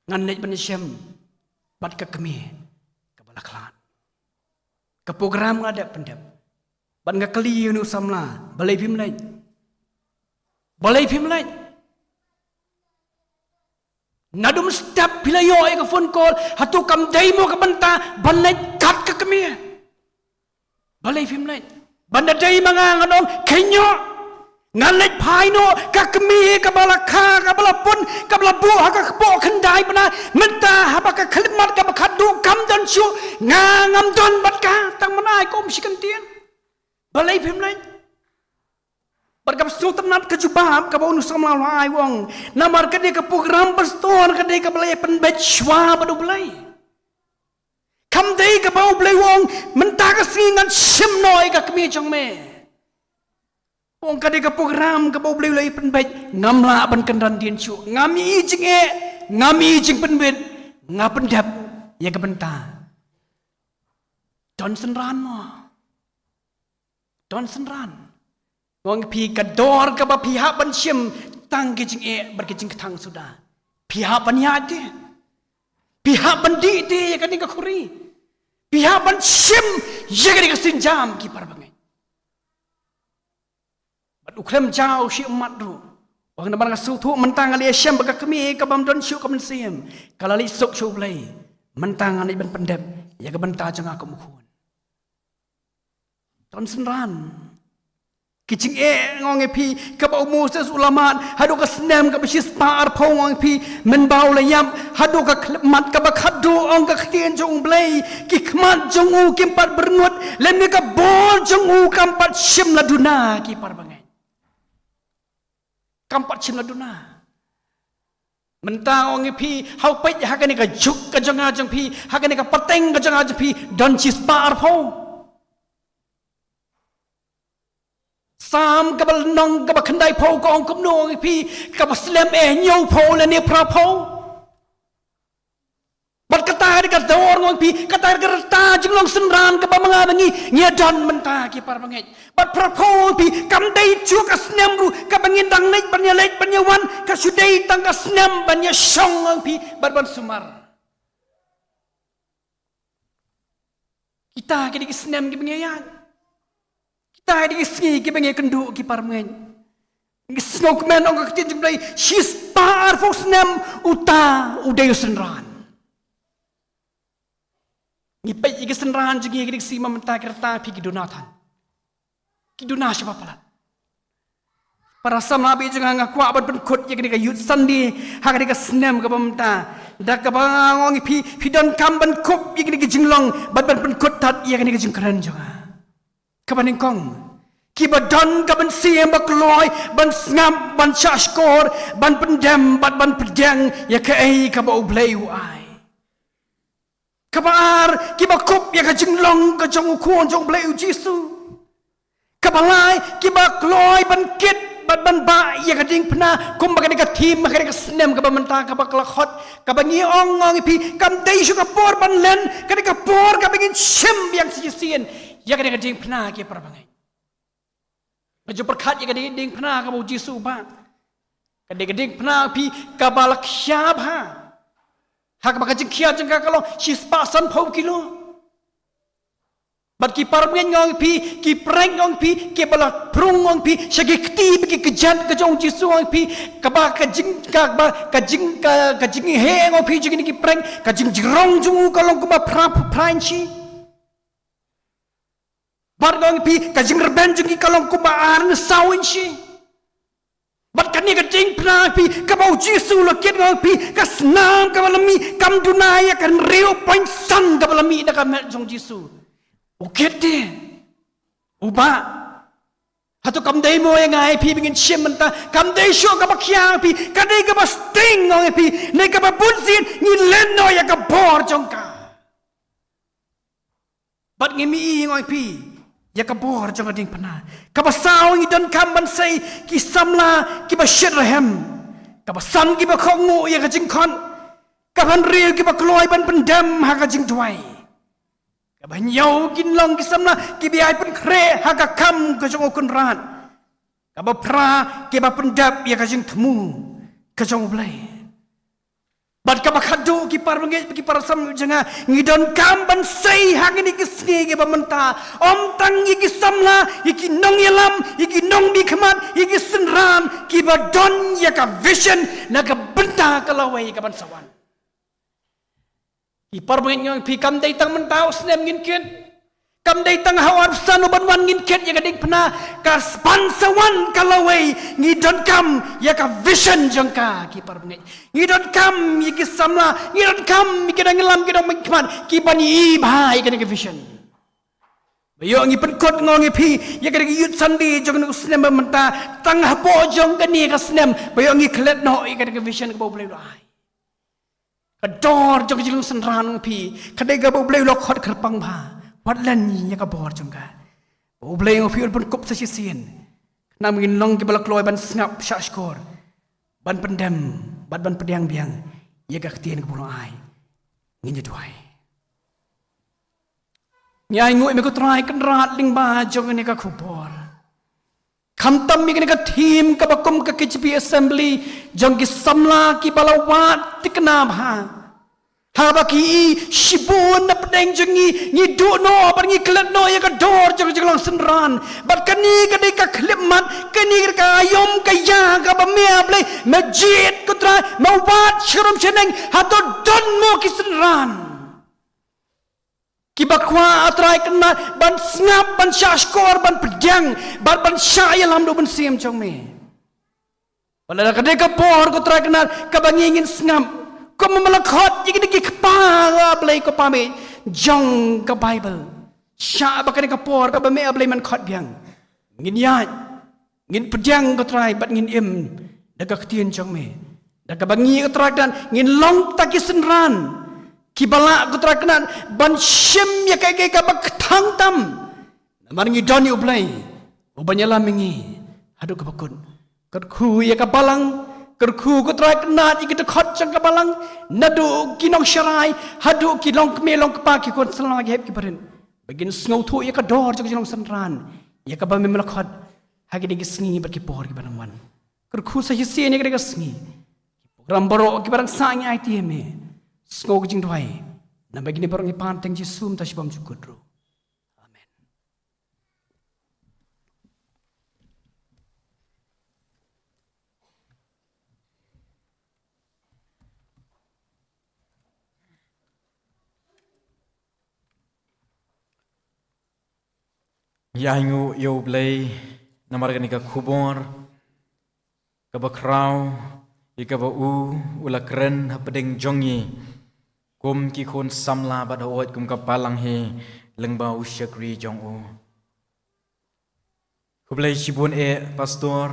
Ngan leit ban ïashem bad ka kmie kaba la khlad. Ka program nga dep pyndep. Bad nga kylli ïa une u samla, balei phim leit? Balei phim leit? Naduh mynstep phi la ïoh ïa ka phone call, hato kam dei mo ka bynta ban leit kat ka kmie? Balei phim leit? Ban da dei ma nga ngan ong, kheiñ noh. Ngan leit phai noh, ka kmie kaba la kha, kaba la pun, kaba la buh ha ka kpoh khyndai bnai, mynta haba ka khyllipmat kaba khatduh kam don shuh, nga ngam don bad ka, tang ban ai kum shi kyntien. Balei phim leit? Bad kaba sngewtynnat ka jubab kaba une u samla u la ai u ong, namar ka dei ka program pastor ka dei kaba la ïa pynbeit shuwa bad U Blei. Kam dei kaba U Blei u ong mynta ka sngi ngan shim noh ïa ka kmie jong me. U ong ka dei ka program kaba U Blei u la ïa pynbeit, ngam lah ban kynran dien shuh, ngam ïohi jingeh, ngam ïohi jingpynbeit, nga pyndep ïa ka bynta. Don synran mo. Don synran. Nga ong ïa phi ka dor kaba phi hap ban shim tang ki jingeh bad ki jingkthang suda. Phi hap ban ïaid te. Phi hap ban dih te ïa kane ka khuri. Phi hap ban shim ïa kane ka sienjam ki para bangeit. Bad u khlem jaw shi ummat ruh. Ong namar nga sngewthuh mynta nga la ïashem bad ka kmie kabym don shuh ka mynsiem. Ka la leit suk sha U Blei. Mynta ngan leit ban pyndep ïa ka bynta jong nga kum u khun. Don synran. Ki jingeh nga ong ïa phi kaba u Moses u la mad haduh ka snem kaba shispah arphew nga ong ïa phi mynba u la ïap haduh ka khyllipmat kaba khatduh ong ka ktien jong U Blei ki khmat jong u kim pat byrngut lymne ka bor jong u kam pat shym la duna ki para bangeit. Kam pat shym la duna. Mynta nga ong ïa phi, hau peit ha kane ka juk ka jong nga jong phi, ha kane ka pateng ka jong nga jong phi, don shispah arphew. Salm kaba lynnong kaba khyndaiphew ka ong kumno ong ïa phi, kaba slem eh hynñiewphew lane phraphew. Bad kata ka dei ka dor nga ong ïa phi, kata ka dei ka rta jinglong synran kaba ma nga ma ngi ngi ïa don mynta ki para bangeit. Bad phraphew nga ong ïa phi, kam dei shuh ka snem ruh kaba ngin dang leit ban ïa leit ban ïa wan, ka shu dei tang ka snem ban ïa shong nga ong ïa phi bad ban sumar. Kita ki dei ki snem kiba ngi ïaid. Kita ki dei ki sngi kiba ngi kynduh ki para bangeit. Ngi sngewkmen ong ka ktien jong U Blei shispah arphew snem uta u dei u synran. Ngi peit ïa ki synran jong ngi ki dei ki sngi ma mynta ki rta phi ki duna than. Ki duna shaba palat. Para samla baieit jong nga nga kwah ban pynkut ïa kane ka Youth Sunday ha kane ka snem kaba mynta. Da kaba nga ong ïa phi phi donkam ban kup ïa kane ka jinglong bad ban pynkut tad ïa kane ka jingkren jong nga. Kaba nyngkong kiba don ka mynsiem ba kloi ban sngap ban shahshkor ban pyndem bad ban pdiang ïa kaei kaba U Blei u ai. Kaba ar kiba kup ïa ka jinglong ka jong u khun jong U Blei U Jisu. Kaba lai kiba kloi ban kit bad ban bah ïa ka diengphna kumba kane ka theme ha kane ka snem kaba mynta kaba ka la khot kaba ngi ong ong ïa phi kam dei shuh ka por ban len kane ka por kaba ngin shim biang shisien ïa kane ka diengphna ki para bangeit. Nga ju pyrkhat ïa ka dieng, diengphna kaba U Jisu u bah. Ka dei ka diengphna phi kaba la khia bha. Ha kaba ka jingkhia jong ka ka long shispah sanphew kilo. Bad ki parabangeit nga ong ïa phi, ki prank nga ong ïa phi, kiba la prung nga ong ïa phi sha ki kti bad ki kjat ka jong u Jisu nga ong ïa phi, kaba ka jing, kaba ka jing, ka, ka jingheh nga ong ïa phi jong kine ki prank, ka jingjrong jong u ka long kumba phra, phra inshi. Bad nga ong ïa phi, ka jingrben jong ki ka long kumba ar ne saw inshi. Bad kane ka diengphna ïa phi, kaba u Jisu u la kit nga ong ïa phi, ka snam kaba la mih kam duna ïa ka hynriew point san kaba la mih na ka met jong u Jisu. U kit de. U Bah. Hato kam dei mo ïa nga ïa phi ba ngin shim mynta, kam dei shuh kaba khia ïa phi, ka dei kaba sting nga ong ïa phi, ne kaba bunsien ngin leh noh ïa ka bor jong ka. Bad ngi mih ïa nga ong ïa phi ïa ka bor jong ka diengphna. Kaba saw ngi donkam ban sei ki samla kiba shit rhem. Kaba san kiba kohnguh ïa ka jingkhot. Kaba hynriew kiba kloi ban pyndem ha ka jingduwai. Kaba hynñiew kin long ki samla kiba ïai pynkhreh ha ka kam ka jong u Kynrad. Kaba phra kiba pyndep ïa ka jingthmu ka jong U Blei. Bad kaba khadduh ki parabangeit, ki parasam jong nga, ngi donkam ban sei ha kine ki sngi kiba mynta. Ym tang ïa ki samla, ïa ki nongïalam, ïa ki nongmihkhmat, ïa ki synran kiba don ïa ka vision na ka bynta ka lawei kaban sa wan. Ki parabangeit nga ong ïa phi kam dei tang mynta u snem ngin kit. Kam dei tang ha u arphew san uban wan ngin kit ïa ka diengphna, kaban sa wan ka lawei ngi donkam ïa ka vision jong ka ki parabangeit. Ngi donkam ïa ki samla, ngi donkam ïa ki nongïalam, ki nongmihkhmat kiban ïohi bha ïa kane ka vision. Ba ïoh ngi pynkut nga ong ïa phi ïa kane ka Youth Sunday jong kane ka snem ba mynta tang hapoh jong kane ka snem ba ïoh ngi klet noh ïa kane ka vision kaba U Blei u la ai. Ka dor jong ka jinglong synran nga ong ïa phi ka dei kaba U Blei u la khot kyrpang bha. Wat len ïa ka bor jong ka. Ba U Blei nga ong ïa phi un pynkup sa shisien. Khnang ba ngin long kiba la kloi ban sngap shah shkor, ban pyndem bad ban pdiang biang ïa ka ktien kaba u la ai. Ngin ïa duwai. Ngi ainguh ïa me ko Trai Kynrad lyngba jong kane ka khubor. Khamtam ïa kane ka theme kaba kum ka K J P Assembly jong ki samla kiba la wad thikna bha. Haba ki ïohi shibun na pdeng jong ngi, ngi duh noh bad ngi klet noh ïa ka dor jong ka jinglong synran. Bad kane ka dei ka khyllipmat, kane ka dei ka aïom ka ïa kaba me A Blei me jied ko Trai, me wad sharum shaneng, hato don mo ki synran kiba kwah A Trai Kynrad ban sngap, ban shah shkor, ban pdiang bad ban shah ïalam da u Mynsiem jong me. Wat la ka dei ka bor ko Trai Kynrad kaba ngi ngin sngap. Kumba me la khot ïa kine ki kpa, A Blei, ko Pa, me jong ka Baibl. Shah ba kane ka por kaba me A Blei men khot biang, ngin ïaid, ngin pdiang ko Trai bad ngin im da ka ktien jong me. Da kaba ngi ko Trai Kynrad ngin long kita ki synran kiba lah ko Trai Kynrad ban shim ïa kaei kaei kaba kthang tam. Namar ngi don ïa U Blei uban ïalam ïa ngi haduh kaba kut. Kyrkhu ïa ka balang, kyrkhu ko Trai Kynrad ïa ki dkhot jong ka balang, naduh ki nongsharai haduh ki longkmie longkpa, ki khun samla, ki hep ki barit, ba kin sngewthuh ïa ka dor jong ka jinglong synran ïa kaba me la khot ha kine ki sngi bad ki por kiba nang wan. Kyrkhu sa shisien ïa kane ka sngi. Ki program baroh kiba dang sah ngi aiti ïa me. Sngew ka jingduwai. Namar kine baroh ngi pan ha kyrteng Jisu, mynta shibun, shibun ruh. Amen. Ïa, ainguh ïa U Blei namar kane ka khubor kaba khraw ïa kaba u, u la kren hapdeng jong ngi kum ki khun samla bad hooid kum ka balang hi lyngba u shakri jong u. Khublei shibun eh Pastor,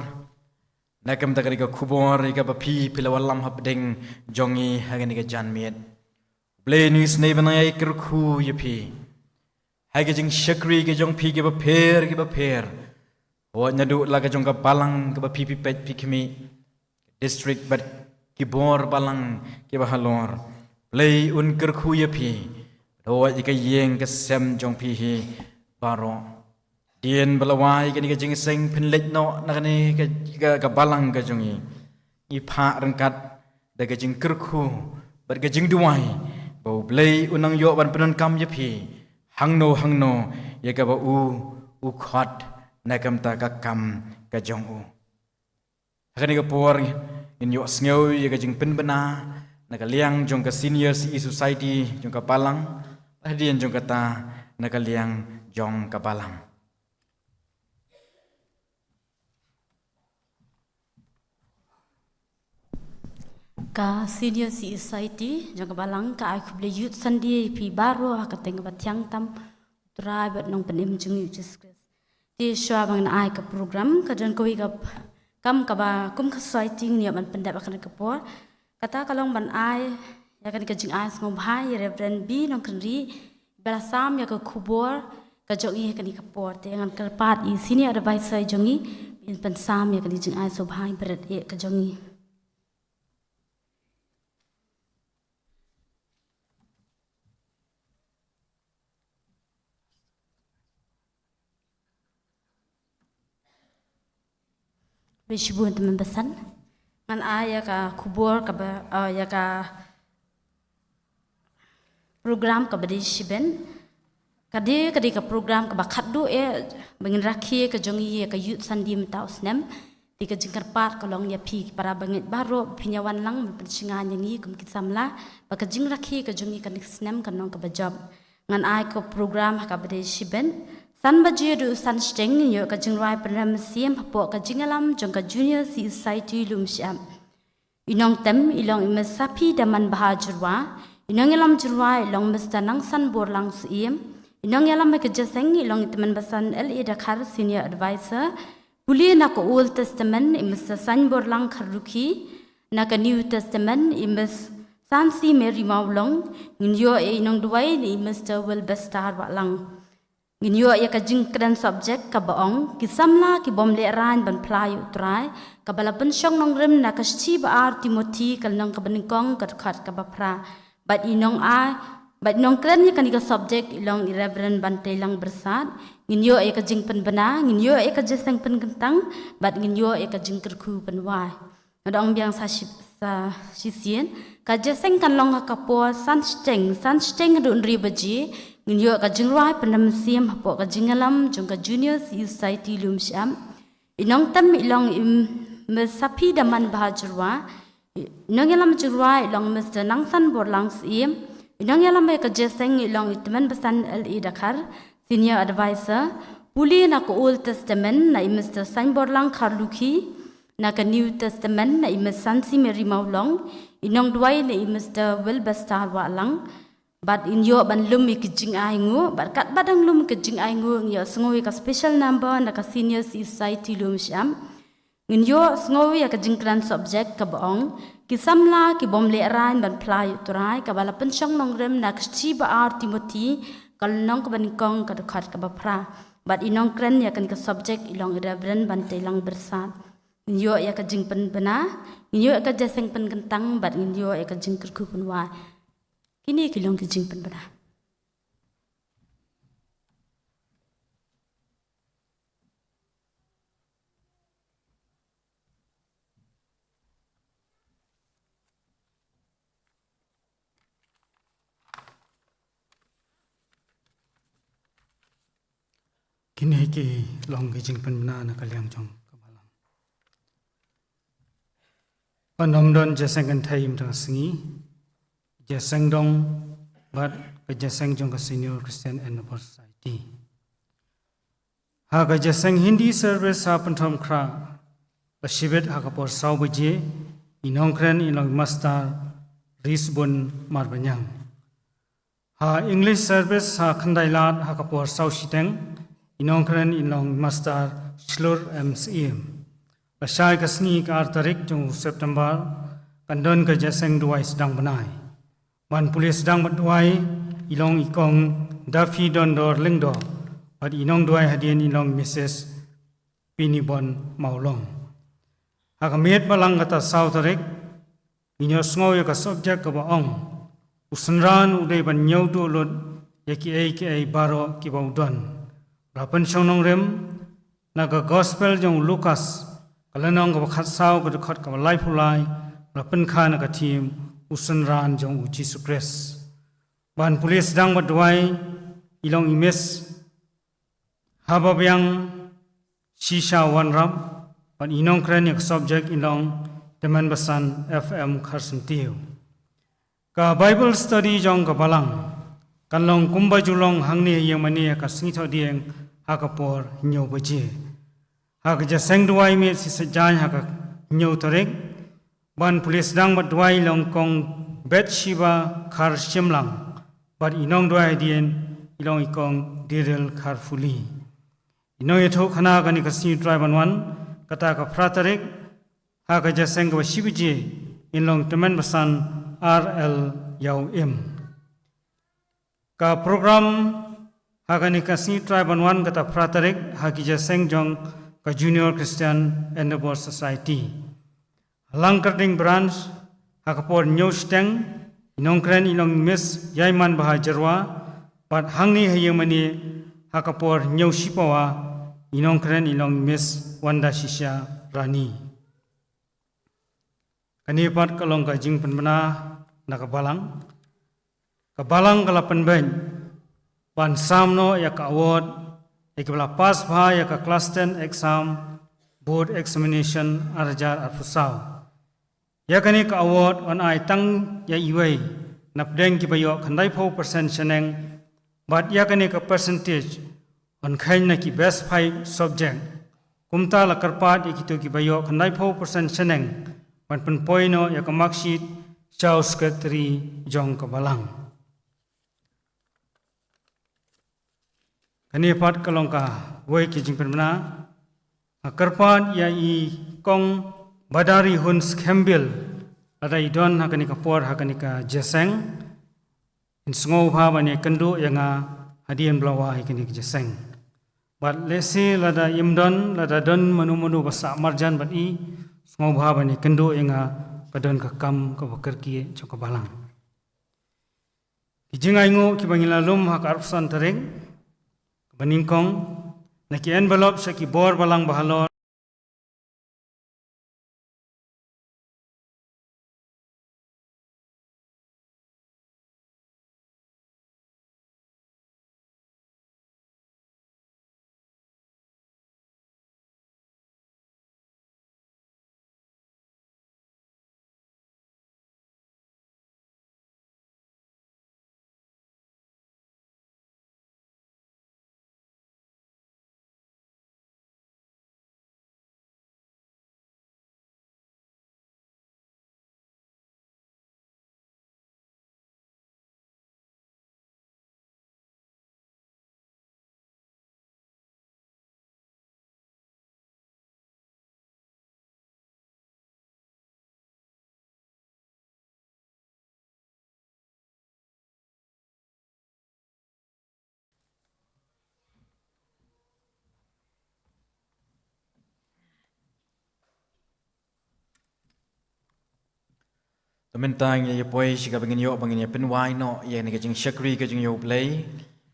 na ka bynta kane ka khubor ïa kaba phi, phi la wallam hapdeng jong ngi ha kane ka janmiet. Blei, ngi sngewbha ban ïa kyrkhu ïa phi ha ka jingshakri ka jong phi kiba pher kiba pher. Hooid, naduh la ka jong ka balang kaba phi, phi peit phi khmih, district bad ki bor balang kiba halor. Blei, un kyrkhu ïa phi, hooid, ïa ka ïing ka sem jong phi hi baroh. Dien ba la wai kane ka jingïaseng phin leit noh na kane ka, ka, ka balang ka jong ngi. Ngi phah ryngkat da ka jingkyrkhu bad ka jingduwai ba U Blei un nang ïoh ban pyndonkam ïa phi hangno hangno ïa kaba u u khot na ka bynta ka kam ka jong u. Ha kane ka por ngin ïohsngew ïa ka jingpynbna na ka liang jong ka Senior C E Society jong ka Balang, hadien jong kata na ka liang jong ka Balang. Ka Senior C E Society jong ka Balang ka ai khublei Youth Sunday ïa phi baroh ha ka teng kaba thiang tam, U Trai bad Nongpynim jong ngi U Jisu Khrist. Te shuwa ba ngan ai ka program, ka don kawei ka kam kaba kum ka society ngin ïa ban pyndep ha kane ka por. Kata ka long ban ai ïa kane ka jingai sngewbha ïa Reverend B Nongkynrih, ba la sam ïa ka khubor ka jong i ha kane ka por. Te ngan kyrpad i Senior Advisor jong i, in pynsam ïa kane ka jingai sngewbha i bret ïa ka jong i. Bishbun teman pesan. Ngan ai ïa ka khubor kaba, uh, ïa ka program kaba dei shiben. Ka dei, ka dei ka program kaba khatduh eh ba ngin rakhe ka jong i ïa ka Youth Sunday mynta u snem. Te ka jingkyrpad ka long ïa phi ki para bangeit baroh, phin ïa wan lang ban pynshngaiñ ïa ngi kum ki samla ba ka jingrakhe ka jong i kane ka snem kan long kaba jop. Ngan ai ka program ha kaba dei shiben. San baje haduh san shiteng ngin ïoh ka jingrwai pynrem mynsiem hapoh ka jingïalam jong ka Junior C E Society Lumshyiap. I nongtem i long i Miss Saphi Daman Bahajyrwa. I nongïalam jyrwa i long Mister Nangsan Borlang Syiem. I nongïalam ha ka jingïaseng i long i Tymmen Basan L A Dkhar, Senior Advisor. Pule na ka Old Testament i Mister Sainborlang Kharlukhi. Na ka New Testament i Miss Sansi Mary Mawlong. Ngin ïoh i nongduwai i Mister Wilbestar Wahlang. Ngin ïoh ïa ka jingkren subject kaba ong, ki samla ki bym lehraiñ ban phla ïa U Trai, kaba la pynshong nongrim na ka shithi ba ar Timothy ka lynnong kaba nyngkong ka dkhot kaba phra. Bad i nong ai, bad i nongkren ïa kane ka subject i long i Reverend Banteilang Byrsat. Ngin ïoh ïa ka jingpynbna, ngin ïoh ïa ka jingïaseng pynkyntang, bad ngin ïoh ïa ka jingkyrkhu pynwai. Nga dang biang sa shi, sa shisien. Ka jingïaseng kan long ha ka por san shiteng, san shiteng haduh hynriew baje. Ngin ïoh ka jingrwai pynrem mynsiem hapoh ka jingïalam jong ka Junior C E Society Lumshyiap. I nongtem i long i Miss Saphi Daman Bahajyrwa. I nongïalam jyrwa i long Mister Nangsan Borlang Syiem. I nongïalam ha ka jingïaseng i long i Tymmen Basan L A Dkhar, Senior Advisor. Pule na ka Old Testament na i Mister Sainborlang Kharlukhi. Na ka New Testament na i Miss Sansi Mary Mawlong, i nongduwai na i Mister Wilbestar Wahlang. Bad ngin ïoh ban lum ïa ki jingainguh, bad katba dang lum ki jingainguh ngin ïoh sngew ïa ka special number na ka Senior C E Society Lumshyiap. Ngin ïoh sngew ïa ka jingkren subject kaba ong, ki samla ki bym lehraiñ ban phla ïa U Trai, kaba la pynshong nongrim na ka shithi ba ar Timothy ka lynnong kaba nyngkong ka dkhot kaba phra. Bad i nongkren ïa kane ka subject i long i Reverend Banteilang Byrsat. Ngin ïoh ïa ka jingpynbna, ngin ïoh ïa ka jingïaseng pynkyntang, bad ngin ïoh ïa ka jingkyrkhu pynwai. Kine ki long ki jingpynbna. Kine ki long ki jingpynbna na ka liang jong ka Balang. Kan ym don jingïaseng kynthei mynta ka sngi, jingïaseng dong bad ka jingïaseng jong ka Senior Christian Endeavour Society. Ha ka jingïaseng Hindi service ha Pynthorumkhrah, la shibit ha ka por saw baje, i nongkren i long i Master Risbun Marbaniang. Ha English service ha Khyndailad ha ka por saw shiteng, i nongkren i long i Master Shlur M Syiem. Lashai ka sngi ka ar tarik jong u September, kan don ka jingïaseng duwai sdang bnai. Ban pule sdang bad duwai i long i Kong Daffy Dondor Lyngdoh, bad i nongduwai hadien i long Missus Pinibon Mawlong. Ha ka miet Balang kata saw tarik, ngin ïoh sngew ïa ka subject kaba ong, U Synran u dei ban ñiewduh lut ïa kiei kiei baroh kiba u don. La pynshong nongrim na ka Gospel jong u Lukas, ka lynnong kaba khatsaw ka dkhot kaba laiphew lai, la pynkha na ka theme U Synran jong U Jisu Khrist. Ban pule sdang bad duwai i long i Miss Haba biang shisha wanrap, bad i nongkren ïa ka subject i long Tymmen Basan F M Kharsyntiew. Ka Bible study jong ka balang kan long kumba ju long hangne ha ïing mane ha ka sngi Thohdieng ha ka por hynñiew baje. Ha ka jingïaseng duwai miet shisha jaiñ ha ka hynñiew tarik, ban pule sdang bad duwai i long Kong Bathsheba Kharshemlang, bad i nongduwai hadien i long i Kong Diril Kharfuli. I nongïathuhkhana kane ka sngi U Trai ban wan, kata ka phra tarik, ha ka jingïaseng kaba shi baje, in long Tymmen Basan R L Ïawim. Ka program ha kane ka sngi U Trai ban wan kata phra tarik ha ki jingïaseng jong ka Junior Christian Endeavour Society. Ha Langkyrding Branch ha ka por hynñiew shiteng i nongkren i long Miss Ïaimanbha Jyrwa, bad hangne ha ïing mane ha ka por hynñiew shipawa i nongkren i long Miss Wanda Shisha Rani. Kane pat ka long ka jingpynbna na ka balang. Ka balang ka la pynbeit ban sam noh ïa ka award ïa kiba la pass bha ïa ka class ten exam, board examination ar hajar arphew saw. Ïa kane ka award yn ai tang ïa iwei napdeng kiba ïoh khyndaiphew percent shaneng, bad ïa kane ka percentage yn kheiñ na ki best five subject. Kumta la kyrpad ïa kito kiba ïoh khyndaiphew percent shaneng ban pynpoi noh ïa ka marksheet sha u secretary jong ka balang. Kane pat ka long kawei ka jingpynbna. Nga kyrpad ïa i Kong Badarihun Skhembil, lada i don ha kane ka por ha kane ka jingïaseng, in sngewbha ban ïakynduh ïa nga hadien ba la wai kane ka jingïaseng. Bad lehse lada im don, lada don mano mano ba sah marjan bad i, sngewbha ban ïakynduh ïa nga, ka don ka kam kaba kyrkieh jong ka balang. Ki jingainguh kiba ngi la lum ha ka arphew san tarik kaba nyngkong, na ki envelope sha ki bor balang ba halor. Te mynta ngin ïa poi sha kaba ngin ïoh ba ngin ïa pynwai noh ïa kane ka jingshakri ka jong U Blei.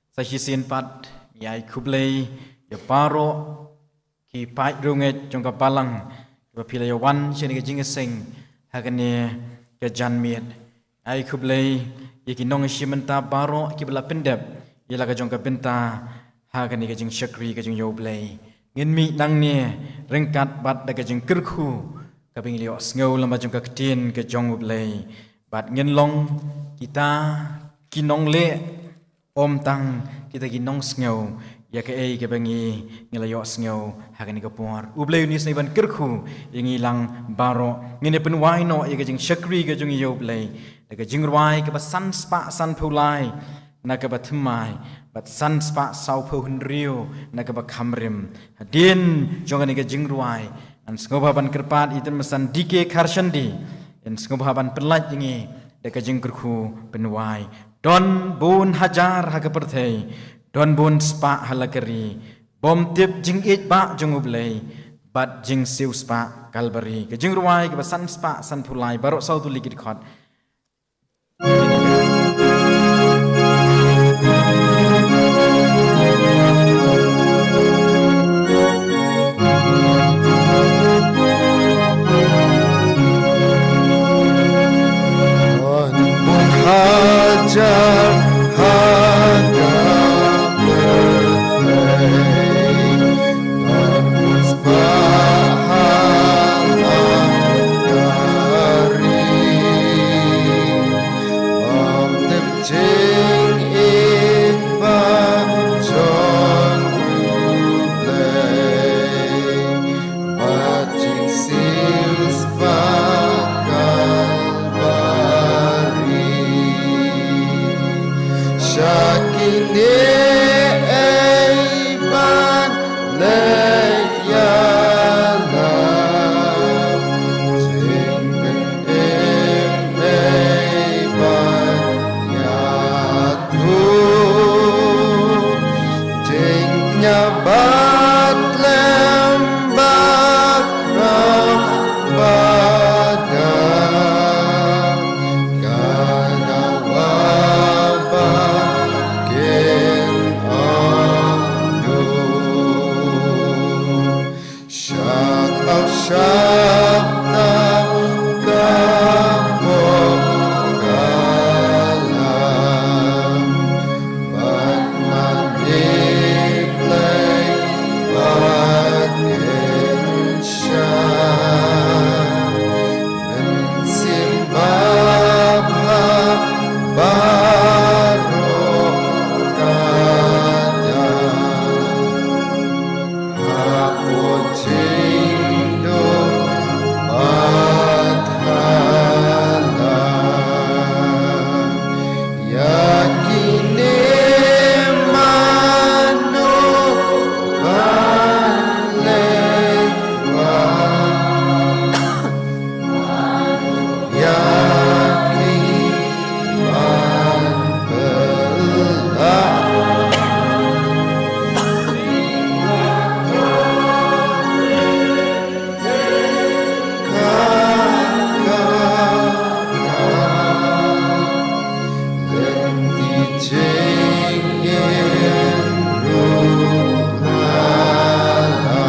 Sa shisien pat ngi ai khublei ïa baroh ki paid riewngeit jong ka balang kiba phi la ïa wan sha kane ka jingïaseng ha kane ka janmiet. Ai khublei ïa ki nongïashim bynta baroh kiba la pyndep ïa la ka jong ka bynta ha kane ka jingshakri ka jong U Blei. Ngin mih nangne ryngkat bad da ka jingkyrkhu kaba ngi la ïohsngew lyngba jong ka ktien ka jong U Blei. Bad ngin long kita ki nongleh, ym tang kita ki nongsngew ïa kaei kaba ngi, ngi la ïohsngew ha kane ka por. U Blei un isynei ban kyrkhu ïa ngi lang baroh. Ngin ïa pynwai noh ïa ka jingshakri ka jong U Blei da ka jingrwai kaba san spah sanphew lai na kaba thymmai, bad san spah sawphew hynriew na kaba khamrim. Hadien jong kane ka jingrwai, ngan sngewbha ban kyrpad ïa i Tymmen Basan D K Kharshandi, yn sngewbha ban pynlait ïa ngi da ka jingkyrkhu pynwai. Don bun hajar ha ka pyrthei, don bun spah ha la ka ri, bym tip jingïeit bah jong U Blei, bad jingsiewspah Kalbari. Ka jingrwai kaba san spah sanphew lai, baroh saw tylli ki dkhot. Hajar ha ka pyrthei. Jingim ba jong U Blei, bad jingsiewspah Kalbari. Sha kine ei ban leh ïalam, jingpynim ei ban ïathuh, jingkñia bad lem bakhraw badam, ka dawa ba kin ong duh. Shah thaw shah tap ka pop ka lam, bad mane Blei ba kin shah. Mynsiem babha baroh ka dang, hapoh jingdum bad ha la. Ïa kine mano ban leh ba, ïa ki ban pynlah. Ka, ka, ka, lynti jingim ruh la la.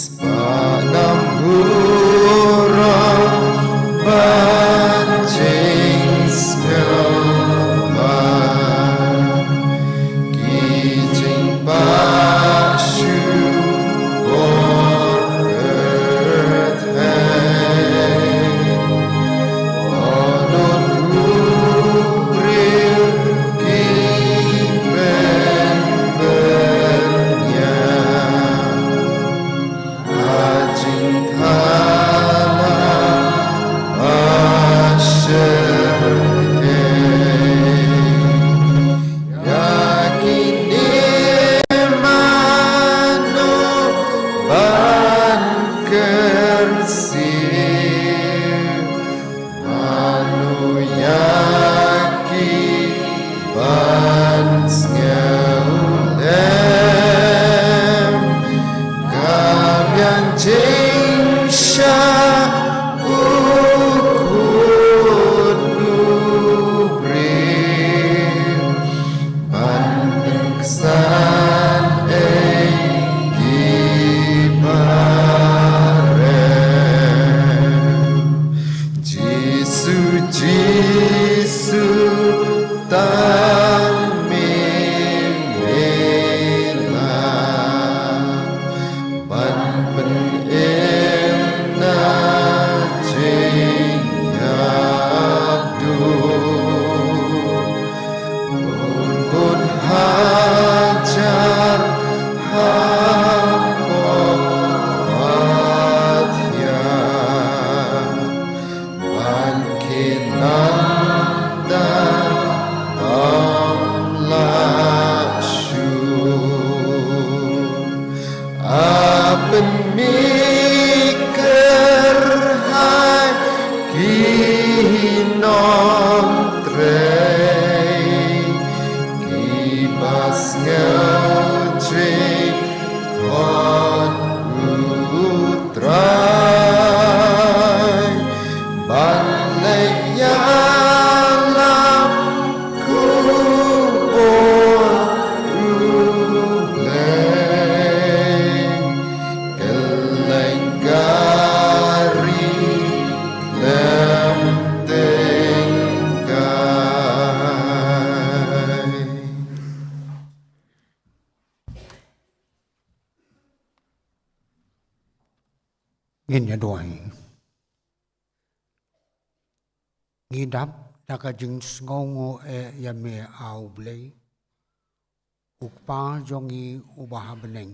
Spah na burom bad jingsngewbha, ki jingpah shukor kyrthei. Lut u briew ki pynbeit ïa ha jingthala ba shyrkhei. Ïa kine mano ban kyrsiew, mano ïa ki ban sngewlem. Ka biang jingshah u khun u briew ban pynksan ei ki barem. Jisu, Jisu, tang me me lah ban pynim na jingïap duh. Bun bun hajar hapoh ba thiah ban kynnoh da bym lah shuh. A pynmih kyrhai ki nongtrei, kiba sngew jingkhot U Trai, ban leh ïalam khubor U Blei, kylleng ka ri khlem tyngkai. Ngin ïa duwai. Ngi dap Da ka jingsngew nguh eh ïa me, A U Blei, U Kpa jong ngi uba ha bneng.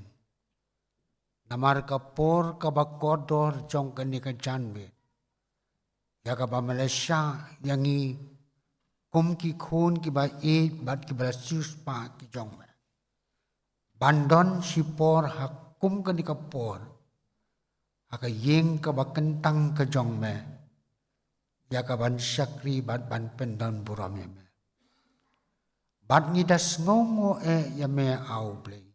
Namar ka por kaba kordor jong kane ka janmiet, ïa kaba me la shah ïa ngi kum ki khun kiba ïeit bad kiba la siewspah ki jong me, ban don shipor ha kum kane ka por ha ka ïing kaba kyntang ka jong me, ïa kaban shakri bad ban pyndonburom ïa me. Bad ngi da sngew nguh eh ïa me, A U Blei,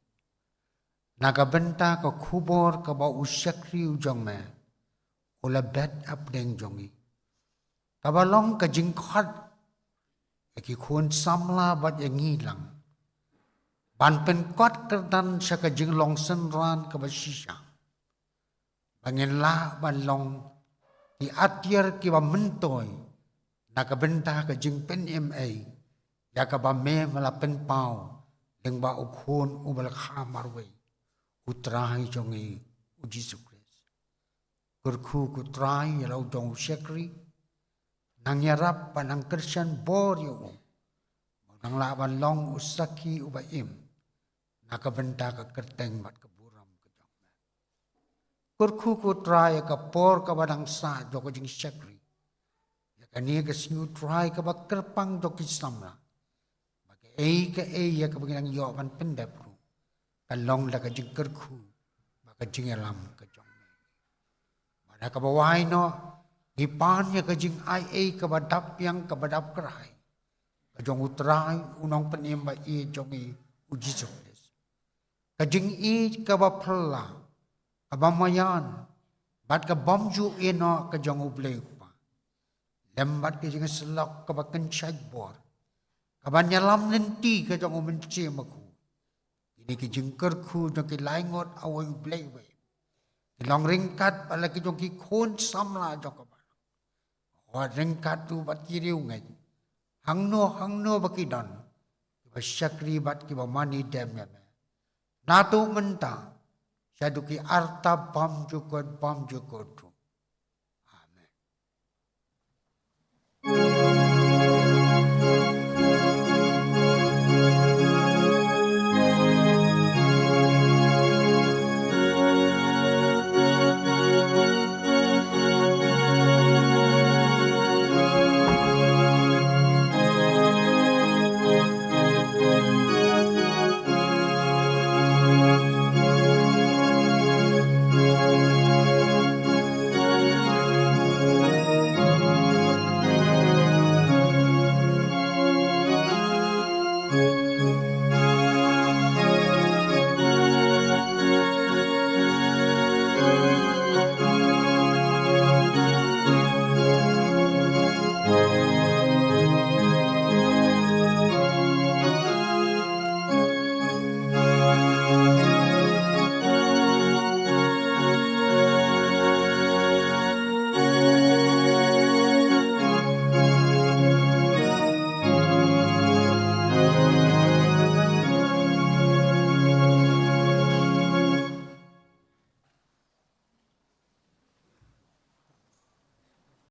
na ka bynta ka khubor kaba u shakri u jong me u la bet hapdeng jong ngi, kaba long ka jingkhot ïa ki khun samla bad ïa ngi lang, ban pynkut kyrdan sha ka jinglong synran kaba shisha, ba ngin lah ban long ki atiar kiba myntoi na ka bynta ka jingpynim ei ïa kaba me me la pynpaw lyngba u Khun uba la kha marwei, U Trai jong ngi, U Jisu Khrist. Kyrkhu ko Trai ïa la u jong u shakri, nang ïarap bad nang kyrshan bor ïa u, ba u nang lah ban long u sakhi uba im na ka bynta ka kyrteng bad ka burom ka jong me. Kyrkhu ko Trai ïa ka por kaba dang sah jong ka jingshakri. Ïa kane ka sngi ko Trai kaba kyrpang jong ki samla, ba kaei kaei ïa kaba ngi dang ïoh ban pyndep ruh, kan long da ka jingkyrkhu bad ka jingïalam ka jong me. Bad ha kaba wai noh, ngi pan ïa ka jingaiei kaba dap biang kaba dap kyrhai ka jong U Trai, U Nongpynim ba ïeit jong ngi, U Jisu Khrist. Ka jingïeit kaba phylla, kaba maïan bad ka bym ju ïehnoh ka jong U Blei U Kpa, lem bad ka jingsyllok kaba kynshait bor, kaban ïalam lynti ka jong U Mynsiem Bakhuid. Kine ki jingkyrkhu jong ki lai ngut awei U Blei wei, ki long ryngkat bad la ki jong ki khun samla jong ka balang, wat ryngkat ruh bad ki riewngeit hangno hangno ba ki don, kiba shakri bad kiba mane dem ïa me. Naduh mynta shaduh ki arta bymjukut bymjukut ruh.